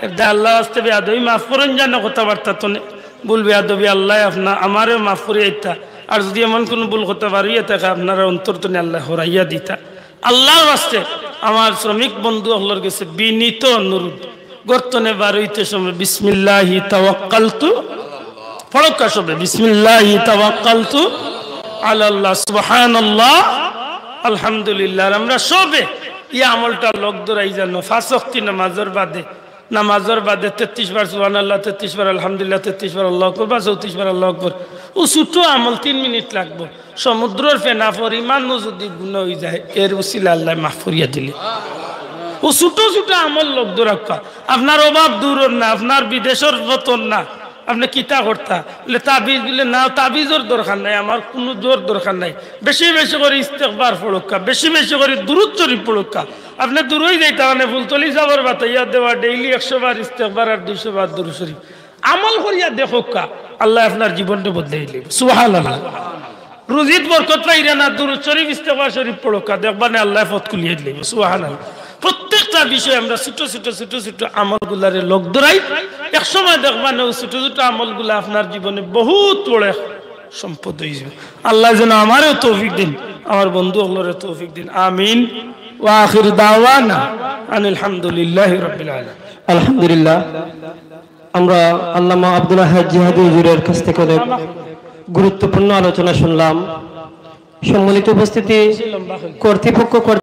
এরদায় আল্লাহর ওয়াস্তে বেয়াদবি মাফ করইন জানো, কথাবার্তা তনে ভুল বেয়াদবি আল্লায় আপনা আমারেও মাফ করি আইতা। আর যদি এমন কুনু ভুল কথা বার অইয়া থাকে, আপনারার অন্তর তনে আল্লায় হরাইয়া দিতা। আল্লাহর ওয়াস্তে আমার শ্রমিক বন্ধু অকলর গেছে বিনীত অনুরোধ, ঘর তনে বার অইতে সময় বিসমিল্লাহি তাওয়াক্কালতু পড়উক্কা সবে, বিসমিল্লাহি তাওয়াক্কালতু আলাল্লাহ, সুবহানাল্লাহ, আলহামদুলিল্লাহ। আর আমরা সবে ই আমলটা লগ ধরাই জানো, পাঁচ ওয়াক্তি নামাজর বাদে নামাজর বাদে তেত্রিশ বার সুবহানাল্লাহ, তেত্রিশ বার আলহামদুলিল্লাহ, তেত্রিশ বার আল্লাহু আকবার বা চৌত্রিশ বার আল্লাহু আকবার। অউ ছোট আমল তিন মিনিট লাগবো। সমুদ্রর ফেনা পরিমাণও যুদি গুনা অইযায়, এর উছিলা আল্লায় মাফ করিয়া দিলে। অউ ছোট ছোট আমল লগ ধরউক্কা। আপনার অভাব দূর অর না, আপনার বিদেশর পতন না, আপনে কিতা করতা? বুলে, তাবিজ। বুলে, না, তাবিজর দরকার নাই, আমার কুনু জোর দরকার নাই। বেশি বেশি করি ইস্তেগফার পড়উক্কা, বেশি বেশি করি দুরুদ শরিফ পড়উক্কা। আপনে দূরই যাইতা, মানে ফুলতলি সাবর বাতাইয়া দেওয়া ডেইলি একশো বার ইস্তেগফার আর দুইশো বার দুরুদ শরিফ আমল করিয়া দেখউক্কা, আল্লায় আপনার জীবনটা বদলাই দিলে। সুবহানাল্লাহ। রুজিত বরকত পাইরা না, দুরুদ শরিফ, ইস্তেগফার শরিফ পড়উক্কা, দেখবা নে আল্লায় পথ খুলিয়া দিলে। সুবহানাল্লাহ। প্রত্যেকটা বিষয়ে আমরা ছোট ছোট ছোট ছোট আমলগুলারে লগ ধরাই, এক সময় দেখবা নে অউ ছোট ছোট আমলগুলা আপনার জীবনে বহুত বড় এক সম্পদ অইযিবো। আল্লায় যেন আমারেও তৌফিক দিন, আমার বন্ধু অকলরে তৌফিক দিন। আমিন। ওয়া আখির দাওয়ানা আনিল হামদুলিল্লাহি রাব্বিল আলামিন। আলহামদুলিল্লাহ। আমরা আল্লামা আব্দুল আহাদ জিহাদি হুজুরের কাছ থেকে অনেক গুরুত্বপূর্ণ আলোচনা শুনলাম। সম্মানিত উপস্থিতি, কর্তৃপক্ষ কর্তৃ-